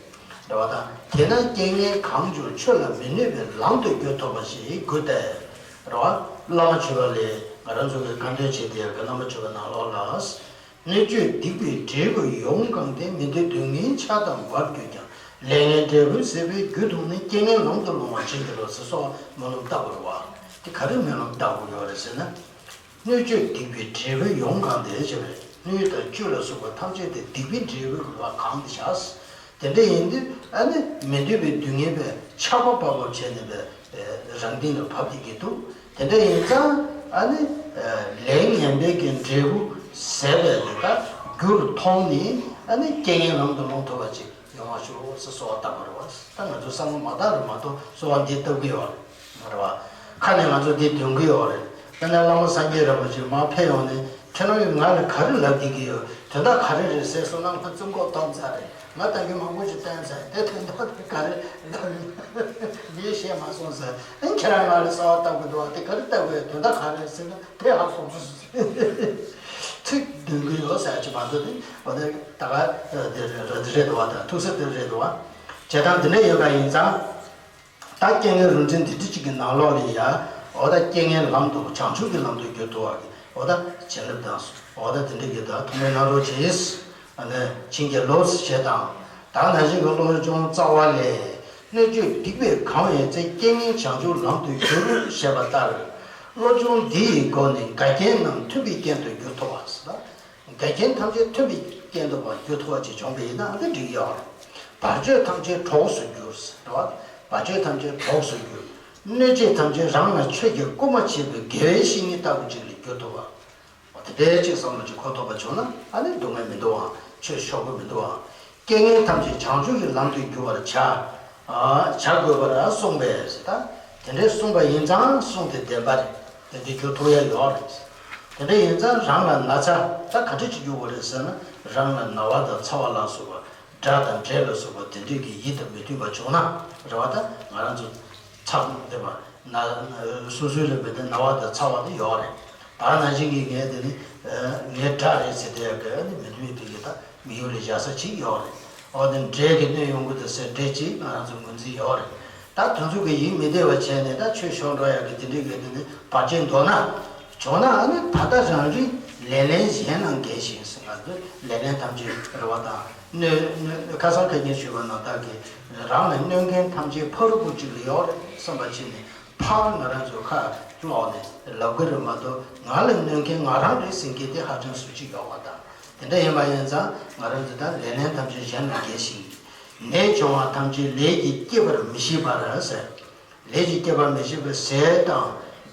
རེད་བ་དང་། དེས་ན་རྐྱེན་ངན་གང་བྱུང་ཆོས་ལ་མི་གནོད་པའི་ལམ་དུ་བསྒྱུར་ཐུབ་པ་ཞིག་དགོས་ཏེ། རེད་བ། བླ་མ་མཆོད་པ་ལས་ང་རང་ཚོ་གི་བཀའ་འདོན་བྱེད་དེ་ཡ་གི་བླ་མ་མཆོད་པ་ནང་ལོགས་ལ། སྣོད་བཅུད་སྡིག་པའི་འབྲས་བུ་ཡོངས་གང་སྟེ། མི་འདོད་སྡུག་བསྔལ་ཆགས་དང་བར་གྱུར་ཀྱང་། ལས་ངན་འབྲས་བུ་ཟད་པའི་རྒྱུ་དང་ནི། རྐྱེན་ངན་ལམ་དུ་སློང་བར་བྱིན་གྱིས་རློབས་ཟེར་སོགས་སྨོན་ལམ་བཏབ་པ་རེད་བ། དེ་ག་རེ་སྨོན་ལམ་བཏབ་དགོས་ཡོད་རེད་ཟེར་ན། སྣོད་བཅུད་སྡིག་པའི་འབྲས་བུ་ཡོངས་གང་སྟེ་ཞེས་པས་སྣོད་དང་བཅུད་ལ་སོགས་པ་ཐམས་ཅད་དེ་སྡིག་པའི་འབྲས་བུ་ལ་གང་སྟེ་བཞག་དེ་འདྲ་ཡིན་དུས་ཨ་ནི་མི་འདོད་པའི་སྡུག་བསྔལ་བས་ཆགས་པ་བབ་བབ་བྱས་ནས་པའི་རང་སྟེང་ལ་བབས་ཏེ་གི་འདུག་དེ་འདྲ་ཡིན་ཙང་ཨ་ནི་ལས་ངན་པའི་གི་འབྲས་བུ་ཟད་པའི་ལས་ཀ་རྒྱུར་མཐོང་ནས་ཨ་ནི་རྐྱེན་ངན་ལམ་དུ་སློང་ཐུབ་པ་ཅིག་ཡོང་བ་ཤོག་ཟེར་གསོལ་བ་བཏབ་པ་རེད་བ། ད་ང་ཚོ་བསམ་བློ་མ་བཏང་རུང་མ་གཏོགས་གསོལ་བ་འདི་བཏབ་གི་ཡོད་རེད། རེད་བ། ཁ་ནས་ང་ཚོ་འདི་འདོན་གི་ཡོད་རེད། དཔེར་ན་བླ་མ་སངས་རྒྱས་རིན་པོ་ཆེ་མར་ཕེབས་ཡོང་ནས་ཁྱེད་རང་གིས་ང་ལ་ག་རེ་ལབ་བསྡད་ཀྱི་ཡོད། དོན་དག་ག་རེ་རེད་ཟེར་སོང་ན་ང་རྩོམ་སྐོར་བཏང་ཚར་རེད། ང་ད་གིན་མང་པོ་ཞིག་བསྟན་ཚར། དེ་དོན་དག་དེ་ག་རེ་ལབ་ཡོད། ངས་ཤེས་མ་སོང་ཟེར། ཨ་ནི་ཁྱེད་རང་ང་ལ་གསོལ་བ་བཏབ་གི་འདུག་བ། དེ་ག་རེ་ལྟ་དགོས་དོན་དག་ག་རེ་ཟེར་ན་དེ་ཧ་གོ་གི་ཚིག་འདོན་གི་ཡོད་ཟེར་གྱི་མ་གཏོགས་དེ་འོ་དེ་ད་ག་དེ་རེད་རེད་འདུག་བ། ད་ཐུགས་སྲས་དེ་རེད་འདུག་བ། བྱེད་སྟངས་འདི་འདྲ་ཡོད་པ་ཡིན་ཙང་། ད་རྐྱེན་ངན་རིགས་འཛིན་འདི་འདྲ་ཅིག་གི་ནང་ལོགས་ལ་ཡ། འོ་ད་རྐྱེན་ངན་ལམ་དུ་བྱང་ཆུབ་ཀྱི་ལམ་དུ་བསྒྱུར་ཐུབ་པ་གི་འོ་ད་བྱིན་རླབས་དང་། འོ་ད་དེ་འདྲ་གི་ད་ཐུགས་སྨོན་གནང་རོགས་གྱིས། ཨ་ནི་བྱིན་གྱིས་རློབས་ཞེས་དང་། ད་ནང་བཞིན་གྱི་བློ་སྦྱོང་རྩ་བ་ལས། སྣོད་བཅུད་སྡིག་པས་གང་བའི་ཚེ། རྐྱེན་ངན་བྱང་ཆུབ་ལམ་དུ་བསྒྱུར་ཞེས་པ་ལྟར། བློ་སྦྱོང་འདི་ཡི་སྒོ་ནས་འགལ་རྐྱེན་རྣམས་མཐུན་པའི་རྐྱེན་དུ་བསྒྱུར་ཐུབ་པ་ཟེར། འགལ་རྐྱེན་ཐམས་ཅད་མཐུན་པའི་རྐྱེན་དུ་བསྒྱུར་ཐུབ་པ་ཅིག་བྱུང་བ་ཡིན་ན་ཨ་ནི་འགྲིག་ཡོད་རེད། བར་ཆད་ཐམས་ཅད་གྲོགས་སུ་འགྱུར་ཟེར་བ། བར་ཆད་ཐམས་ཅད་གྲོགས་སུ་འགྱུར། གནོད་བྱེད་ཐམས་ཅད་རང་ལ་ཆོས་ཀྱིས་བསྐུལ་མ་བྱེད་པའི་དགེ་བའི་བཤེས་གཉེན་ལྟ་བུ་ཅིག་ལ་འགྱུར་ཐུབ་པ། འོ་དེ་འདྲའི་ཅིག་བསམ་བློ་ཅིག་འཁོར་ཐུབ་པ་བྱུང་ན་ཨ་ནི་སྡུག་བསྔལ་མི་འདུག་ཨང་། ཆོས་ཤོར་དགོས་མི་འདུག་ཨང་། རྐྱེན་ངན་ཐམས་ཅད་བྱང་ཆུབ་ཀྱི་ལམ་དུ་བསྒྱུར་བར་བྱ། ཨ། བྱ་དགོས་པར་གསུངས་པས་ཟེར། ད་དེ་འདྲའི་གསུངས་པ་ཡིན་ཙང་གསུངས་ཏེ་བདེན་པ་རེད། དེ་འདྲའི་འགྱུར་ཐུབ་ཡ་ཡོད་རེད། དེ་འདྲ་ཡིན་ཙང་རང་ལ་ན་ཚ་ད་ག་འདྲ་ཅིག་འགྱུར་བ་རེད་ཟེར་ན་རང་ལ་ན་བ་དང་ཚ་བ་ལ་སོགས་པ་དགྲ་དང་འདྲེ་ལ་སོགས་པ་དེ་འདྲའི་གི་ཡིད་དང་མི་མཐུན་པ་བྱུང་ན་རེད་བ། ད་ང་རང་ཚོ་ཚ་བོ་འདི་བ་ན་སོ་སོའི་ལ་བས་ཏེ་ན་བ་དང་ཚ་བ་དེ་ཡོད་རེད། ད་ནང་བཞིན་གྱི་ངས་དེ་ནི་ངའི་དགྲ་རེད་ཟེར་དེ་ཡ་གི་ཨ་ནི་མི་མཐུན་པའི་དེ་གི་ད། མི་ཡུལ་ལ་བཞག་ས་ཅིག་ཡོད་རེད། འོ་དེ་འདྲེ་གི་གནོད་ཡོང་གི་འདུག་ཟེར་འདྲེ་ཅིག་ང་རང་ཚོ་ངོས་འཛིན་ཡོད་རེད། ད་དེ་ཚོ་གི་ཡིད་མི་བདེ་བ་བྱས་ནས་ད་ཆོས་ཤོར་འགྲོ་ཡག་གི་དེ་འདྲའི་གི་དེ་ནི་བར་ཆད་འདོར་ན། བྱུང་ན་ཨ་ནི་ད་ལྟ་རང་རིག་ལེ་ལན་གཞན་རྣམས་འགལ་ཞིང་ཟེར། ང་ཚོ་ལེ་ལན་ཐམས་ཅད་རེད་བ། དང་གནོད་གནོད་ཁ་སང་ཁ་ཉིན་ཞུས་པ་ནང་ལྟར་གི་རང་ལ་གནོད་མཁན་ཐམས་ཅད་ཕ་རུ་བུ་གཅིག་ལ་ཡོད་རེད་བསམ་པ་བྱས་ནས། ཕར་ང་རང་ཚོ་ཁ་སློག་ནས་ལབ་གི་རེད་མ་གཏོགས་ང་ལ་གནོད་མཁན་ང་རང་རེད་ཟེར་མཁན་དེ་ཧ་ཅང་སུ་གཅིག་ཡོད་པ་དང་། དེ་འདྲ་ཡིན་པ་ཡིན་ཙང་ང་རང་ཚོ་ད་ལས་ལན་ཐམས་ཅད་གཞན་ལ་འགེལ་ཞིང་། ནད་བྱུང་བ་ཐམས་ཅད་ལས་ཀྱིས་བསྐྱེད་པར་མི་ཤེས་པར་ཟེར། ལས་ཀྱིས་བསྐྱེད་པར་མི་ཤེས་པའི་ཟས་དང་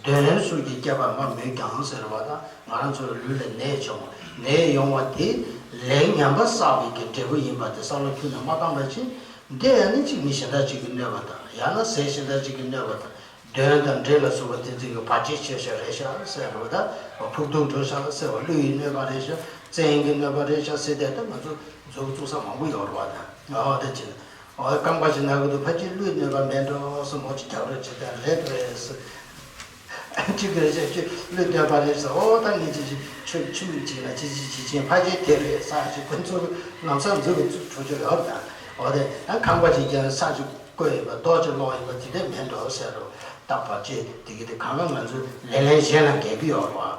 གདོན་སོགས་ཀྱིས་བསྐྱེད་པར་མ་མོས་ཀྱང་ཟེར་བ་དང་ང་རང་ཚོ་ལུས་ལ་ནད་བྱུང་བ་ནད་ཡོང་བ་དེ་ལས་ངན་པ་བསགས་པའི་གི་འབྲས་བུ་ཡིན་པ་དེ་བསམ་བློ་ཁྱོན་ནས་མ་བཏང་བ་ཕྱིན། འདི་ཡང་ནི་གཅིག་མི་གཞན་དག་ཅིག་གིས་གནོད་པ་དང་། ཡང་ན་ཟས་གཞན་དག་ཅིག་གིས་གནོད་པ་དང་། གདོན་དང་འདྲེ་ལ་སོགས་པ་དེ་ཚོ་གིས་བར་ཆད་བྱས་ཤག་རེད་ཤག་ཟེར་རོ། ད་ཕུགས་རྡུགས་འགྲོ་ཤག་ཟེར་བ། ཀླུ་ཡི་གནོད་པ་རེད་ཤག་བཙན་གྱི་གནོད་པ་རེད་ཤག་ཟེར་དེ་ད་ང་ཚོ་མཛུབ་བཙུགས་ས་མང་པོ་ཡོད་རེད་བ། ད་ཨོ་དེ་བྱས་ན་ཨོ་རྐང་པ་ཞིག་ན་གི་འདུག་ཕལ་ཆེར་ཀླུའི་གནོད་པ་མེད་འགྲོ་སོ་མོ་ཅིག་རྒྱག་རོགས་བྱེད་དང་། རེད་རེད་ཟེར། གཅིག་གིས་རེ་བྱས་ཀྱི་ཀླུ་སྟོན་པ་རེད་ཟེར། ཨོ་ད་ངས་ཅི་ཞིག་ཆུ་ཆུ་མིག་ཅིག་ལ་ཅི་ཅི་ཅི་ཅི་ཕ་ཆེ་དེ་རེད་ཟེར་ཅིག་ཁོ་ཚོ་ལམ་སང་མཛུབ་གུ་བཙུགས་འགྲོ་རྒྱུ་ཡོད་ད། ཨོ་དེ་ད་ཁང་པ་ཅིག་ཀྱང་ས་ཅིག་བརྐོས་ཡིན་པ་རྡོ་ཅིག་སློག་ཡིན་པ་དེ་འདྲས་མེད་འགྲོ་ཟེར་རོ། ད་ཕ་ཆེ་དེ་གི་དེ་གང་ག་ང་ཚོ་ལེ་ལན་གཞན་ལ་འགེལ་གི་ཡོད་རོ།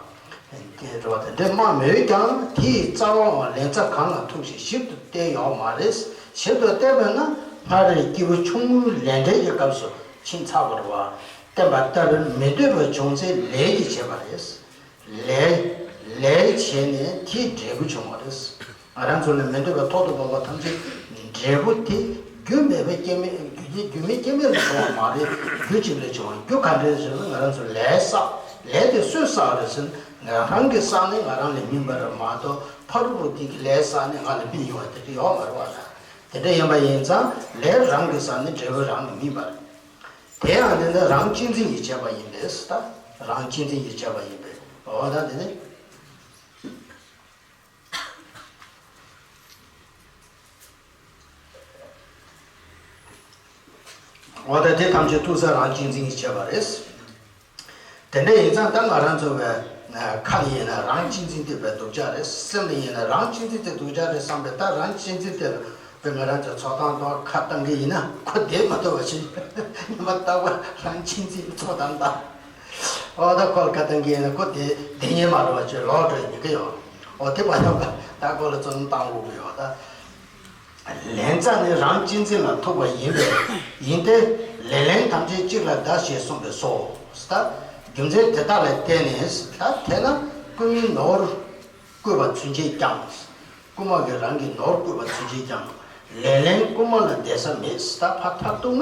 དེ་རོ་དེ་འདྲས་མ་མོད་ཀྱང་དེའི་རྩ་བའང་ལན་ཚྭ་གང་ལ་ཐུག་ཞིག་ཞིབ་ཏུ་བསྟན་ཡོད་མ་རེད། ཞིབ་ཏུ་བསྟན་པས་ན་སྔར་སྐྱེས་བུ་ཆུང་ངུའི་ལས་འབྲས་ཀྱི་སྐབས་སུ་ཕྱིན་ཚར་བ་རེད་བ། བསྟན་པ་ལྟར་མི་འདོད་པ་བྱུང་ཚེ་ལས་ཀྱིས་བྱས་པ་རེད། ལས་ལས་བྱས་ནས་དེའི་འབྲས་བུ་བྱུང་བ་རེད། ང་རང་ཚོ་ལ་མི་འདོད་པ་ཐོག་ཏུ་བབས་པ་ཐམས་ཅད་འབྲས་བུ་དེ་རྒྱུ་མེད་པའི་སྐྱེ་མེད་རྒྱུ་རྒྱུ་མེད་སྐྱེ་མེད་ལ་བྱུང་བ་མ་རེད། རྒྱུ་གཅིག་ལས་བྱུང་བ། རྒྱུ་ག་འདྲས་ཟེར་ན་ང་རང་ཚོ་ལས་བསགས། ལས་དེ་སུས་བསགས་རེད་ཟེར་ན་ང་རང་གིས་བསགས་ནས་ང་རང་ལ་སྨིན་པ་རེད་མ་གཏོགས་ཕ་རུ་རུ་དེ་གི་ལས་བསགས་ནས་ང་ལ་སྨིན་ཡོང་བ་དེ་འདྲ་ཡོད་མ་རེད་བ་ལ། དེ་འདྲ་ཡིན་པ་ཡིན་ཙང་ལས་རང་གིས་བསགས་ནས་འབྲས་བུ་རང་ལ་སྨིན་པ་རེད། དེ་ཡང་དེ་ནི་རང་གཅེས་འཛིན་གྱིས་བྱས་པ་ཡིན་པས་ད། རང་གཅེས་འཛིན་གྱིས་བྱས་པ་ཡིན་པས། འོ་ད་དེ་ནི། འོ་ད་དེ་ཐམས་ཅད་ཐུག་ས་རང་གཅེས་འཛིན་གྱིས་བྱས་པ་རེད། དེ་འདྲ་ཡིན་ཙང་ད་ང་རང་ཚོ་བའི་ཁ་ནས་ཡིན་ན་རང་གཅེས་འཛིན་དེ་བའི་སྡུག་ཅག་རེད། སེམས་ནས་ཡིན་ན་རང་གཅེས་འཛིན་དེ་སྡུག་ཅག་རེད་བསམ་པས། ད་རང་གཅེས་འཛིན་དེ་ལ་བའི་ང་རང་ཚོ་ཚོགས་གཏམ་དང་ཁ་བཏང་གི་ཡིན་ན་ཁོ་བསྡད་མ་ཐུབ་པ་ཞིག་ཉི་མ་རྟག་པར་རང་གཅེས་འཛིན་ཚོགས་གཏམ་དང་། ཨོ་ད་ཁོ་ལ་ཁ་བཏང་གི་ཡིན་ན་ཁོ་བསྡད་བསྡད་ཉན་མ་འགྲོ་བ་ཅིག་ལོག་འགྲོ་ཡིན་གི་ཡོད། ཨོ་དེ་མ་ཡོང་པ་ད་ཁོ་ལ་བཙོན་བཏང་དགོས་ཀྱི་ཡོད་ད། ལན་ཚྭ་ནི་རང་གཅེས་འཛིན་ལ་ཐུག་པ་ཡིན་པས། ཡིན་ཏེ། ལེ་ལན་ཐམས་ཅད་གཅིག་ལ་གདའ་ཞེས་གསུངས་པས་སོ། ད་རྒྱུ་མཚན་དེ་དག་ལ་བརྟེན་ནས་ད་དེས་ན་རྐུན་མའི་ནོར་བརྐུས་པ་ཚུན་ཆད་ཀྱང་། རྐུན་མ་གིས་རང་གི་ནོར་བརྐུས་པ་ཚུན་ཆད་ཀྱང་། ལེ་ལན་རྐུན་མ་ལ་བསྡད་ས་མེད། ད་ཕར་ཐར་གཏུགས་ན།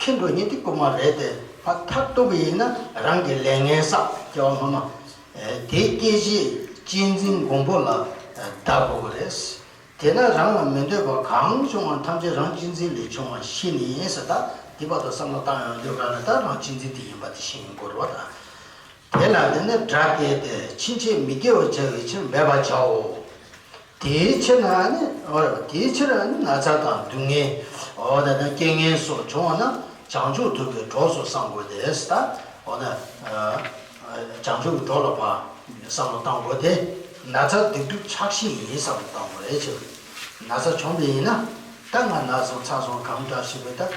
ཁྱི་འགྲོ་ཉིན་དེ་རྐུན་མ་རེད་དེ་ཕར་ཐར་གཏུགས་པ་ཡིན་ན་རང་གི་ལས་ངན་བསགས་སྐྱེ་བ་སྔ་མ། དེ་སྐྱེ་རྗེས་གཅེས་འཛིན་གོང་པོ་ལ་བདག་དགོས་ཀྱི་རེད། དེས་ན་རང་ལ་མི་འདོད་པ་གང་བྱུང་བ་ཐམས་ཅད་རང་གཅེས་འཛིན་ལས་བྱུང་བ་ཤེས་ནས་ཟེར། ད་འདི་བར་དུ་བསམ་བློ་བཏང་ཡོང་དུས་ག་ལ་ད་རང་གཅེས་འཛིན་དེ་ཡིན་པ་དེ་ཤེས་ཡོང་དགོས་རེད་བ་ད། དེ་ལ་དེ་ནི་དགྲ་བསྐྱེད་དེ་ཕྱིན་ཆད་མི་སྐྱེ་བར་བྱ་བའི་ཕྱིར་འབད་པར་བྱའོ། དེའི་ཕྱིར་ན་ནི་འོ་རེད་བ། དེའི་ཕྱིར་ན་ནི་ན་ཚ་དང་སྡུག་བསྔལ་འོ་ད་ལྟ་རྐྱེན་ངན་སོགས་བྱུང་བ་ན་བྱང་ཆུབ་ཐོབ་པའི་གྲོགས་སུ་བསམ་དགོས་ཏེ་ད་འོ་ན། བྱང་ཆུབ་ཀྱི་གྲོགས་ལ་ཕར་བསམ་བློ་བཏང་དགོས་ཏེ། ན་ཚ་སྡིག་སྒྲིབ་ཆགས་ཞེན་ཡིན་བསམ་བློ་བཏང་དགོས་རེད་ཅེས། ན་ཚ་བྱུང་བ་ཡིན་ན། ད་ང་ན་སོང་ཚ་སོང་གང་འདྲ་ཞིག་བས་ད།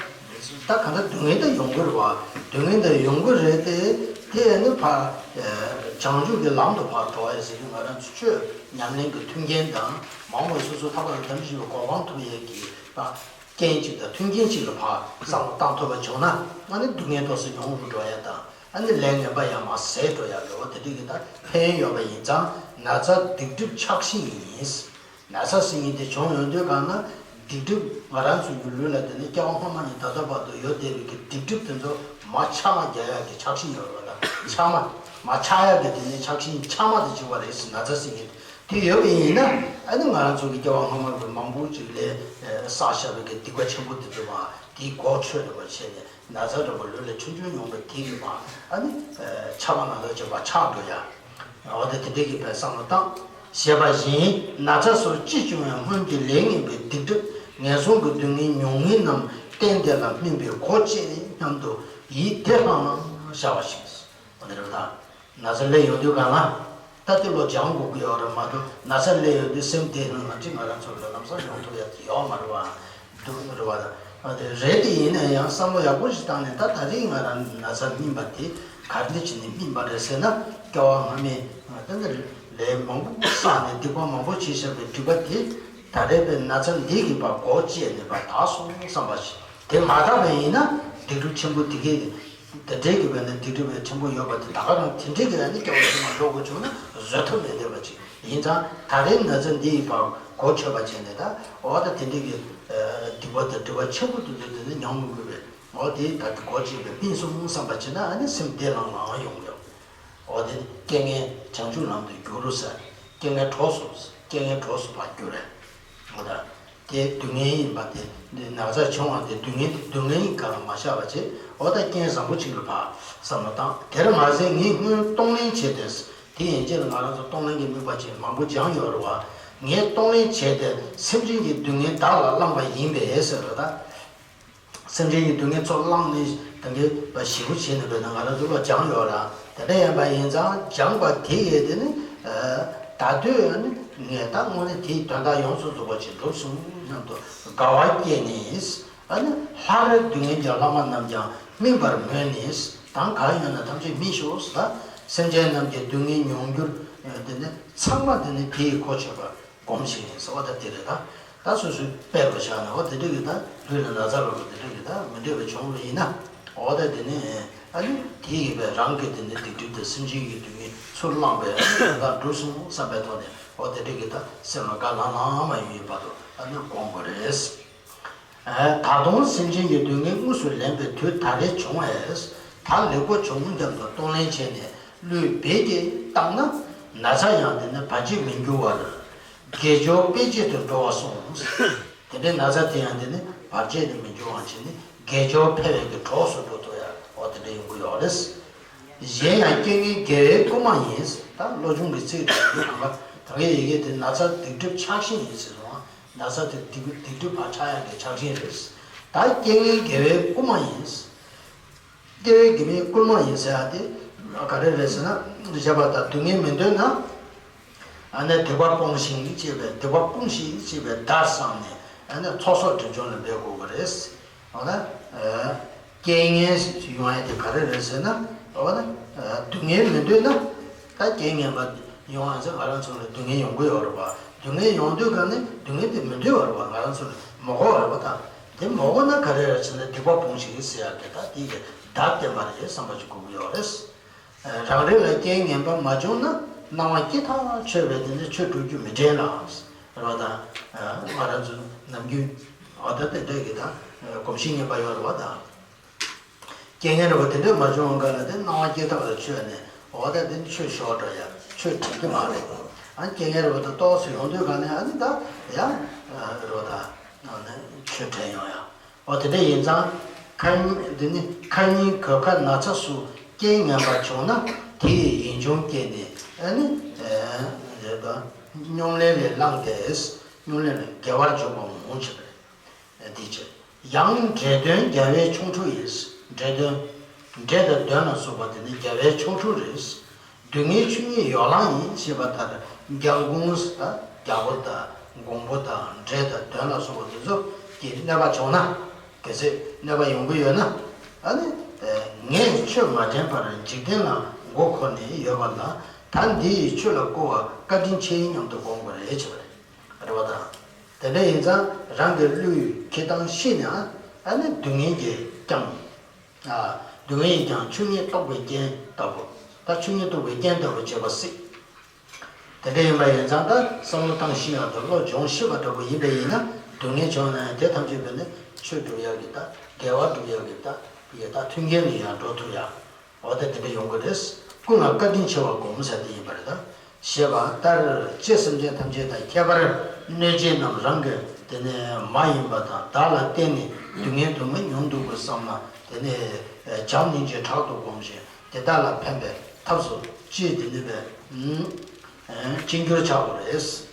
ད་གང་ལྟར་སྡུག་བསྔལ་ད་ཡོང་གི་རེད་བ། སྡུག་བསྔལ་ད་ཡོང་གི་རེད་དེ། དེ་ནི་ཕར། བྱང་ཆུབ་ཀྱི་ལམ་དུ་ཕར་འགྲོ་ཡ་ཟེར་གྱི་ང་རང་ཚོ་ཆོས་ཉམས་ལེན་གྱི་མཐུན་རྐྱེན་དང་མང་བ་སོ་སོ་ཐར་པ་དང་དམ་ཆོས་ཀྱི་གོ་འཕང་ཐོབ་ཡས་ཀྱི་ད། རྐྱེན་གཅིག་དང་མཐུན་རྐྱེན་གཅིག་ལ་ཕར་བསམ་བློ་བཏང་ཐུབ་པ་བྱུང་ན་ཨ་ནི་སྡུག་བསྔལ་ཏོག་ཙམ་ཉུང་རུ་འགྲོ་ཡ་དང་ཨ་ནི་ལས་ངན་པ་ཡང་མར་ཟད་འགྲོ་ཡ་འགྲོ་བ་དེ་འདྲ་གི་ད་ཕན་ཡོན་ཡོད་པ་ཡིན་ཙང་ན་ཚ་སྡིག་སྒྲིབ་ཆགས་ཞེན་ཡིན། ན་ཚ་ཟེར་མཁན་དེ་བྱུང་ཡོང་དུས་གང་ན་སྡིག་སྒྲིབ་ང་རང་ཚོ་གི་ལུས་ལ་དེ་ནི་སྐྱེ་བ་སྔོན་མ་ནས་ད་ལྟ་བར་དུ་ཡོད་བསྡད་པའི་གི་སྡིག་སྒྲིབ་དེ་ཚོ་མར་ཆག་མ་རྒྱག་ཡ་གི་ཆགས་ཞེན་ཡོད་རེད་བ། ད་ཆག་མ་མར་ཆག་ཡ་གི་དེ་ནི་ཆགས་ཞེན་ཆགས་མ་དེ་བྱུང་བ་རེད་ཟེར། ན་ཚ་ཟེར་མཁན་དེ། དེ་ཡོད་པ་ཡིན་ན་ཨ་ནི་ང་རང་ཚོ་གི་སྐྱེ་བ་སྔ་མ་གི་མང་པོ་ཅིག་ལས་བསགས་བཞག་པའི་གི་སྡིག་པ་ཆེན་པོ་དེ་ཚོ་མར་དེའི་གོ་ཆོད་འགྲོ་བ་བྱས་ནས་ན་ཚ་འདྲ་པོ་ལུས་ལ་ཆུང་ཆུང་མྱོང་བ་དེ་གི་མར་ཨ་ནི་ཆགས་པ་ནང་ལ་བྱེད་པ་ཆགས་འགྲོ་ཡ། འོ་དེ་དེ་འདྲའི་གི་བའི་བསམ་བློ་བཏང་ཞེས་པ་བཞིན་ན་ཚ་སོགས་ཅི་བྱུང་ཡང་སྔོན་གྱི་ལས་ངན་པའི་སྡིག་སྒྲིབ་ངན་སོང་གི་སྡུག་བསྔལ་མྱོང་མུས་རྣམས་རྟེན་དེ་ལ་སྨིན་པའི་སྒོ་བཅད་ནས་སྙམ་དུ་ཡིད་བདེ་ལྷང་ལྷང་བྱ་བ་ཞིག་འོ་དེ་རེད་ད། ན་ཚ་སླེབས་ཡོང་དུས་གང་ལ། ད་དེ་བློ་སྦྱང་དགོས་ཀྱི་ཡོད་རེད་མ་གཏོགས་ན་ཚ་སླེབས་ཡོང་དུས་སེམས་བདེ་ལྷང་ལྷང་ཅིག་ང་རང་ཚོ་ལ་ལམ་སང་ཡོང་ཐུབ་ཡ་དེ་ཡོད་མ་རེད་བ། འདུག་རེད་བ། ཨ་དེ་རེད་དེ་ཡིན་ན་ཡང་བསམ་བློ་ཡག་པོ་ཞིག་བཏང་ནས་ད་ད་རེས་ང་རང་ན་ཚ་སྨིན་པ་དེ་ག་འདྲ་བྱས་ནས་སྨིན་པ་རེད་ཟེར་ན་སྐྱེ་བ་སྔ་མའི་ད་ནི་ལས་མང་པོ་བསགས་ནས་སྡིག་པ་མང་པོ་བྱས་བཞག་པའི་སྒྲིབ་པ་དེ་ད་རེས་པའི་ན་ཚ་འདི་གིས་ཕར་སྒོ་བཅད་ནས་ཕར་དག་སོང་བསམ་པ་ཞིག་དེ་མ་དག་པ་ཡིན་ན་སྡིག་སྒྲིབ་ཆེན་པོ་དེ་གས། དེ་འདྲའི་གི་བས་ན་སྡིག་སྒྲིབ་པའི་ཆེན་པོ་ཡོད་པ་དེ་ད་ག་རང་དེ་འདྲའི་གི་ཡང་ནི་སྐྱེ་བ་ཕྱི་མ་ལོག་དགོས་བྱུང་ན་བཟོད་ཐབས་མེད་བསྡད་པ་ཅིག་ཡིན་ཙང་ད་རེས་ན་ཚ་འདི་ཡི་བར་གོ་ཆོད་པ་བྱས་ནས་ད་འོ་ད་དེ་འདྲའི་གི་སྡིག་པ་དང་སྒྲིབ་པ་ཆེན་པོ་དེ་ཚོ་དེ་ནི་མྱང་མི་དགོས་པས། འོ་དེ་ད་གི་གོ་ཅིག་པའི་ཕན་སོང་བསམ་པ་བྱས་ན་ཨ་ནི་སེམས་བདེ་ལྷང་ལྷང་ཡོང་ཡོང་། འོ་དེ་རྐྱེན་ངན་བྱང་ཆུབ་ལམ་དུ་བསྒྱུར་རོ་ཟེར། རྐྱེན་ངན་གྲོགས་སུ་རྐྱེན་ངན་གྲོགས་སུ་ཕར་བསྒྱུར་རེད། འོ་ད། དེ་སྡུག་བསྔལ་ཡིན་པ་དེ། འདི་ན་ཚ་བྱུང་བ་དེ་སྡུག་བསྔལ་དེ་སྡུག་བསྔལ་ཡིན་ག་ལ་མ་བཞག་པ་བྱས། འོ་ད་རྐྱེན་བཟང་པོ་ཅིག་ལ་ཕར་བསམ་བློ་བཏང་། དེར་མ་ཟད་ངས་སྔོན་གཏོང་ལེན་བྱས་ཏེ། དེ་ཡན་ཆད་ལ་ང་རང་ཚོ་གཏོང་ལེན་གྱི་དམིགས་པ་ཅན་མང་པོ་སྦྱངས་ཡོད་རེད་བ། ངས་གཏོང་ལེན་བྱས་ཏེ་སེམས་ཅན་གྱི་སྡུག་བསྔལ་བདག་ལ་བླངས་པ་ཡིན་པས་ཟེར་བ་ད། སེམས་ཅན་གྱི་སྡུག་བསྔལ་ཚུར་བླངས་ནས་ད་གིན་པ་ཞེ་པོ་བྱས་ནས་བས་ན་ང་རང་ཚོ་བློ་སྦྱངས་ཡོད་ར། དེ་འདྲ་ཡིན་པ་ཡིན་ཙང་སྦྱངས་པ་དེ་ཡས་དེ་ནི་ད་དུས་ནི་ངས་ད་དངོས་གནས་དེའི་དོན་དག་ཡོངས་སུ་རྫོགས་པ་ཅིག་འགྲུབ་སོང་སྙམ་དུ་དགའ་བ་སྐྱེས་ནས། ཨ་ནི་སླར་སྡུག་བསྔལ་གྱི་ལྷག་མ་རྣམས་ཀྱང་སྨིན་པར་མོས་ནས། གང་གང་ཡོད་ན་ཐམས་ཅད་སྨིན་ཤོག་ཟེར། སེམས་ཅན་རྣམས་ཀྱི་སྡུག་བསྔལ་མྱོང་འགྱུར་དེ་ནི་ཚང་མ་དེ་ནི་དེ་ཡི་གོ་ཆོད་པ། སྒོམ་ཞིག་ཡིན་ཟེར་བ་ད་དེ་རེད་ད། ད་སོ་སོའི་དཔེ་རུ་བཞག་ན་འོ་དེ་འདྲ་གི་ད་ལུས་ལ་ན་ཚ་རོ་རོ་དེ་འདྲ་གི་ད་མི་འདོད་པ་བྱུང་བ་ཡིན་ན། འོ་ད་དེ་ནི་ཨ་ནི་དེ་ཡིན་པས་རང་གི་དེ་ནི་སྡིག་སྒྲིབ་དང་སེམས་ཅན་གྱི་སྡུག་བསྔལ་ཚུར་བླངས་པའི་ཨ་ནི་དོན་དག་འགྲུབ་སོང་བསམ་པའི་ཐོག་ནས་འོ་དེ་འདྲ་གི་ད་སེམས་ལ་དགའ་ལྷང་ལྷང་མ་ཡོང་ཡོད་བར་དུ་ཨ་ནི་སྒོམ་དགོས་རེད། ད་དུང་སེམས་ཅན་གྱི་སྡུག་བསྔལ་དངོས་སུ་ལེན་པའི་དུས་ད་རེས་བྱུང་བས། ད་ལེགས་པོ་བྱུང་སྙམ་དུ་གཏོང་ལེན་བྱས་ནས་བློས་འབད་ཀྱིས་བཏང་ན། ན་ཚ་ཡང་དེ་ནི་བར་ཆད་མི་འགྱུར་བར་དགེ་སྦྱོར་སྤེལ་བྱེད་དུ་འགྲོ་བར་གསུངས། དེ་འདྲའི་ན་ཚ་དེ་ཡང་དེ་ནི་བར་ཆད་དུ་མི་འགྱུར་བ་བྱས་ནས་དགེ་སྦྱོར་འཕེལ་བའི་གི་གྲོགས་སུ་འགྲོ་ཐུབ་ཡ་འོ་དེ་འདྲ་ཡོང་གི་ཡོད་རེད། གཞན་ཡང་རྐྱེན་ངན་དགེ་བའི་བསྐུལ་མ་ཡིན། ད་བློ་སྦྱོང་གི་ཚིག་དང་དེ་གང་ག་ད་གའི་ཡི་གེ་དེ་ན་ཚ་སྡིག་སྒྲིབ་ཆགས་ཞེན་ཡིན་ཟེར་སོང་། ན་ཚ་དེ་སྡིག་སྡིག་སྒྲིབ་ཕར་ཆགས་ཡག་གི་ཆགས་ཞེན་རེད། ད་རྐྱེན་ངན་དགེ་བའི་བསྐུལ་མ་ཡིན། དགེ་བའི་དགེ་བའི་བསྐུལ་མ་ཡིན་ཟེར་ཡག་དེ་ག་རེ་རེད་ཟེར་ན། བཞག་པ་དང་སྡུག་བསྔལ་མི་འདོད་ན། ཨ་ནི་སྡིག་པ་སྤོང་ཞིང་ཅེས་པའི་སྡིག་པ་སྤོང་ཞིང་ཅེས་པའི་བརྡ་བསམས་ནས་ཨ་ནི་ཚོགས་གསོག་སྒྲིབ་སྦྱོང་ལ་འབད་དགོས་པ་རེད། འོ་ན། རྐྱེན་ངན་ཡོང་ཡག་དེ་ག་རེ་རེད་ཟེར་ན། འོ་ན། སྡུག་བསྔལ་མི་འདོད་ན། ད་རྐྱེན་ངན་པ་ཡོང་ཡག་ཟེར་ང་རང་ཚོ་ལ་སྡུག་བསྔལ་ཡོང་གི་ཡོད་རེད་པ། སྡུག་བསྔལ་ཡོང་དུས་ག་ནས་སྡུག་བསྔལ་དེ་མི་འདོད་པ་རེད་པ། ང་རང་ཚོ་ལ་མི་དགོས་པ་རེད་པ། ད་དེ་མི་དགོས་ན་ག་རེ་རེད་ཟེར་ན་སྡིག་པ་སྤོང་ཞིག་ཟེར་ཡག་དེ་ད་དེ་གི་བརྡ་བསྟན་པ་རེད་བསམ་པ་ཞིག་དགོས་ཀྱི་ཡོད་རེད། རང་རེ་ལ་རྐྱེན་ངན་པ་མ་བྱུང་ན་སྣང་བ་སྐྱེ་ཐག་ཆོད་པས་དེ་ནི་ཆོས་སྒྲུབ་རྒྱུ་མི་དྲན་ལ། རེད་པ་ད། ང་རང་ཚོ་ནམ་རྒྱུན་འོ་ད་དེ་འདྲ་གི་ད་གོམས་གཤིས་ངན་པ་ཡོད་རེད་པ་ད། རྐྱེན་ངན་རེད་པ་དེ་འདྲ་མ་བྱུང་བ་ག་ལ་དེ་སྣང་བ་སྐྱེ་ཐག་ལ་ཆོད་ནས་འོ་ད་དེ་ནི་ཆོས་ཞོག་འགྲོ་ཡ་ཆོས་དྲན་གྱི་མ་རེད། ཨ་རྐྱེན་ངན་རེད་པ་ད་ཏོག་ཙམ་ཡོང་དུས་ག་ནས་ཨ་ནི་ད་ཡ་རེད་པ་ད་ཆོས་དྲན་ཡོང་ཡ། འོ་དེ་འདྲ་ཡིན་ཙང་། ཁ་ཉིན་འདི་ནི་ཁ་ཉིན་གོད་ཁ་ན་ཚ་སོགས་རྐྱེན་ངན་པ་བྱུང་ན་དེ་ཡི་ཡིད་འབྱུང་སྐྱེས་ནས་ཨ་ནི། རེད་པ། སྙོམ་ལས་ལས་བསླངས་ཏེ། སྙོམ་ལས་ལས་དགེ་བར་འཇུག་པ་མང་ཆེ་བས། འདི་བྱས། ཡང་འདྲེ་གདོན་རྒྱལ་བའི་ཆོ་འཕྲུལ་ཡིན། འདྲེ་གདོན། འདྲེ་དང་གདོན་ལ་སོགས་པ་དེ་ནི་རྒྱལ་བའི་ཆོ་འཕྲུལ་རེད། སྡུག་བསྔལ་ཆོས་ཉིད་ཡོ་ལང་ཡིན་ཞེས་པ་ལྟར་རྒྱལ་འགོང་དང་རྒྱལ་པོ་དང་འགོང་པོ་དང་འདྲེ་དང་གདོན་ལ་སོགས་པ་དེ་ཚོ་གི་གནོད་པ་བྱུང་ན། གལ་སྲིད་གནོད་པ་ཡོང་གི་ཡོད་ན། ཨ་ནི། ངས་ཆོས་མ་དྲན་པར་འཇིག་རྟེན་ལ་མགོ་འཁོར་ནས་ཡོད་པ་ལ་ད་འདི་ཡིས་ཆོས་ལ་བསྐུལ་བ་བཀའ་དྲིན་ཆེ་སྙམ་དུ་དགོངས་པ་རེད་བྱས་པ་རེད། རེད་པ་དང་། དེ་འདྲ་ཡིན་ཙང་རང་གི་བློའི་འཁྱེར་སྟངས་ཤེས་ནས་ཨ་ནི་སྡུག་བསྔལ་གྱིས་བསྐྱངས། ཨ། སྡུག་བསྔལ་ཡིས་ཀྱང་ཆོས་ཉིད་རྟོགས་པའི་རྐྱེན་ལྟ་བུ། ད་ཆོས་ཉིད་རྟོགས་པའི་རྐྱེན་ལྟ་བུ་བྱེད་པ་སྲིད། དེ་འདྲ་ཡིན་པ་ཡིན་ཙང་ད་བསམ་བློ་བཏང་ཤེས་ཡག་དང་བློ་སྦྱོང་ཤེས་པ་འདྲ་པོ་ཡིན་པ་ཡིན་ན་སྡུག་བསྔལ་བྱུང་ན་ཡང་དེ་ཐམས་ཅད་པས་ནི་ཆོས་སྒྲུབ་ཡག་གི་ད་དགེ་བ་སྒྲུབ་ཡག་གི་ད་ཡི་ད་མཐུན་རྐྱེན་ལ་ཡང་འགྲོ་ཐུབ་ཡག་འོ་ད་དེ་འདྲ་ཡོང་གི་རེད། ཀུན་ལ་བཀའ་དྲིན་ཆེ་བར་སྒོམ་ཟེར་དེ་ཡིན་པ་རེད་ད། ཞེས་པ་ལྟར་ཅི་སེམས་ཅན་ཐམས་ཅད་དང་ཁྱད་པར་གནོད་བྱེད་རྣམས་རང་གི་དེ་ནས་མ་ཡིན་པ་དང་བདག་ལ་བརྟེན་ནས་སྡུག་བསྔལ་དུ་མ་མྱོང་འདུག་པར་བསམ་ན་དེ་ནས་བྱམས་སྙིང་རྗེ་དྲག་ཏུ་བསྒོམ་ཞིང་དེ་དག་ལ་ཕན་པའི་ཐབས་སུ་ཅི་དེ་ནུས་པའི་ཅི་འགྱུར་བྱ་དགོས་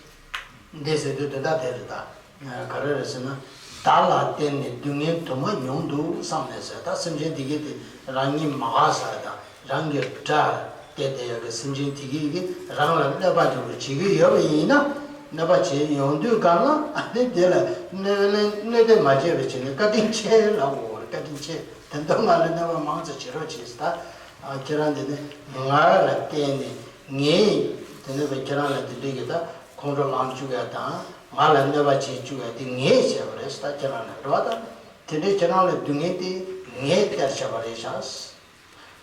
རེད། འདི་ཟེར་དུས་དེ་དག་དེ་རེད་ད། ག་རེ་རེད་ཟེར་ན། བདག་ལ་བརྟེན་ནས་སྡུག་བསྔལ་དུ་མ་མྱོང་འདུག་བསམ་ནས་ཟེར་ད་སེམས་ཅན་དེ་གས་དེ་རང་ཉིད་མ་དགའ་ས་དང་རང་གི་དགྲ་དེ་དེ་ཡ་གི་སེམས་ཅན་དེ་གས་ཀྱིས་རང་ལ་གནོད་པ་འཇོག་པར་བྱེད་ཀྱི་ཡོད་པ་ཡིན་ན་གནོད་པ་བྱེད་ཡོང་དུས་གང་ལ་ཨ་ནི་དེ་ལ་གནོད་ལན་གནོད་དེ་མ་བྱས་པ་བྱས་ནས་བཀའ་དྲིན་ཆེ་ལབ་དགོས་པ་རེད། བཀའ་དྲིན་ཆེ་དེ་འདྲ་ང་ལ་གནོད་པ་མང་ཙམ་བྱེད་རོགས་བྱེད་ཟེར་ད། ཁྱེད་རང་དེ་ནི་ང་ལ་བརྟེན་ནས་ངས་དེ་ནི་བས་ཁྱེད་རང་ལ་དེ་འདྲས་ཀྱི་ད་ཁོང་ཁྲོ་ལངས་བཅུག་ཡ་དང་། ང་ལ་གནོད་པ་བྱེད་བཅུག་ཡ་དེ་ངས་བྱས་པ་རེད་ཟེར་ད་ཁྱེད་རང་ལ་རེད་བ་ད། དེ་འདྲའི་ཁྱེད་རང་ལ་སྡུག་བསྔལ་དེ་ངས་སྟེར་བྱས་པ་རེད་ཤག་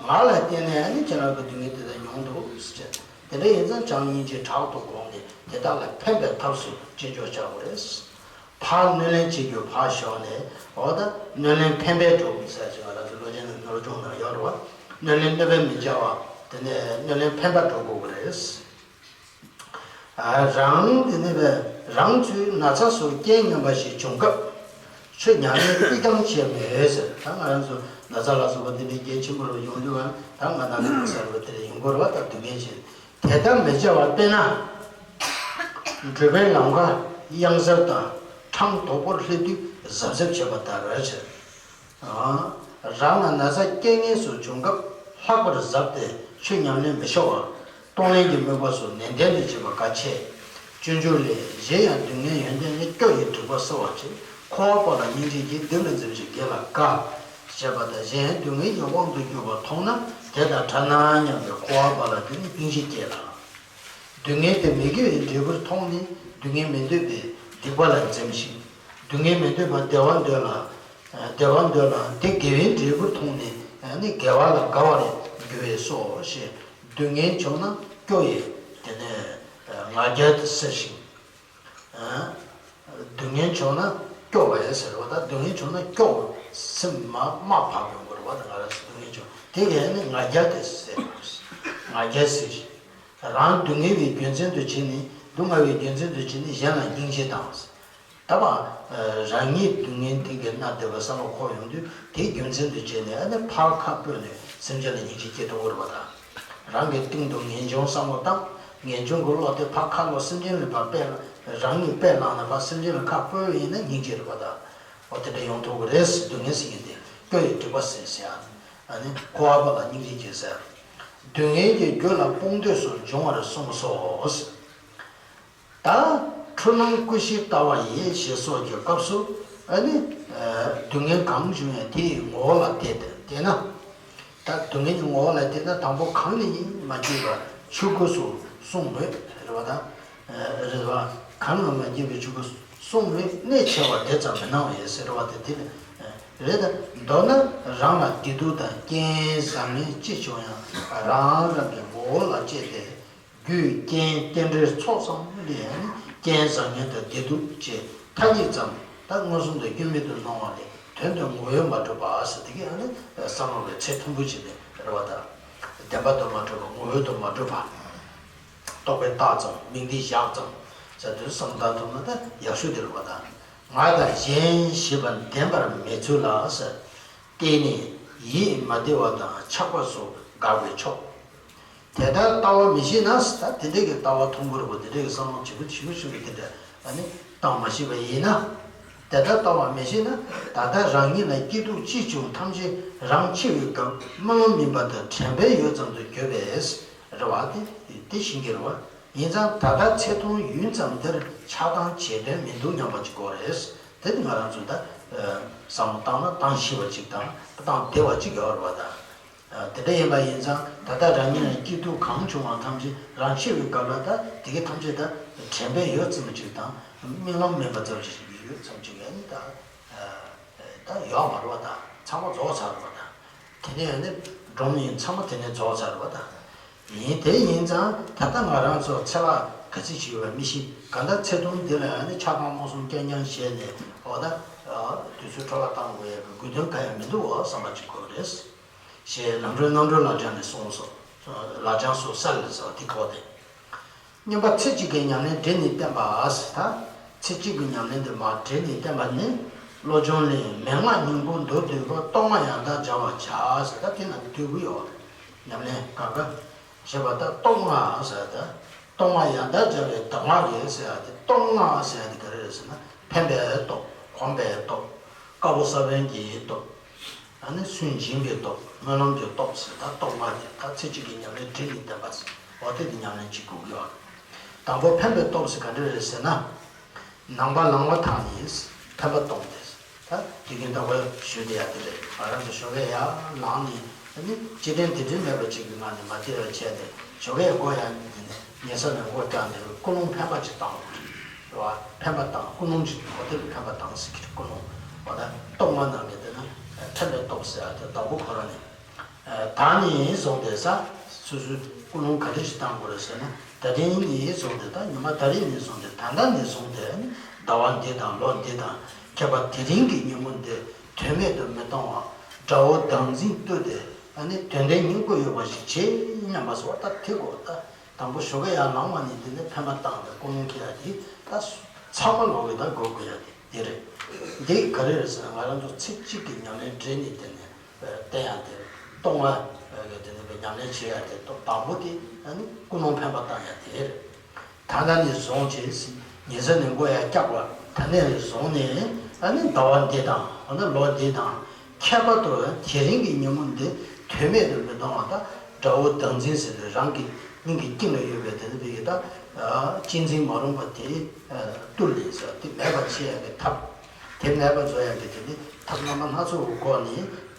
ང་ལ་བརྟེན་ནས་ཨ་ནི་ཁྱེད་རང་གི་སྡུག་བསྔལ་དེ་དག་མྱོང་འདུག་ཟེར། དེ་འདྲ་ཡིན་ཙང་བྱམས་སྙིང་རྗེ་དྲག་ཏུ་དགོངས་ནས་དེ་དག་ལ་ཕན་པའི་ཐབས་སུ་ཅི་འཇོག་བྱ་དགོས་རེད། ཕར་གནོད་ལན་བྱེད་རྒྱུ་ཕར་ཞོག་ནས་འོ་ད་གནོད་ལན་ཕན་པའི་གྲོགས་ཟེར་ཞིག་ང་རང་ཚོ་བློ་ཅན་ནས་ནོར་སྦྱོང་ནང་ཡོད་རེད་བ། གནོད་ལན་གནོད་པས་མི་བྱ་བ་དེ་ནས་གནོད་ལན་ཕན་པ་སྒྲོག་དགོས་ཀྱི་རེད། རང་དེ་ནས་བས་ རང་ཚོའི་ན་ཚ་སོགས་རྐྱེན་ངན་པ་ཞིག་བྱུང་སྐབས་ཆོས་ཉམས་ལེན་ཏིག་ཀྱང་བྱས་མེད་ཟེར། ད་ང་རང་ཚོ་ན་ཚ་ལ་སོགས་པ་འདི་འདྲའི་རྐྱེན་ཆེན་པོ་རུ་ཡོང་དུས་ཨ་ད་ང་ན་ཚ་ལ་སོགས་པ་དེ་འདྲ་ཡོང་གི་རེད་བ། ད་སྡུག་བསྔལ་ཆེ། དེ་ལྟར་མི་བྱ་བར་དཔེར་ན། འགྲོད་པའི་ལམ་ཁ་གཡང་གཟར་དང་ཁྲམ་དོག་པོར་སླེབས་དུས་གཟབ་གཟབ་བྱེད་པ་ལྟར་བྱས། རང་ལ་ན་ཚ་རྐྱེན་ངན་སོགས་བྱུང་སྐབས་ལྷག་པར་གཟབ་སྟེ་ཆོས་ཉམས་ལེན་མི་ཤོར་བར་གཏོང་ལེན་གྱི་དམིགས་པ་སོགས་ནན་ཏན་དུ་བྱེད་པ་གལ་ཆེ། སྤྱོད་འཇུག་ལས། གཞན་ཡང་སྡུག་བསྔལ་ཡོན་ཏན་ནི། སྐྱོ་ཡི་སྒྲིབ་པ་སེལ་བར་བྱེད། འཁོར་བ་པོ་ལ་སྙིང་རྗེ་གྱིས། སྡིག་ལ་འཛེམ་ཞིང་དགེ་ལ་དགའ། ཞེས་པ་ལྟར་གཞན་སྡུག་བསྔལ་གྱི་དབང་དུ་གྱུར་པ་མཐོང་ན་དེ་དང་བྲལ་ན་སྙམ་པའི་འཁོར་བ་པོ་ལ་དེ་ནི་སྙིང་རྗེ་སྐྱེ་ལ། སྡུག་བསྔལ་དེ་མི་དགེ་བའི་འབྲས་བུར་མཐོང་ནས་སྡུག་བསྔལ་མི་འདོད་པའི་སྡིག་པ་ལ་འཛེམ་ཞིང་། སྡུག་བསྔལ་མི་འདོད་པ་བདེ་བ་འདོད་ལ། བདེ་བ་འདོད་ལ་དེ་དགེ་བའི་འབྲས་བུར་མཐོང་ནས་ནི་དགེ་བ་ལ་དགའ་བར་འགྱུར་བས་སོ་ཞེས། སྡུག་བསྔལ་བྱུང་ན་སྐྱོ་ཡི་དེ་ནས་ང་རྒྱལ་དུ་སེལ་ཞིང་། སྡུག་བསྔལ་བྱུང་ན་སྐྱོ་བས་ཟེར་བ་དང་སྡུག་བསྔལ་བྱུང་ན་སྐྱོ་བ་སེམས་མ་དམའ་བ་ཡོང་དགོས་རེད་བ། དང་ང་རང་ཚོ་སྡུག་བསྔལ་བྱུང་དེ་གས་ནི་ང་རྒྱལ་དུ་སེལ། ང་རྒྱལ་སེལ་ཞིང་། རང་སྡུག་བསྔལ་བའི་རྒྱུ་མཚན་དུ་བྱས་ནས་སྡུག་བསྔལ་བའི་རྒྱུ་མཚན་དུ་བྱས་ནས་གཞན་ལ་སྙིང་རྗེ་དང་། ད་བ། རང་ཉིད་སྡུག་བསྔལ་དེ་གའི་མནར་བསྡད་པ་བསམ་བློ་འཁོར་ཡོང་དུས་དེའི་རྒྱུ་མཚན་དུ་བྱས་ནས་ཨ་ནི་ཕར་ཁ་ཕོད་ནས་སེམས་ཅན་ལ་སྙིང་རྗེ་སྐྱེ་ཐུབ་ཀྱི་རེད་པ་དང་། རང་གི་སྟེང་དུ་ངེས་འབྱུང་བསམ་བློ་བཏང་། ངེས་འབྱུང་གི་བློ་དེ་ཕར་ཁ་ལོ་སེམས་ཅན་ལ་ཕར་སྤེལ། རང་ཉིད་སྤེལ་བླངས་ནས་ཕར་སེམས་ཅན་ལ་ཁ་ཕོད་ཡིན་ན་སྙིང་རྗེ་རེད་པ་དང་། འོ་དེ་འདྲ་ཡོང་ཐུབ་ཀྱི་རེད། སྡུག་བསྔལ་ཟེར་མཁན་དེ་སྐྱོ་ཡི་སྒྲིབ་པ་སེལ་ཟེར་ཡ། ཨ་ནི་འཁོར་བ་པོ་ལ་སྙིང་རྗེ་སྐྱེ་ཟེར། སྡུག་བསྔལ་གྱི་རྒྱུ་ལ་སྤོང་འདོད་སོགས་འབྱུང་བར་གསུངས་སོ། ད་འཁྲུལ་སྣང་ཀུན་ཤེས་ལྟ་བ་ཡིས་ཞེས་སོགས་ཀྱི་སྐབས་སུ་ཨ་ནི་སྡུག་བསྔལ་གང་བྱུང་ཡང་དེའི་ངོ་བོ་ལ་བལྟས་ཏེ་བལྟས་ན། ད་སྡུག་བསྔལ་གྱི་ངོ་བོ་ལ་བལྟས་ན་དང་པོ་གང་ལ་ཡིན་མ་སྐྱེས་པ་ཆོས་སྐུ་སོགས་གསུངས་མོད་རེད་བ་དང་། རེད་བ། གང་ལ་མ་སྐྱེས་པའི་ཆོས་སྐུ་གསུངས་མོད་གནད་ཆེ་བ་དེ་ཙམ་མི་སྣང་བས་ཟེར་བ་དེ་དེ་ལ་རེད། ད་མདོར་ན་རང་ལ་བདེ་སྡུག་དང་རྐྱེན་བཟང་ངན་ཅི་བྱུང་ཡང་རང་རང་གི་ངོ་བོ་ལ་དཔྱད་དེ། རྒྱུ་རྐྱེན་རྟེན་འབྲེལ་ཚོགས་ཙམ་ལས་རྐྱེན་བཟང་ངན་དང་བདེ་སྡུག་ཅེས་མཐའ་གཉིས་ཙམ་ད་མངོན་སུམ་དུ་སྐྱོན་མེད་དུ་སྣང་བ་ལས་དོན་དུ་ངོ་བོས་མ་གྲུབ་པ་ཟེར་དེ་གས་ཨ་ནི་བསམ་བློ་ལ་ཚད་མཐོན་པོ་བྱས་ནས་རེད་བ་དང་། བདེན་པ་དུ་མ་གྲུབ་པ་ངོ་བོ་དུ་མ་གྲུབ་པ། རྟོག་པས་བཏགས་ཙམ་མིང་འདི་བཞག་ཙམ་ཟེར་དུས་བསམ་བློ་བཏང་ཐུབ་ན་ད་ཡག་ཤོས་དེ་རེད་བ་དང་། ང་དང་གཞན་ཞེས་པ་བདེན་པར་མེད་ཚུལ་ལ་ཟེར། བརྟེན་ནས་ཡིད་མ་བདེ་བ་དང་ཆགས་པ་སོགས་འགག་པས་ཆོག་དེ་ལྟར་ལྟ་བ་མི་ཤེས་ན། ད་དེ་འདྲའི་གི་ལྟ་བ་མཐོན་པོ་རེད་པ། དེ་འདྲའི་གི་བསམ་བློ་ཇེ་མཐོ་ཇེ་མཐོ་ཞིག་གི་དེ་འདྲ་ཨ་ནི་བཏང་མ་ཤེས་པ་ཡིན་ན། དེ་ལྟར་ལྟ་བ་མི་ཤེས་ན་ད་ལྟ་རང་ཉིད་ལ་སྐྱིད་སྡུག་ཅི་བྱུང་ཐམས་ཅད་རང་འཆི་བའི་སྐབས་རྨི་ལམ་མིན་པ་དང་དྲན་པའི་ཡུལ་ཙམ་དུ་གྱུར་པས་རེད་བ། དེ་དེ་ཤེས་ཀྱི་རེད་བ། ཡིན་ཙང་ད་ལྟ་ཚེ་ཐུང་ཡུན་ཙམ་འདིར་ཆགས་སྡང་བྱེད་དོན་མི་འདུག་སྙམ་པ་ཅིག་དགོས་རེད། དེ་ནི་ང་རང་ཚོ་ད་བསམ་བློ་བཏང་ན་བཏང་ཤེས་པ་ཅིག་དང་བཏང་བདེ་བ་ཅིག་ཡོད་རེད་བ་ད། དེ་འདྲ་ཡིན་པ་ཡིན་ཙང་ད་ལྟ་རང་ཉིད་ལ་སྐྱིད་སྡུག་གང་བྱུང་བ་ཐམས་ཅད་རང་འཆི་བའི་སྐབས་ལ་ད་དེ་གའི་ཐམས་ཅད་ད་དྲན་པའི་ཡུལ་ཙམ་ཅིག་དང་རྨི་ལམ་མིན་པ་ཙམ་ཞིག་ཡོད་ཙམ་ཅིག་ཡིན་ད། ད་ཡོད་མ་རེད་བ་ད། ཚང་མ་རྫོགས་ཚར་རེད་བ་ད། དེ་ནས་ནི་སྒྲོམ་ཡིན་ཚང་མ་དེ་ནས་རྫོགས་ཚར་བ་དང་། ཡིན་དེ་ཡིན་ཙང་ད་ལྟ་ང་རང་ཚོ་ཚེ་ལྷག་ག་ཚོད་ཅིག་ཡོད་པ་མི་ཤེས། གང་ལྟར་ཚེ་ཐུང་འདི་ལ་ནི་ཆགས་སྡང་རྨོངས་གསུམ་རྐྱང་རྐྱང་བྱས་ནས་འོ་ད་དུས་ཚོད་འཕྲོ་བརླག་བཏང་དགོས་ཡ་གི་དགོས་དོན་གང་ཡང་མི་འདུག་འོ་བསམ་པ་ཅིག་དགོས་རེད། ཞེས་ལམ་སྒྲོན་རྣམ་གྲོལ་ལག་བཅངས་ནས་གསུངས་སོ། ལག་བཅངས་སོ་སལ་ཟེར་བ་དེ་གོ་སྟེ། སྙོམས་པར་ཚེ་གཅིག་གི་ཉམས་ལེན་བགྲེས་ནས་བསྟེན་པ་ཟེར་ད། ཚེ་གཅིག་གི་ཉམས་ལེན་དེ་མར་བགྲེས་ནས་བསྟེན་པ་ནི། བློ་སྦྱོང་ལས་མན་ངག་སྙིང་པོ་མདོར་བསྡུས་པ་རྟོག་སྔགས་ཡང་དག་སྦྱང་བར་བྱ་ཟེར་ད་དེ་ན་བསྡུས་ཀྱི་ཡོད། ཉམས་ལེན་གང་ག་ཞེས་པ་ད་རྟོག་སྔགས་ཟེར་ད། རྟོག་སྔགས་ཡང་དག་སྦྱང་བའི་གདམས་ངག་རེད་ཟེར་ཡ་དེ་རྟོག་སྔགས་ཟེར་ཡ་དེ་ག་རེ་རེད་ཟེར་ན་འཕེན་པའི་སྟོབས། གོམས་པའི་སྟོབས། དཀར་པོ་ས་བོན་གྱི་སྟོབས། ཨ་ནི་སུན་འབྱིན་པའི་སྟོབས། སྨོན་ལམ་གྱི་སྟོབས་ཟེར་ད་རྟོག་སྔགས་དེ་ད་ཚེ་གཅིག་གི་ཉམས་ལེན་བགྲེས་ནས་བསྟེན་པ་ཟེར་འོ་དེ་དེ་ཉམས་ལེན་བྱེད་དགོས་ཀྱི་ཡོད། དང་པོ་འཕེན་པའི་སྟོབས་ཟེར་ག་འདྲ་རེད་ཟེར་ན། ནང་པ་ལངས་པ་དང་ནི་འཕེན་པ་གཏོང་སྟེ། ད་དུས་རྒྱུན་ད་བར་ཞུ་བསྡད་ཡ་དེ་རེད། ང་རང་ཚོ་ཞོགས་ཀས་ཡར་ལངས་ནས་ཨ་ནི་སྤྱི་དོན་དེ་འདྲའི་མེད་པ་ཅིག་གི་ངང་ནས་མ་བསྡད་པ་བྱས་ཏེ་ཞོགས་ཀས་སྒོ་ཡར་ཉལ་ནས་ཉལ་ས་ནས་སྒོ་བཀྱགས་ནས་ཀུན་སློང་འཕེན་པ་ཅིག་བཏང་དགོས་རེད། རེད་བ། འཕེན་པ་བཏང་ཀུན་སློང་ཅིག་འོ་དེ་ལ་འཕེན་པ་བཏང་ཟེར་གྱི་རེད། ཀུན་སློང་འོ་ད་རྟོག་སྔགས་ནང་གི་དེ་ན་འཕེན་པའི་སྟོབས་ཟེར་ཡ་དེ་དང་པོ་ཁོ་རང་ནས། ད་ནས་བཟུང་སྟེ་ས་སོ་སོའི་ཀུན་སློང་ག་འདྲ་ཞིག་བཏང་དགོས་རེད་ཟེར་ན། ད་རིང་ནས་བཟུང་སྟེ་ད་ཉི་མ་ད་རིང་ནས་བཟུང་སྟེ་ད་ལྟ་ནས་བཟུང་སྟེ་ཟླ་བ་འདི་དང་ལོ་འདི་དང་ཁྱད་པར་དེ་རིང་གི་ཉིན་མོ་འདི་དོན་མེད་དུ་མི་གཏོང་བ། དགྲ་བོ་བདག་འཛིན་བཏུལ་ཏེ་ཨ་ནི་དོན་ལྡན་སྙིང་པོ་ཡོད་པ་ཞིག་བྱེད་སྙམ་པ་སོགས་ད་དེ་གོ་ད་དང་པོ་ཞོགས་ཀས་ཡར་ལངས་པ་ནས་དེ་ནས་འཕེན་པ་བཏང་སྟེ་ཀུན་སློང་འཁྱེར་ཡ་དེ་ད། ཚང་མ་ལོག་གི་ད་དགོས་དགོས་ཡ་དེ་འདི་རེད། འདི་ག་རེ་རེད་ཟེར་ན། ང་རང་ཚོ་ཚེ་གཅིག་གི་ཉམས་ལེན་སྦྲེལ་ནས་དེ་ནས་བསྟན་ཡ་དེ་རེད། སྟོང་བ་གི་དེ་ནས་ཉམས་ལེན་བྱེད་ཡ་དེ་དང་པོ་དེ་ཨ་ནི་ཀུན་སློང་འཕེན་པ་བཏང་ཡ་དེ་རེད། ད་ལྟ་ནས་བཟུང་བྱས་ཉི་ཟེར་ནས་མགོ་ཡར་བཀྱག་པ། ད་ནས་བཟུང་ནས་ཨ་ནི་ཟླ་བ་འདི་དང་འོ་ན་ལོ་འདི་དང་ཁྱད་པར་དུ་དེ་རིང་གི་ཉིན་མོ་འདི་དོན་མེད་དུ་མི་གཏོང་བ་དང་། དགྲ་བོ་བདག་འཛིན་ཟེར་ཏེ་རང་གི་སྙིང་གི་དཀྱིལ་ལ་ཡོད་པའི་དེ་ནི་བི་གི་ད་གཅེས་འཛིན་མ་རུངས་པ་དེ་བཏུལ་ནས་ཟེར་དེ་མེད་པར་བྱེད་ཡ་གི་ཐབས། དེ་མེད་པར་བཟོ་ཡ་གི་དེ་ནི་ཐབས་རྣམ་པ་སྣ་ཚོགས་ཀྱི་སྒོ་ནས་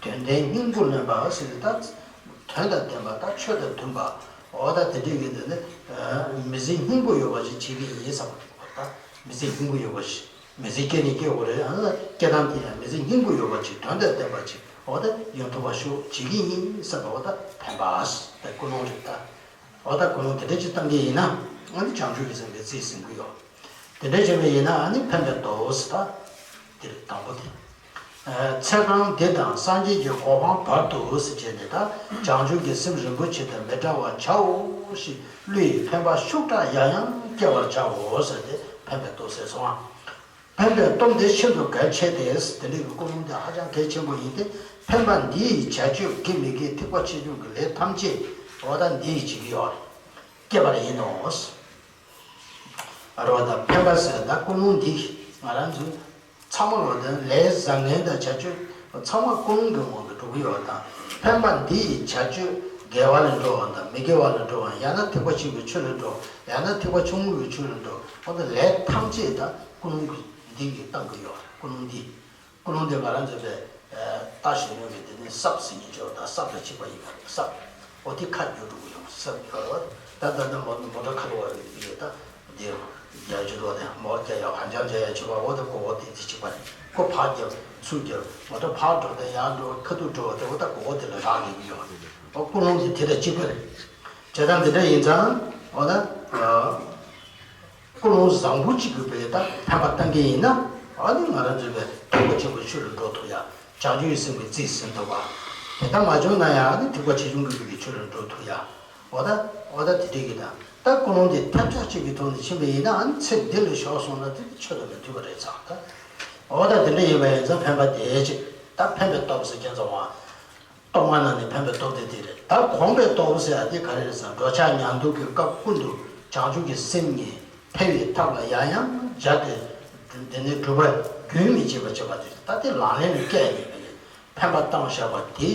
དོན་ལྡན་སྙིང་པོ་ལོན་པ་ཟེར་ཏེ་ད། དོན་དང་ལྡན་པ་དང་ཆོས་དང་མཐུན་པ། འོ་ད་དེ་འདྲའི་གི་དེ་ནི་མི་ཚེ་སྙིང་པོ་ཡོད་པ་ཞིག་བྱེད་ཀྱི་ཡིན་བསམ་པ། ད་མི་ཚེ་སྙིང་པོ་ཡོད་པ་ཞིག་མི་ཚེ་སྐྱེལ་ནི་སྐྱེལ་དགོས་རེད། ཨ་སྐྱེལ་སྟངས་དེ་ཡང་མི་ཚེ་སྙིང་པོ་ཡོད་པ་ཅིག་དོན་དང་ལྡན་པ་ཅིག་འོ་ད་ཡོང་ཐུབ་པ་ཞིག་བྱེད་ཀྱི་ཡིན་བསམ་པ། འོ་ད་འཕེན་པ་ད་ཀུན་སློང་རེད་ད། འོ་ད་ཀུན་སློང་དེ་འདྲ་ཅིག་བཏང་གི་ཡིན་ན། ཨ་ནི་བྱང་ཆུབ་ཀྱི་སེམས་དེ་རྩིས་ཟིན་གྱི་ཡོད། དེ་འདྲ་བྱས་པ་ཡིན་ན་ཨ་ནི་འཕེན་པའི་སྟོབས་ད་དེ་རེད། དང་པོ་དེ། ཚེ་གང་འདི་དང་སངས་རྒྱས་ཀྱི་གོ་འཕང་བར་དུ་ཟེར་བྱས་ནས་ད་བྱང་ཆུབ་ཀྱི་སེམས་རིན་པོ་ཆེ་དང་མི་འབྲལ་བར་བྱའོ་ཞེས་བློ་ཡི་འཕེན་པ་ཤུགས་དྲག་ཡང་ཡང་སྐྱེ་བར་བྱའོ་ཟེར་ཏེ་འཕེན་པའི་སྟོབས་ཟེར་སོང་ང་། འཕེན་པའི་སྟོབས་འདི་ཤིན་ཏུ་གལ་ཆེ་སྟེ། དེ་འདྲའི་གི་ཀུན་སློང་འདི་ཧ་ཅང་གལ་ཆེན་པོ་ཡིན་ཏེ། འཕེན་པ་འདི་ཡི་བྱ་སྤྱོད་དགེ་མི་དགེ་ཐེག་པ་ཆེ་ཆུང་གི་ལས་ཐམས་ཅད་འོ་ད་འདི་ཡིས་བྱེད་ཀྱི་ཡོད་རེད། སྐྱེ་བར་ཡིན་ནོ། རོ་དང་འཕེན་པ་ཟེར་ད་ཀུན་སློང་འདི་ང་རང་ཚོ་ཚང་མ་ལོ་དང་ལས་བཟང་ངན་དང་བྱ་སྤྱོད་ཚང་མ་ཀུན་སློང་གི་དབང་དུ་འགྲོ་གི་ཡོད་དང་། འཕེན་པ་འདི་ཡི་བྱ་སྤྱོད་དགེ་བ་ལ་འགྲོ་བ་དང་མི་དགེ་བ་ལ་འགྲོ་བ། ཡང་ན་ཐེག་པ་ཆེན་པོའི་ཆོས་ལ་འགྲོ། ཡང་ན་ཐེག་པ་ཆུང་ངུའི་ཆོས་ལ་འགྲོ། འོ་ད་ལས་ཐམས་ཅད་ད་ཀུན་སློང་གི་འདི་གིས་བཏང་གི་ཡོད་རེད། ཀུན་སློང་འདི། ཀུན་སློང་དེ་ང་རང་ཚོས་པའི་ལྟ་ཞིག་ཡོང་གི་དེ་ནི་སྲབ་ཟེར་མཁན་ཅིག་ཡོད། ད་སྲབ་དང་གཅིག་པ་ཡིན་པ་རེད། སྲབ་འོ་དེ་ཁ་བསྒྱུར་འགྲོ་གི་ཡོང་། སྲབ་ཡོད་རེད་བ། ད་ད་ལྟ་མོ་མོ་ཊ་ཁ་ལོ་བ་རེད་དེ་ད་དེ་རྒྱ་ཇུ་རོ་དེ་མོ་རྒྱ་ཡག་ཧ་ཅང་རྒྱ་ཡག་ཆེ་བ། འོ་ད་གོ་བོ་དེ་དེ་གཅིག་པ་རེད། ཁོ་ཕར་རྒྱབ་ཚུར་རྒྱབ་མོ་ཊ་ཕར་འགྲོ་དེ་ཡར་འགྲོ་ཁ་ཐུག་འགྲོ་དེ་འོ་ད་གོ་བོ་དེ་ལ་རག་ལས་ཀྱི་ཡོད། འོ་ཀུན་སློང་དེ་དེ་ད་གཅིག་པ་རེད། བྱས་ཙང་དེ་འདྲ་ཡིན་ཙང་འོ་ད། ཀུན་སློང་བཟང་པོ་གཅིག་གིས་པའི་ད་འཕེན་པ་བཏང་གི་ཡིན་ན། ཨ་ནི་ང་རང་ཚོའི་པའི་ཐེག་པ་ཆེན་པོའི་ཆོས་ལ་འགྲོ་ཐུབ་ཡ། བྱང་ཆུབ་ཀྱི་སེམས་ཀྱི་རྩིས་ཟིན་ཐུབ་པ། དེ་ལྟར་མ་བྱུང་ན་ཡང་ཨ་ནི་ཐེག་པ་ཆེ་ཆུང་གི་ཆོས་ལ་འགྲོ་ཐུབ་ཡ། འོ་ད་འོ་ད་དེ་འདྲའི་གི་ད་ད་ཀུན་སློང་དེ་ཐབས་ཆག་ཅིག་གི་ཐོག་ནས་ཕྱིན་པ་ཡིན་ན། ཨ་ནི་ཚེ་འདི་ལ་ཤོར་སོང་ན་དེ་ཆོས་ལ་མི་མཐུན་པ་རེད་ཙང་། ད་འོ་ད་དེ་འདྲ་ཡིན་པ་ཡིན་ཙང་འཕེན་པ་དེ་ཅིག་ད་འཕེན་པའི་སྟོབས་ཟེར་མཁན་ཚོ་བ། སྟོང་པ་ན་ནི་འཕེན་པའི་སྟོབས་དེ་དེ་རེད། ད་གོམས་པའི་སྟོབས་ཟེར་ཡ་དེ་ག་རེ་རེད་ཟེར་ན། འགྲོ་འཆག་ཉལ་འདུག་གི་སྐབས་ཀུན་ཏུ་བྱང་ཆུབ་ཀྱི་སེམས་ཉིད་འཕེལ་བའི་ཐབས་ལ་ཡང་ཡང་སྦྱར་ཏེ། དེ་ནས་སྒྲུབ་པ་རྒྱུན་མི་བཅད་པར་བྱེད་པ་དེ་རེད། ད་དེ་ལག་ལེན་ལ་བཀལ་ནས་འཕེན་པ་བཏང་བཞག་པ་དེ།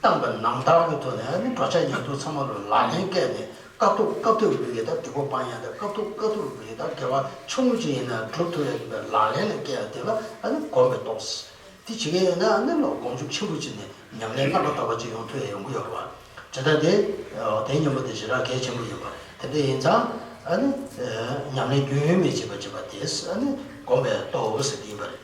བཏང་པ་ནང་ལྟར་གྱི་ཐོག་ནས་ཨ་ནི་འགྲོ་འཆག་ཉལ་འདུག་ཚང་མ་ལ་ལག་ལེན་བཀལ་ནས། སྐབས་ཐོག་སྐབས་ཐོག་གི་ད་སྡིག་པ་སྤང་ཡ་དང་། སྐབས་ཐོག་སྐབས་ཐོག་གི་ད་དགེ་བ་ཆུང་ངུ་ཅིག་ཡིན་ན་སྒྲུབ་ཐུབ་ཡ་གི་ལག་ལེན་ལ་བཀལ་ཡ་དེ་ལ་ཨ་ནི་གོམས་པའི་སྟོབས། དེ་བྱེད་ཀྱི་ཡོད་ན་ཨ་ནི་ལོ་སྒོམ་ཤུགས་ཆེན་པོ་བྱས་ནས་ཉམས་ལེན་རྣམ་པར་དག་པ་ཅིག་ཡོང་ཐུབ་ཡ་ཡོང་གི་ཡོད་རེད་བ། བྱས་ཙང་དེ་དེ་ཉིན་མོ་དེ་ཞེ་དྲག་གལ་ཆེན་པོ་ཡིན་པ་རེད། དེ་འདྲ་ཡིན་ཙང་ཨ་ནི་ཉམས་ལེན་རྒྱུན་མི་བཅད་པ་བྱེད་པ་དེ་ཨ་ནི་གོམས་པའི་སྟོབས་ཟེར་གྱི་ཡིན་པ་རེད།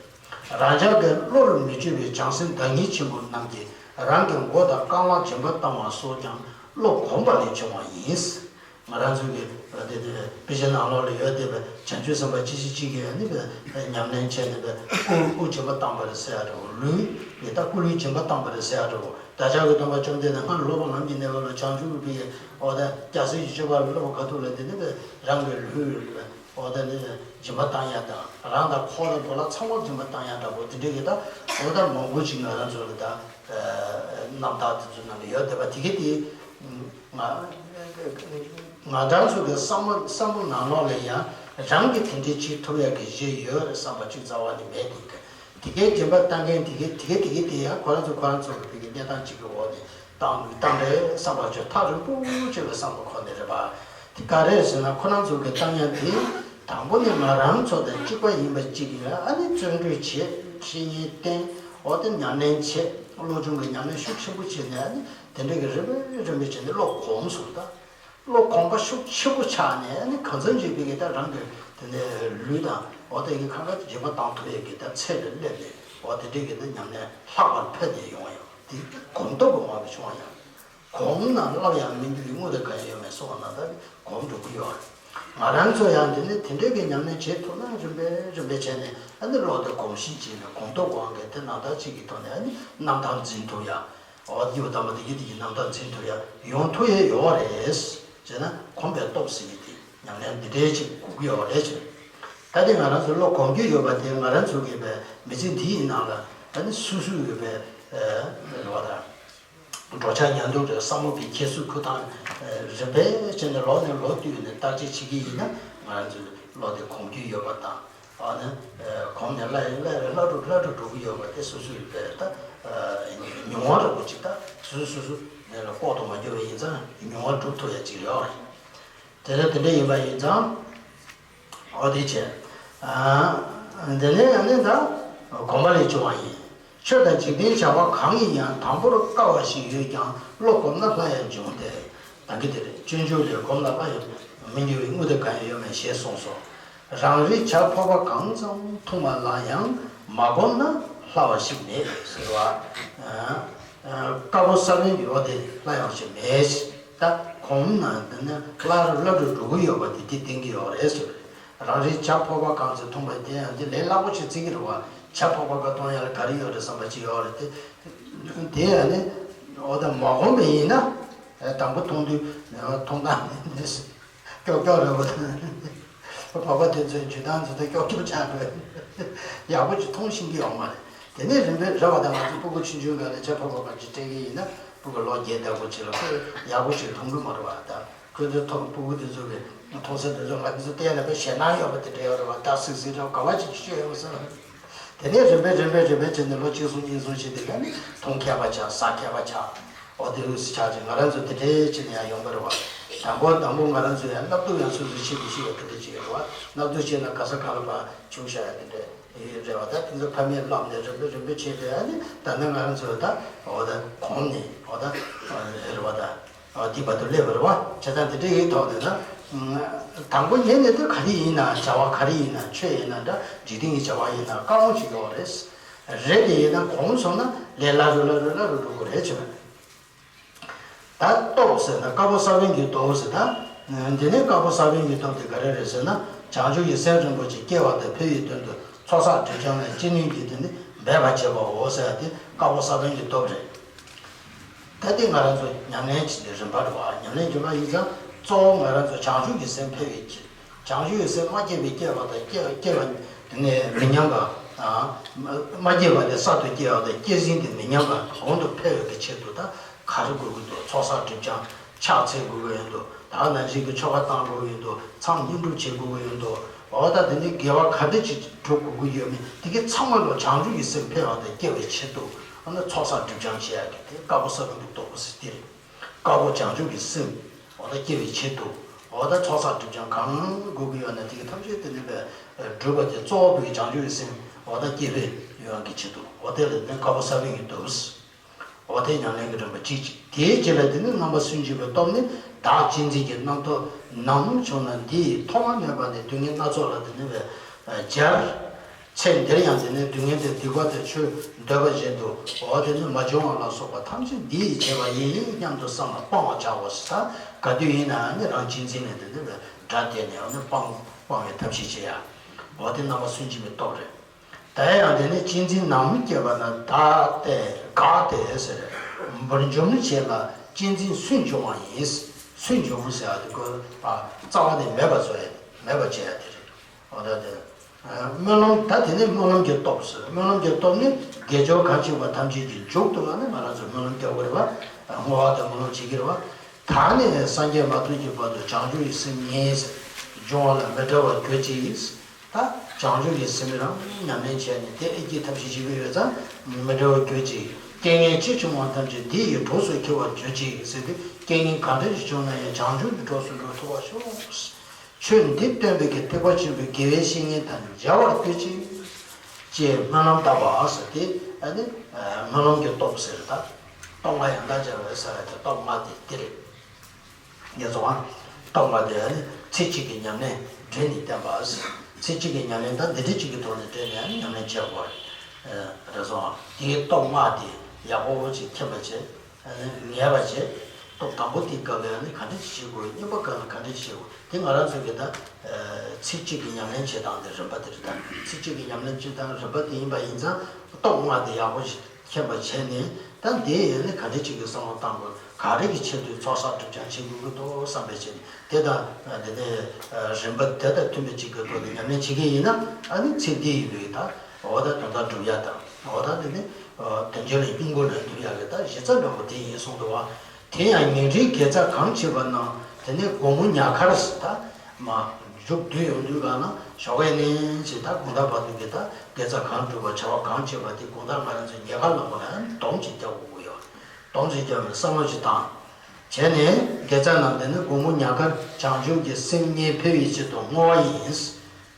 རང་ཅག་གི་བློ་ལ་མི་བཅོས་པའི་བྱང་སེམས་བདག་ཉིད་ཆེན་པོ་རྣམས་ཀྱིས་རང་གི་མགོ་དང་རྐང་ལག་སྦྱིན་པ་བཏང་བ་སོགས་ཀྱང་བློ་གོམས་པ་ལས་བྱུང་བ་ཡིན། ང་རང་ཚོ་གི་དེ་དེ་དཔེ་ཆ་ནང་ལོགས་ལ་ཡོད་བསྡད་པའི་བྱང་ཆུབ་སེམས་དཔའ་ཅི་ཞིག་ཅིག་གིས་ནི་ཉམས་ལེན་བྱས་ནས་པའི་སྐུ་སྐུ་སྦྱིན་པ་བཏང་བ་རེད་ཟེར་ཡ་འདྲ་བོ། ལུས་ཡི་ད་སྐུ་ལུས་སྦྱིན་པ་བཏང་བ་རེད་ཟེར་ཡ་འདྲ་བོ། བདག་ཅག་གི་སྟོན་པ་བཅོམ་ལྡན་འདས་སྔར་ལོག་པའི་ལམ་གྱི་གནས་སྐབས་ལ་བྱང་ཆུབ་ཀྱི་འོ་ད་རྒྱལ་སྲས་ཀྱི་སྤྱོད་པ་ལ་སློབ་པ་ག་ཐུག་ལ་དེ་ནི་པའི་རང་གི་ལུས་འོ་ད་ནི་སྦྱིན་པ་བཏང་ཡ་དང་། རང་དང་འཁོར་བའི་བོ་ལ་ཚང་མ་སྦྱིན་པ་བཏང་ཡ་འདྲ་བོ་དེ་འདྲའི་གི་ད་འོ་ད་མང་པོ་ཅིག་ང་རང་ཚོ་ལ་ད་རྣམ་ཐར་དེ་ཚོ་ནང་ལ་ཡོད་བསྡད་པ་དེ་གི་དེ། ང་ང་རང་ཚོ་གི་བསམ་བློ་བསམ་བློ་ནང་ལོགས་ལ་ཡང་རང་གི་དེ་འདྲའི་བྱེད་ཐུབ་ཡག་གི་གཞི་ཡོད་རེད་བསམ་པ་གཅིག་རྩ་བ་ནས་མེད་དེ། དེ་གའི་སྦྱིན་པ་བཏང་མཁན་དེ་གའི་དེ་གའི་དེ་གའི་དེ་ཡང་ཁོ་རང་ཚོ་ཁོ་རང་ཚོ་གི་བོད་ཀྱི་གནས་སྟངས་གཅིག་གི་འོག་ནས་བཏང་བཏང་རེད་བསམ་པ་ཅིག་ཐག་རིང་པོ་ཅིག་ལ་བསམ་པ་ཁོ་ནས་རེད་པ། དེ་ག་རེ་རེད་ཟེར་ན། ཁོ་རང་ཚོ་གི་བཏང་ཡག་དེ་དང་པོ་ནས་ང་རང་ཚོ་དང་གཅིག་པ་ཡིན་པ་གཅིག་ཡིན། ཨ་ནི་བརྩོན་འགྲུས་བྱེད། བཤེས་གཉེན་བསྟེན། འོ་དེ་ཉམས་ལེན་བྱེད། བློ་སྦྱོང་གི་ཉམས་ལེན་ཤུགས་ཆེན་པོ་བྱས་ནས། ཨ་ནི་དེ་འདྲ་གི་རིམ་པས་རིམ་པས་བྱས་ནས་བློ་གོམས་སོང་ད། བློ་གོམས་པ་ཤུགས་ཆེན་པོ་ཆགས་ནས། ཨ་ནི་གང་འཚམ་ཅིག་བི་གི་ད་རང་གི་དེ་ནས་ལུས་དང་འོ་དེ་གི་ཁ་ཁ་སྦྱིན་པ་བཏང་ཐུབ་ཡག་གི་ད་ཚད་ལ་སླེབས་ནས། འོ་དེ་འདྲའི་གི་ད་ཉམས་ལེན་ལྷག་པར་འཕེལ་ནས་ཡོང་བ་ཡང་དེ་གོམས་སྟོབས་ཀྱི་དབང་གིས་བྱུང་བ་ཡང་། གོམས་ན་སླར་ཡང་མི་འགྱུར་བའི་དངོས་དང་བརྒལ་ཡོད་མེད་གསུངས་པ་ནང་ལྟར་གོམས་འགྲོ་གི་ཡོད་རེད། ང་རང་ཚོ་ཡང་དེ་ནས་དེ་འདྲའི་གི་ཉམས་ལེན་བྱེད་ཐུབ་ན་རིམ་པས་རིམ་པས་བྱས་ནས། ཨ་ནི་བློ་དེ་གོམས་གཤིས་བྱས་ནས་གོམས་སྟོབས་དབང་གིས་དེ་ནང་ལྟར་གཅིག་གི་ཐོག་ནས་ཨ་ནི་རྣམ་ཐར་འཛིན་ཐུབ་ཡ། འོ་གཉིས་པ་དམ་པ་དེ་གི་དེ་གི་རྣམ་ཐར་འཛིན་ཐུབ་ཡ་ཡོང་ཐུབ་ཡ་ཡོད་རེད། བྱས་ན་གོམས་པའི་སྟོབས་ཟེར་གི་དེ་ཉམས་ལེན་འདི་འདྲའི་ཅིག་དགོས་ཀྱི་ཡོད་རེད་ཅེས། ད་དེ་ང་རང་ཚོ་བློ་གོམས་རྒྱུ་ཡོད་པ་དེ། ང་རང་ཚོ་གི་པའི་མི་ཚེ་འདི་ཡི་ནང་ལ་ད་ནི་སོ་སོའི་གི་པའི་རེ་བ་དང་། འགྲོ་འཆག་ཉལ་འདུག་རེད། བསམ་བློ་གི་འཁྱེར་སོ་ཁུར་སྟངས་རིམ་པས་བྱས་ནས་ལོ་ནས་ལོ་བསྟུད་ནས་བརྟག་དཔྱད་བྱེད་ཀྱི་ཡིན་ན། ང་རང་ཚོའི་བློ་དེ་གོམས་རྒྱུ་ཡོད་པ་དང་། ཨ་ནི་གོམས་ནས་སླར་ཡང་སླར་ཡང་སླར་དུ་སླར་དུ་འགྲོ་གི་ཡོད་པ་དེ། སོ་སོའི་པའི་ད་མྱོང་བ་འདྲ་པོ་ཅིག་ད་སོ་སོ་སོ་སོ་ནས་ལ་ལྐོག་ཏུ་མ་གྱུར་བ་ཡིན་ཙང་། མྱོང་བ་སྒྲུབ་ཐུབ་ཡ་ཅིག་ཡོད་རེད། དེ་ལྟར་དེ་འདྲ་ཡིན་པ་ཡིན་ཙང་། འོ་དེ་བྱས། ཨ། དེ་ནས་ཨ་ནི་ད་གོམས་པ་ལས་བྱུང་བ་ཡིན། ཆོས་དང་འཇིག་རྟེན་བྱ་བ་གང་ཡིན་ཡང་། དང་པོར་དཀའ་བ་ཞིག་ཡོད་ཀྱང་། བློ་གོམས་ན་སླ་ཡང་འབྱུང་སྟེ། ད་གིན་དེ་རེད། སྤྱོད་འཇུག་ལས། གོམས་ན་སླ་ཡང་མི་འགྱུར་བའི། དངོས་དེ་གང་ཡང་ཡོད་མེད་ཞེས་གསུངས་སོ། རང་རིག་བྱ་འཕགས་པ་གང་ཙམ་མཐོང་བ་ལ་ཡང་། མ་གོམས་ན་སླ་བ་ཞིག་མེད་ཟེར་བ། ཨ། དཀར་པོ་ས་བོན་གྱི་འོ་དེ་སླ་ཡང་ཞིག་མེད། ད་གོམས་ན་དེ་ནི་སླར་སླར་དུ་འགྲོ་གི་ཡོད་པ་དེ་དེ་བསྟན་གྱི་ཡོད་རེད་ཟེར། རང་རིག་བྱ་འཕགས་པ་གང་ཙམ་མཐོང་བ་དེ་ཡང་དེ་ལས་སླ་པོ་ཞིག་བརྩི་གི་རེད་བ། བྱ་འཕགས་པ་ག་མཐོང་ཡ་ལ་ག་རེ་ཡོད་རེད་བསམ་པ་ཅིག་ཡོད་རེད་དེ། དེ་ཡང་ནི་འོ་ད་མ་གོམས་པ་ཡིན་ན། དང་པོ་མཐོང་དུས་མཐོང་སྟངས་ནི། ཀྱོག་ཀྱོག་རེད་པ། བོད་པ་དེ་ཚོའི་འཇུ་སྟངས་ཚོ་ད་ཀྱོག་ཀྱོག་ཆགས་འགྲོ། ཡག་པོ་ཅིག་མཐོང་ཤེས་ཀྱི་ཡོད་མ་རེད། དེ་ནས་རིམ་པས་རེ་བ་དང་། ང་ཚོ་སྤུ་གུ་ཆུང་ཆུང་སྒང་ནས་བྱ་འཕགས་པ་གང་ཅིག་སྤྲད་ཀྱི་ཡིན་ན། སྤུ་གུ་ལོ་བརྒྱད་དང་པོ་ཅིག་ལ་ཁོས་ཡག་པོ་ཞིག་མཐོང་གི་མ་རེད་བ། ད་ཁོ་ཚོའི་མཐོང་། སྤུ་གུ་དེ་ཚོ་གི་མཐོང་ས་དེ་ཚོ་ང་ཚོ་བལྟས་ན་དཔེ་ཞེད་སྣང་ཡོད་པ་དེ་འདྲ་ཡོད་རེད་བ། ད་སིག་སིག་འདྲ་ག་བ་ཅིག་ཤོད་ཡོང་ས་རེད། དེ་ནས་རིམ་པས་རིམ་པས་རིམ་པས་བྱས་ནས་ལོ་གཅིག་སོང་གཉིས་སོང་ཕྱིན། དེ་ག་ནས་མཐོང་མཁས་པ་ཆགས། ཟ་མཁས་པ་ཆགས། འོ་དེ་འདྲ་ཆགས་ཅིག་ང་རང་ཚོ་དེ་འདྲའི་བྱས་ནས་ཡང་ཡོང་གི་རེད་བ། དང་པོ་དང་པོ་ང་རང་ཚོ་ཡང་སྣབས་དུག་ཡང་སོ་སོས་ཕྱིན་མི་ཤེས་པ་དེ་འདྲ་ཅིག་རེད་བ། སྣབས་དུག་ཕྱིན་ན་ག་ས་ག་ལ་ཕར་བྱུག་བཞག་ཡ་དེ་འདྲ་རེད་བ། ད་དེ་ཚོ་ཕ་མས་བསླབས་ནས་རིམ་པས་རིམ་པས་བྱས་ཏེ། ཨ་ནི་ད་ནི་ང་རང་ཚོ་ད་འོ་ད་གོམས་ནས། འོ་ད་རེད་བ། ད། ཨ། དེ་བར་དུ་སླེབས་པ་རེད་བ། བྱས་ཙང་དེ་འདྲ་ཡི་ཐོག་ནས་ན། དང་པོ་ཉིད་ནས་དེ་ག་རེ་ཡིན་ན། བྱ་བ་ག་རེ་ཡིན་ན། ཆོས་ཡིན་ན་འདྲ། འཇིག་རྟེན་གྱི་བྱ་བ་ཡིན་ན་དཀའ་མོ་ཅིག་ཡོད་རེད། རེད། དེ་ཡིན་ན་གོམས་སོང་ན་ལས་སླ་རུ་སླ་རུ་སླ་རུ་འགྲོ་གི་རེད་བྱས་པ། ད་སྟོབས་ཟེར་ན་དཀར་པོ་ས་བོན་གྱི་སྟོབས་ཟེར། ད་དེ་ནས་དཀར་པོ་ས་བོན་གྱི་སྟོབས་དེ་ག་རེ་རེད་ཟེར་ན། བྱང་ཆུབ་ཀྱི་སེམས་རིན་པོ་ཆེ་སྐྱེ་བ་དང་འཕེལ་བའི་དོན་དུ་ཚོགས་བསགས་སྒྲིབ་སྦྱང་ལ་ཅི་ནུས་ཀྱིས་དེ་ནི་འབད་པར་བྱེད་པའོ་ཟེར་ཡ་དེ་དཀར་པོ་ས་བོན་གྱི་སྟོབས་རེད། ད་དེ་ང་རང་ཚོ་ཉམས་ལེན་བྱེད་པའི་རིམ་པ་རེད་བ། ཉམས་ལེན་བྱེད་པ་ཡིན་ཙང་གཙོ་བོ་ང་རང་ཚོ་བྱང་ཆུབ་ཀྱི་སེམས་འཕེལ་བའི་ཆེད། བྱང་ཆུབ་ཀྱི་སེམས་མ་སྐྱེས་པའི་སྐྱེ་བ་དང་། སྐྱེ་སྐྱེ་བ་དེ་ནས་མི་ཉམས་པ། ཨ། མ་སྐྱེས་པ་དེ་གསར་དུ་སྐྱེ་བ་དང་། སྐྱེ་ཟིན་དེ་མི་ཉམས་པ་གོང་དུ་འཕེལ་བའི་གི་ཆེད་དུ། ད་ག་རེ་དགོས་ཀྱི་འདུག་ཚོགས་བསགས་སྒྲིབ་སྦྱང་ཕྱག་འཚལ་དགོས་ཀྱི་ཡོད་འདུག་ད་ག་ནང་བཞིན་གྱི་ཆོ་ག་བཏང་དགོས་ཀྱི་ཡོད་འདུག་མཚམས་བསྙེན་སྒྲུབ་བྱེད་དགོས་ཀྱི་ཡོད་འདུག་འོ་ད་དེ་ནས་དགེ་བ་ག་འདྲ་ཅིག་སྒྲུབ་དགོས་ཀྱི་ཡོད་མེད་དེ་གའི་ཚང་མ་ལོ་བྱང་ཆུབ་ཀྱི་སེམས་འཕེལ་བ་དང་སྐྱེ་བའི་ཆེད་དུ། ཨ་ནི་ཚོགས་བསགས་སྒྲིབ་སྦྱང་བྱེད་ཡག་གི་དེ་དཀར་པོ་ས་བོན་གྱི་སྟོབས་ཟེར་དེ་རེད། དཀར་པོ་བྱང་ཆུབ་ཀྱི་སེམས་འོ་ད་སྐྱེ་བའི་ཆེད་དུ། འོ་ད་ཚོགས་བསགས་སྒྲིབ་སྦྱང་གང་དགོས་ཀྱི་ཡོད་ན་དེ་གའི་ཐམས་ཅད་དེ་ནས་པའི་སྒྲུབ་པ་དེ་གཙོ་བོ་བའི་བྱང་ཆུབ་ཀྱི་སེམས་འོ་ད་སྐྱེ་བའི་ཡོང་ཡག་གི་ཆེད་དུ། འོ་དེ་ལ་དེ་དཀར་པོ་ས་བོན་གྱི་སྟོབས། འོ་དེ་ཉམས་ལེན་གྱི་རིམ་པ་གཅིག་གཅིག་དེའི་རྗེས་ལ་དེ་ནི་རྣམ་པར་སུན་འབྱིན་པའི་སྟོབས་ནི། བདག་གཅེས་འཛིན་གྱི་རྣམ་རྟོག་ནམ་བྱུང་ན། འདི་ཡི་ཐོག་མ་མེད་པ་ནས་སྡུག་བསྔལ་སྣ་ཚོགས་ལ་དེ་ནི་བས་སྦྱར། ཚེ་འདིར་ཡང་དེ་ནི་སྡུག་བསྔལ་དང་སྡིག་པ་དང་ཆོས་འདོད་པ་བཞིན་དུ་འོ་དེ་ནི་མ་བྱུང་བ་ལ་སོགས་པ་ཐམས་ཅད་འདི་ཡིས་བྱས་པ་ཡིན་སྙམ་དུ་བསམ་ལ་སྤང་བར་བྱའོ་ཟེར། ད་ག་དུས་ཡིན་ན་ནི་རང་གཅེས་འཛིན་ནས་དེ་ནི་བས་དགྲ་དེ་ནས་འོ་ནི་སྤང་སྤང་བའི་ཐབས་ཤེས་བྱེད་ཡ། འོ་དེ་རྣམ་པར་སུན་འབྱིན་པའི་སྟོབས་རེད། ད་ཡང་དེ་ནི་གཅེས་འཛིན་ནམ་སྐྱེས་པ་ན། བདག་སྟེ་འགག་སྟེ་ཟེར། འབུར་འཇོམས་བྱེད་ལ་གཅེས་འཛིན་སུན་འབྱུང་བ་ཡིན། སུན་འབྱུང་ཟེར་ཡ་དེ་ཀོ། ཨ། རྩ་བ་ནས་མེད་པ་བཟོ་ཡ། མེད་པ་བྱེད་ཡ་དེ་རེད། འོ་ད་དེ། ཨ། སྨོན་ལམ། ད་དེ་ནི་སྨོན་ལམ་གྱི་སྟོབས་ཟེར། སྨོན་ལམ་གྱི་སྟོབས་ནི་དགེ་སྦྱོར་གང་བྱེད་པ་ཐམས་ཅད་ཀྱི་མཇུག་ཏུ་ལ་ནི་ང་རང་ཚོས་སྨོན་ལམ་རྒྱག་དགོས་རེད་པ། བསྔོ་བ་དང་སྨོན་ལམ་བྱེད་ཀྱི་རེད་པ། ད་ནི་སངས་རྒྱས་མ་ཐོབ་ཀྱི་བར་དུ་བྱང་ཆུབ་ཀྱི་སེམས་ཉིད་སྦྱོང་བ་ལ་མི་བྲེལ་བར་གྱུར་ཅིག་ད་བྱང་ཆུབ་ཀྱི་སེམས་རང་ཉམས་ལེན་བྱས་ནས་དེ་ཨེ་སྐྱེ་ཐབས་ཤེས་བྱེད་ཀྱི་ཡོད་ཙང་མི་བྲེལ་བར་གྱུར་ཅིག་རྐྱེན་ངན་ཅི་བྱུང་བ་ཐམས་ཅད་འདི་ཡི་གྲོགས་སུ་འཁྱོལ་བར་གྱུར་ཅིག་ཟེར་དུས། རྐྱེན་ངན་གང་འདྲ་ཞིག་བྱུང་ན་ཡང་བྱང་ཆུབ་ཀྱི་གྲོགས་སུ་འགྲོ་ཐུབ་པར་ཤོག་ཆོས་འདི་སྟོན་པའི་གི་ཐེག་པ་ཆེན་པོའི་དགེ་བའི་བཤེས་གཉེན་དང་མཇལ་བར་གྱུར་ཅིག་ཅེས་སྨོན་ལམ་བཏབ་པ་ཟེར་ཏེ། ཨ་ནི་སྨོན་ལམ་གྱི་སྟོབས་ཟེར། ད་སྟོབས་ལྔ་ཡང་དག་སྦྱར་བའི་ཟེར་བ་དེ་སྟོབས་ལྔ་དེ་འདི་རེད། ངས་སོང་ང་། སྟོབས་ལྔ་དེ་ཨ་ནི་ཚེ་གཅིག་གི་ཉམས་ལེན་འབྲས་ནི་བསྟན་པ་ཟེར། ཚེ་གཅིག་གི་ཉམས་ལེན་ད་འདི་འདྲ་གཅིག་གི་ཐོག་ནས་འབྲས་ནི་ཨ་ནི་ཉམས་ལེན་བྱེད་དགོས་རེད། རེད་སོང་ང་། དེའི་སྟོབས་ལྔ་དེ་ཡག་པོ་ཅིག་མཁྱེན་པ་བྱེད། ངེས་པ་བྱེད། སྟོབས་དང་པོ་དེའི་སྐབས་ལ་ནི་ག་འདྲ་ཞིག་བྱེད་དགོས། གཉིས་པ་སྐབས་ལ་ག་འདྲ་ཞིག་བྱེད་དགོས། དེ་ང་རང་ཚོ་གི་ད་ཚིག་གཅིག་གི་ཉམས་ལེན་བྱེད་སྟངས་དེ་རིམ་པ་དེ་རེད། ད་ཚིག་གཅིག་གི་ཉམས་ལེན་བྱེད་སྟངས་རིམ་པ་དེ་ཡིན་པ་ཡིན་ཙང་སྟོབས་ལྔ་དེ་ཡག་པོ་ཞིག་ མཁྱེན་པ་བྱས་ནས། ད་འདི་ཡིན་ནི་ག་འདྲ་ཅིག་གི་བསམ་བློ་བཏང་དགོས། ག་རེ་གི་ཆེད་དུ་ཚོགས་བསགས་སྒྲིབ་སྦྱང་བྱེད་དགོས་ཀྱི་འདུག་བསམ་པའི་ཆེད་དེ་དང་། དེ་ནས་རིམ་པ་དེ་དང་མཐུན་པའི་ཅིག་གི་ཐོག་ནས་ཉམས་ལེན་བྱེད་ཀྱི་ཡིན་ན། ཨ་ནི་ཚེ་འདི་ཡི་ལུས་ད་འོ་ད་དོན་དག་སྒྲུབ་ཡ་དང་། འོ་ད་དེ་ནི་དོན་བྱེད་ལ་སྙིང་པོ་ལ་འདུལ་ཡ་གི་ད་གཞི་རྩ་འདྲ་པོ་དེ་ཡིན་གསུངས་འདུག་བ། དེ་ཡང་ཉིན་རེའི་དགེ་རྩ་གང་བྱེད་པ་ན། དེ་ནས་དགོང་མོ་ཉལ་ཁར་ཟེར། ད་མ་མཇུག་བསྡུས་ཡོང་དུས་ག་ན་ཞོགས་ཀས་ནས་ཟེར། ད་དགོང་དག་བར་དུ་གི་ད་དགེ་རྩ་གང་བསྒྲུབས་པ། བྱ་བ་གང་བྱེད་པ་དེ་དགོང་དག་ང་རང་ཚོ་ཉལ་ཁ་ལ་མོ་ལ་སྡོམ་ཅིག་རྒྱག་དགོས་ཀྱི་ཡོད། སྡོམ་ཅིག་རྒྱག་ནས་བསམ་བློ་ཅིག་བཏང་། བྱས་ནས་དགེ་རྩ་རྣམས་དེ་ནི་དགོང་མོ་ཉལ་ཁར་བྱང་ཆུབ་ཀྱི་སེམས་རྙེད་འཕེལ་བའི་ཆེད་དུ་བསྔོ་བ་ཡིན།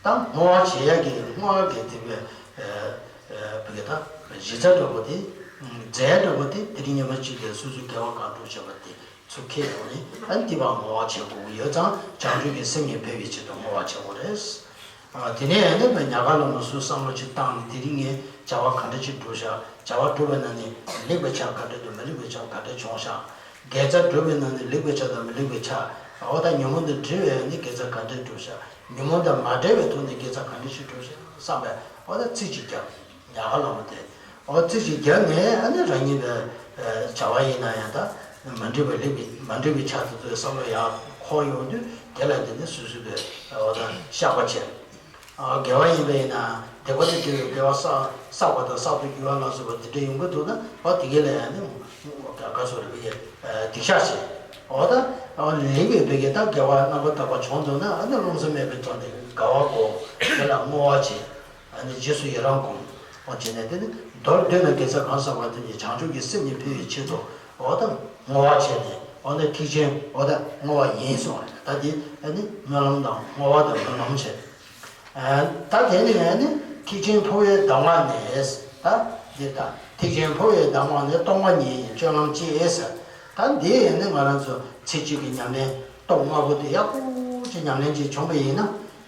ད་བསྔོ་བ་བྱེད་ཡ་གི་བསྔོ་བ་གི་དེ་བས་བོད་ཀྱི་ད་གཞི་རྩ་འདྲ་པོ་དེ། རྫས་འདྲ་པོ་དེ་དེ་རིང་ཉི་མ་གཅིག་གི་སོ་སོའི་དགེ་བ་གང་བསྒྲུབས་བྱས་པ་དེ་ཚུར་ཁྱེར་ཡོང་ནས། ཨ་ནི་དེ་བ་བསྔོ་བ་བྱེད་དགོས་ཀྱི་ཡོད་ཙང་། བྱང་ཆུབ་ཀྱི་སེམས་རྙེད་འཕེལ་བའི་ཆེད་དུ་བསྔོ་བ་བྱེད་དགོས་རེད། ཨ་དེ་ནས་ཨ་ནི་ཉལ་ཁ་ལ་མ་སོང་བསམ་བློ་ཅིག་བཏང་ནས། དེ་རིང་ངས་བྱ་བ་ག་འདྲ་ཅིག་བསྒྲུབས་ཤག་བྱ་བ་བསྒྲུབས་པའི་ནང་ནས་ལེགས་པའི་ཆ་ག་འདྲ་འདུག་མི་ལེགས་པའི་ཆ་ག་འདྲ་བྱུང་ཤག་དགེ་རྩ་བསྒྲུབས་པའི་ནང་ནས་ལེགས་པའི་ཆ་དང་མི་ལེགས་པའི་ཆ། འོ་ད་ཉོན་མོངས་དང་འབྲེལ་བའི་ནི་དགེ་རྩ་ག་འདྲ་བསྒྲུབས་ཤག་ཉོན་མོངས་དང་མ་འབྲེལ་བའི་ཐོག་ནས་དགེ་རྩ་ག་འདྲ་ཞིག་བསྒྲུབས་ཤག་བསམ་པའི། འོ་ད་ཚིག་གཅིག་རྒྱབ། ཉལ་ཁ་ལ་མོ་དེ། འོ་ཚིག་གཅིག་རྒྱབ་ནས། ཨ་ནི་རང་ཉིད་པའི་བྱ་བ་ཡིན་ན་ཡང་ད་མ་འགྲིག་པའི་ལེགས་པའི་མ་འགྲིག་པའི་ཆ་དེ་ཚོའི་བསམ་བློ་ཡར་འཁོར་ཡོང་དུས། དེ་ལ་དེ་ནི་སོ་སོ་པའི་འོ་ད་བཤགས་པ་བྱས། དགེ་བ་ཡིན་པ་ཡིན་ན་དགེ་བ་དང་འབྲེལ་བའི་དགེ་བ་བསགས་བསགས་པ་དང་བསགས་དུ་འགྱུར་བ་ལ་སོགས་པ་དེ་འདྲ་ཡོང་གི་འདུག་ན། འོ་དེ་གའི་ལ་ཡང་ནི་ག་སོགས་རེ་བའི་སྡིག་བཤགས་བྱས། འོ་ད་ལེགས་པའི་བོད་ཀྱི་ད་དགེ་བ་རྣམ་པར་དག་པ་བྱུང་འདུག་ན། ཨ་ནི་རློམ་སེམས་མེད་པའི་ཐོག་ནས་དགའ་བ་སྒོམ། དེ་ལ་བསྔོ་བ་བྱས། ཨ་ནི་རྗེས་སུ་ཡི་རང་སྒོམ། འོ་བྱས་ནས་དེ་ནི་མདོར་བསྡུས་ན་དགེ་རྩ་གང་བསགས་པ་དེ་ནི་བྱང་ཆུབ་ཀྱི་སེམས་ཉིད་འཕེལ་བའི་ཆེད་དུ། འོ་ད་བསྔོ་བ་བྱས་ནས། འོ་ན་ཐེག་ཆེན་འོ་ད་བསྔོ་བ་ཡིན་གསུངས། ད་དེ་ཨ་ནི་སྨོན་ལམ་དང་བསྔོ་བ་དང་སྨོན་ལམ་བྱས། ཨ་ད་དེ་ནི་ཨ་ནི་ཐེག་ཆེན་འཕོ་བའི་གདམས་ངག་ནས། ད་འདི་ད་ཐེག་ཆེན་འཕོ་བའི་གདམས་ངག་ནས། སྟོང་པ་ཉིད་ཡིན་སྤྱོད་ལམ་གཅེས་ཟེར། ད་འདི་ཨ་ནི་ང་རང་ཚོ་ཚེ་གཅིག་གི་ཉམས་ལེན་སྟོབས་དམའ་པོ་དེ་ཡག་པོ་ཅིག་ཉམས་ལེན་ཅིག་བྱུང་བ་ཡིན་ན།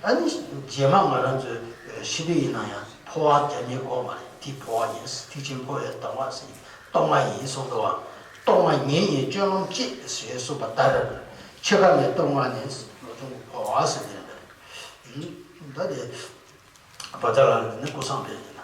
ཨ་ནི་རྗེས་མ་ང་རང་ཚོའི་ཤི་དུས་ཡིན་ན་ཡང་འཕོ་བ་རྒྱབ་ཉེན་དགོས་མ་རེད། དེ་འཕོ་བ་ཡིན། ཐེག་ཆེན་འཕོ་བའི་གདམས་ངག་ཟེར། སྟོང་པ་ཉིད་ཡིན་གསུངས་འདུག་བ། སྟོང་པ་ཉིད་ཡིན་སྤྱོད་ལམ་གཅེས་ཞེས་གསུངས་པ་ལྟར། འཆི་ཁ་མེད་སྟོབས་མངའ་ནས། འགྲོ་འབྱུང་འཕོ་བ་ཟེར་དེ་རེད། ད་དེ་བཛྲ་ལ་ནི་ཀུན་བཟང་འཕེལ།